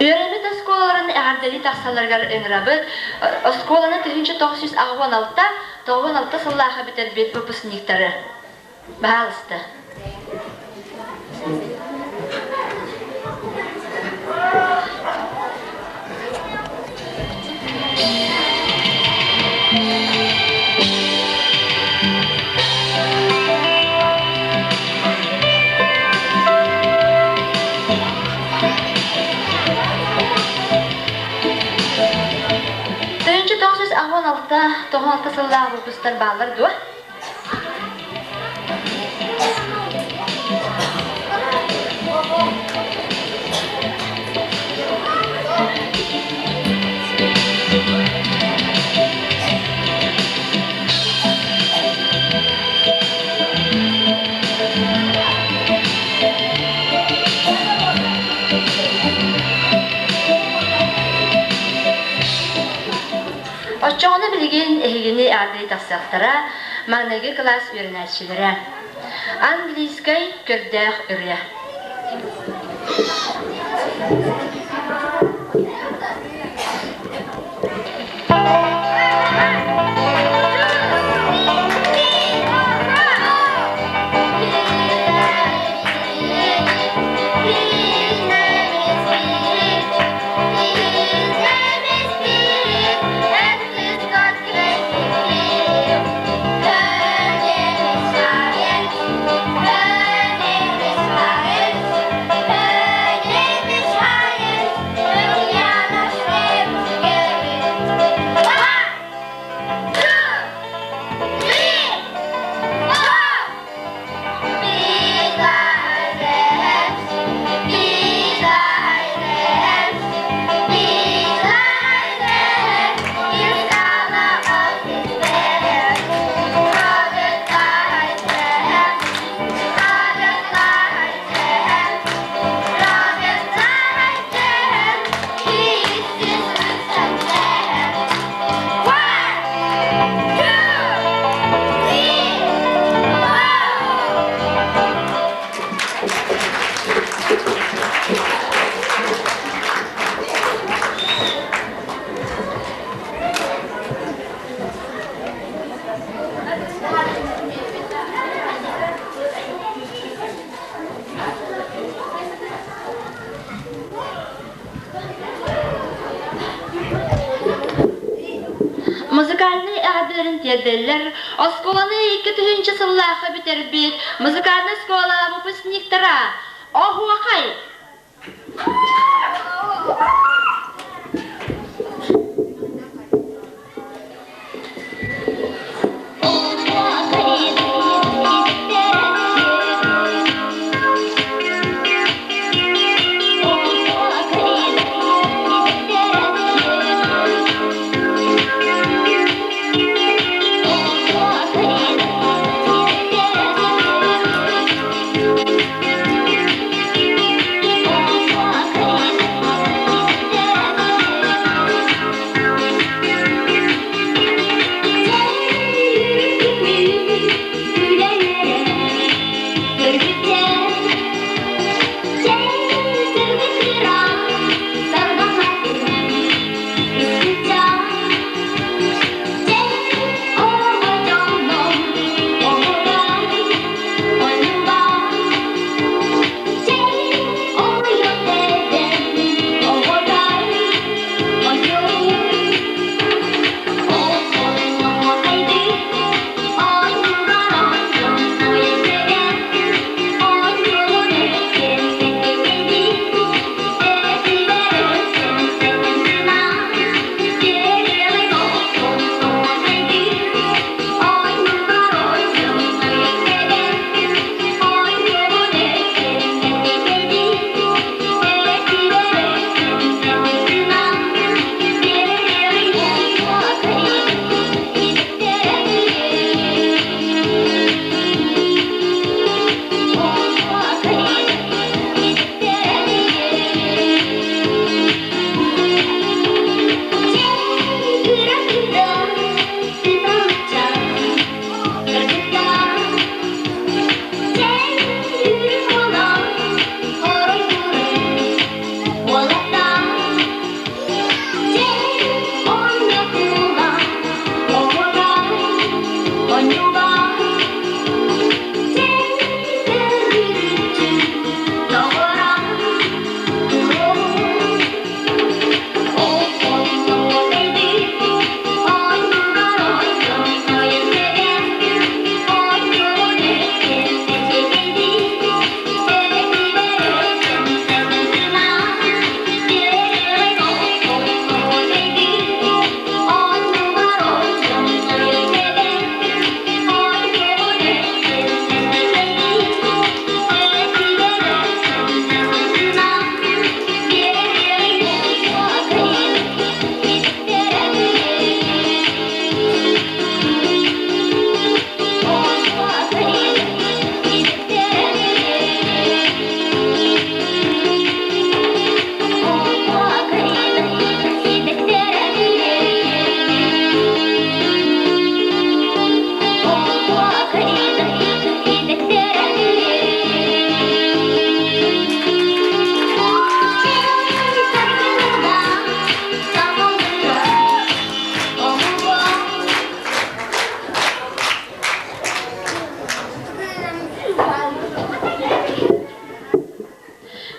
Үөрэммит оскуолаларын эҕэрдэлии тахсалларыгар ыҥырабыт. Оскуоланы 1986 96 сыллаахха бүтэрбит выпускниктары. Баһаалыста. 1996 96 сыллаах выпустар бааллар дуо? Оччоҕуна билигин эһигини аардыы тахсыахтара маҥнайгы кылаас үөрэнээччилэрэ. Английскай көрдөөх ырыа. Музыкальнай эҕэрдэлэрин тиэрдэллэр оскуоланы 2000 сыллаахха бүтэрбит музыкальнай оскуола выпускниктара Оһуохай!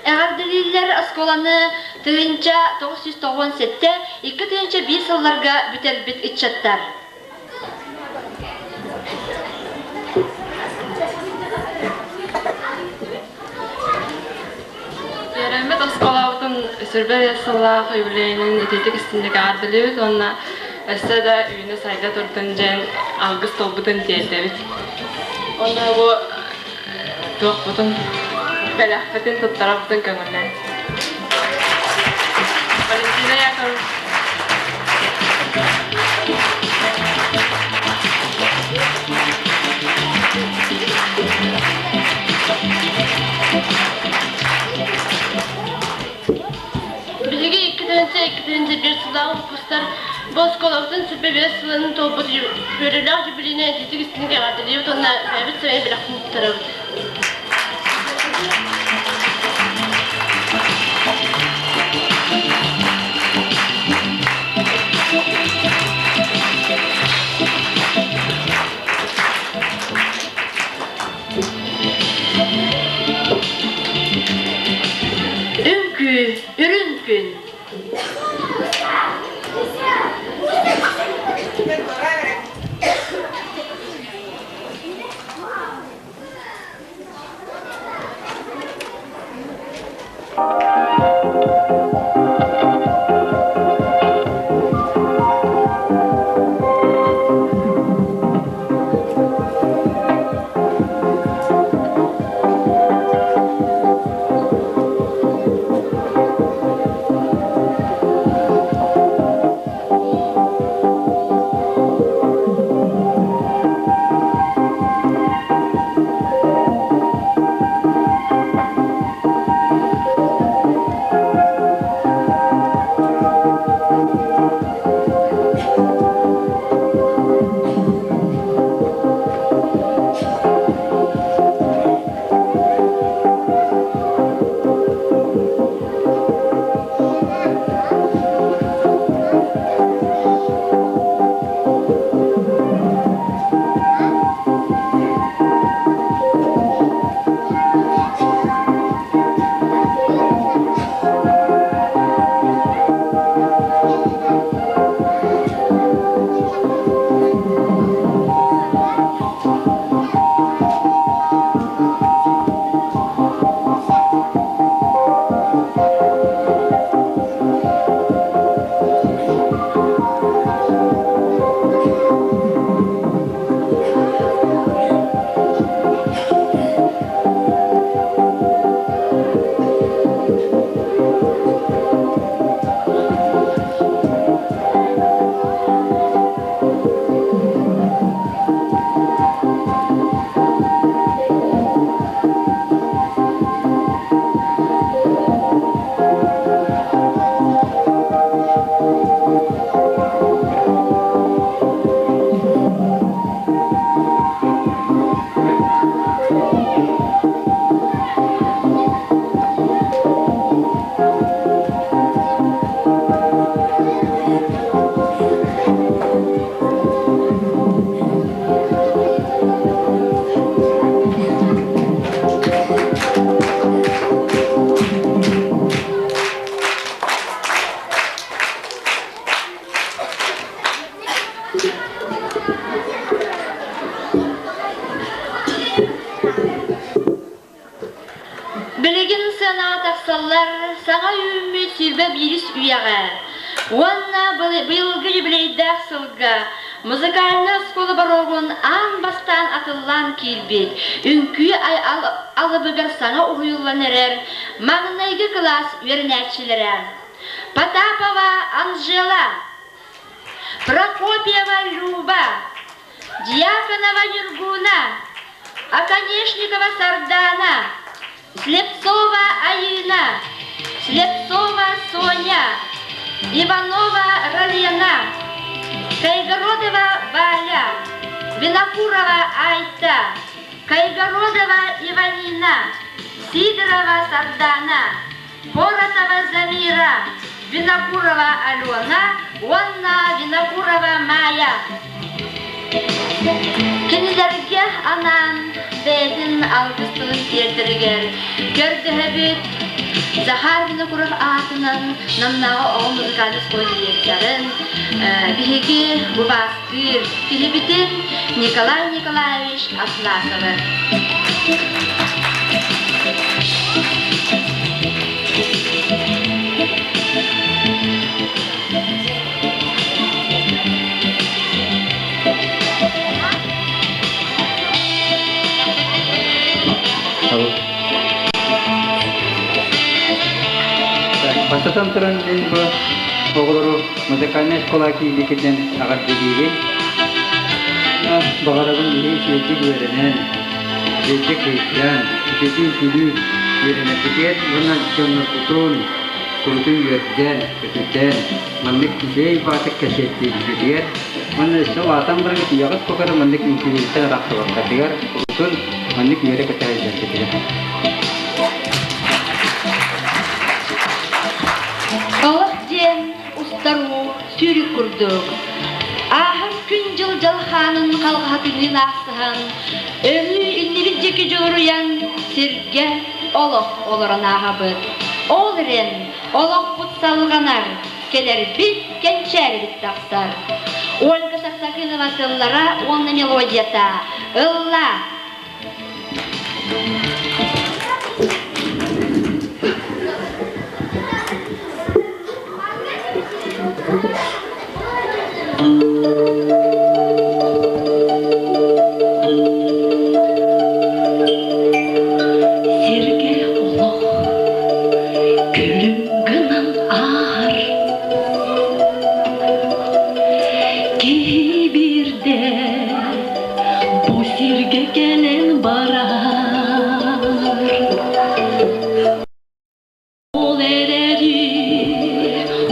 Эҕэрдэлииллэр оскуоланы 1997 2001 сылларга бүтэрбит ыччаттар. Үөрэммит оскуолабытын сүрбэ сыллаах юбилейынан итиитик истинник эҕэрдэлиибит уонна өссө да үүнэ-сайда турдун диэн алгыс тылбытын тиэрдэбит. Уонна бу туохпутун бэлэхпитин туттарабытын көҥүллээн. Валентина Яковлевна. Биһиги 2002-2001 сыллааҕы выпустар бу оскуолабытын сүрбэ биэс сылын туолбут үөрүүлээх юбилейнай итиитик истиҥник эҕэрдэлиибит уонна бэйэбит сэмэй бэлэхпин туттарабыт. Үҥкүү, үрүҥ күн. Саҥа үүммүт 21 үйэҕэ уонна быйылгы юбилейдаах сылга музыкальнай оскуола боруогун аан бастаан атыллаан киирбит үҥкүү алыбыгар саҥа уһуйуллан эрэр маҥнайгы кылаас үөрэнээччилэрэ Потапова Анжела, Прокопьева Люба, Дьяконова Нюргуна, Оконешникова Сардана, Слепцова Айыына, Слепцова Соня, Иванова Ралена, Кайгородова Валя, Винокурова Айта, Кайгородова Иванина, Сидорова Сардана, Поротова Замира, Винокурова Алена уонна Винокурова Майя. Кинилэргэ анаан бэйэтин алгыс тылын тиэрдэригэр көрдөһөбүт Захар Винокуров аатынан Намнааҕы оҕо музыкальнай оскуола директорын биһиги убаастыыр киһибитин Николай Николаевич Атласовы. Бастатан туран мин бу оҕолору музыкальнай школа киирбикитин аҕардылыыбын. Баҕарабын биһи үчүгэйдик үөрэнэн, үчүгэйдик кыйтан, үчүгэйдик үҥкүүлүүр үөрэнэрбитигэр уонна дьоннорбутун курутун үөрдэн, көтүтэн, маннык үчүгэй баҕатык кэсиэттиирбитигэр уонна өссө улаатан баран үйэҕит тухары маннык үҥкүүлүүртэн арахсыбаккатыгар курутун маннык үөрэ көтө сылдьаргытыгар. Олох диэн устар уу сүүрүк курдук. Ааһар күн-дьыл дьалхаанын халҕаһатыныы аахсыһан, өлүү иннибит диэки дьулуруйан, сиргэ олох олорон ааһабыт. Ол эрэн олохпут салҕанар, кэлэрбит, кэнчээрибит тахсар. Ольга Саксакынова тыллара уонна мелодията «Ылла!» Сиргэ олох күлүм гынан ааһар Киһи биирдэ бу сиргэ кэлэн барар Ол эрэри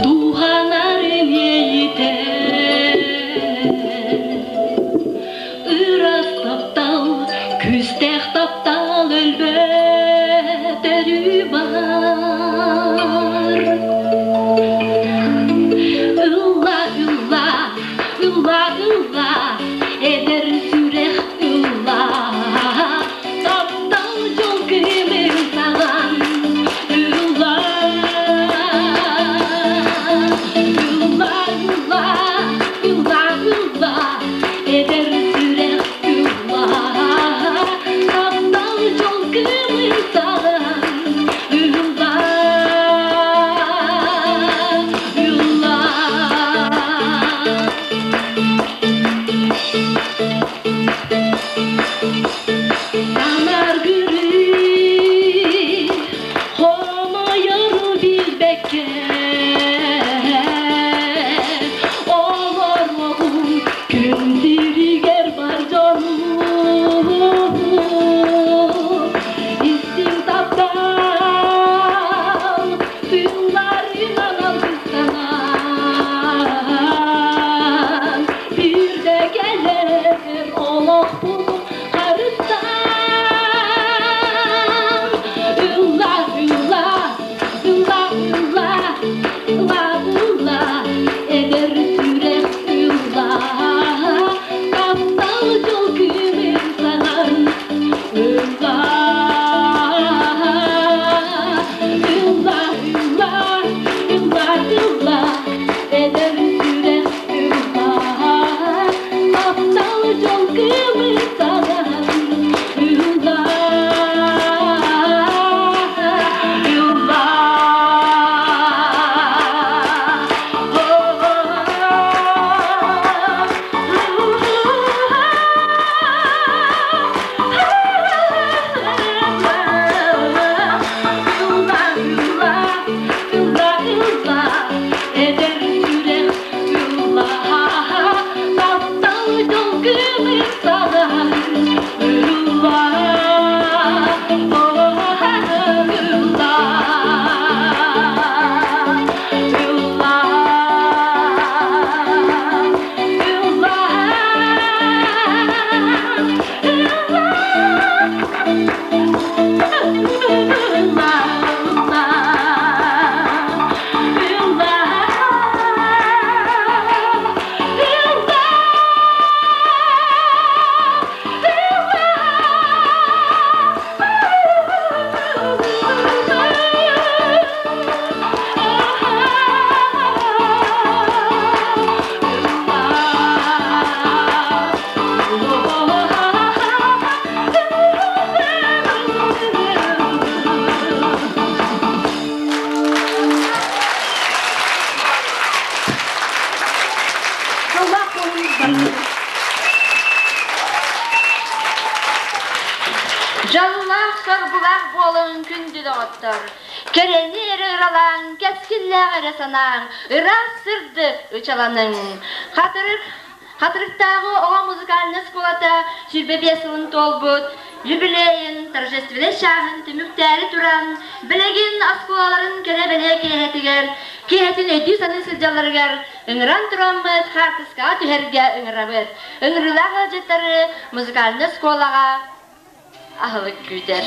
дууһаларын иэйитэр. буолун. Дьоллоох, соргулаах буолуҥ күндү доҕоттор! Кэрэни эрэ ыралааҥ, кэскиллээх эрэ санааҥ, ыраас сырдык ычаланыҥ! Хатырык Хатырыктааҕы оҕо музыкальнай оскуолата 25 сылын туолбут юбилейын торжественнай чааһын түмүктээри туран, билигин оскуолаларын кэрэ-бэлиэ киэһэтигэр киэһэтин өйдүү-саныы сылдьалларыгар ыҥыран тураммыт хаартыскаҕа түһэргэ ыҥырабыт. Ыҥырыылаах ыалдьыттары музыкальнай оскуолаҕа аһылык күүтэр.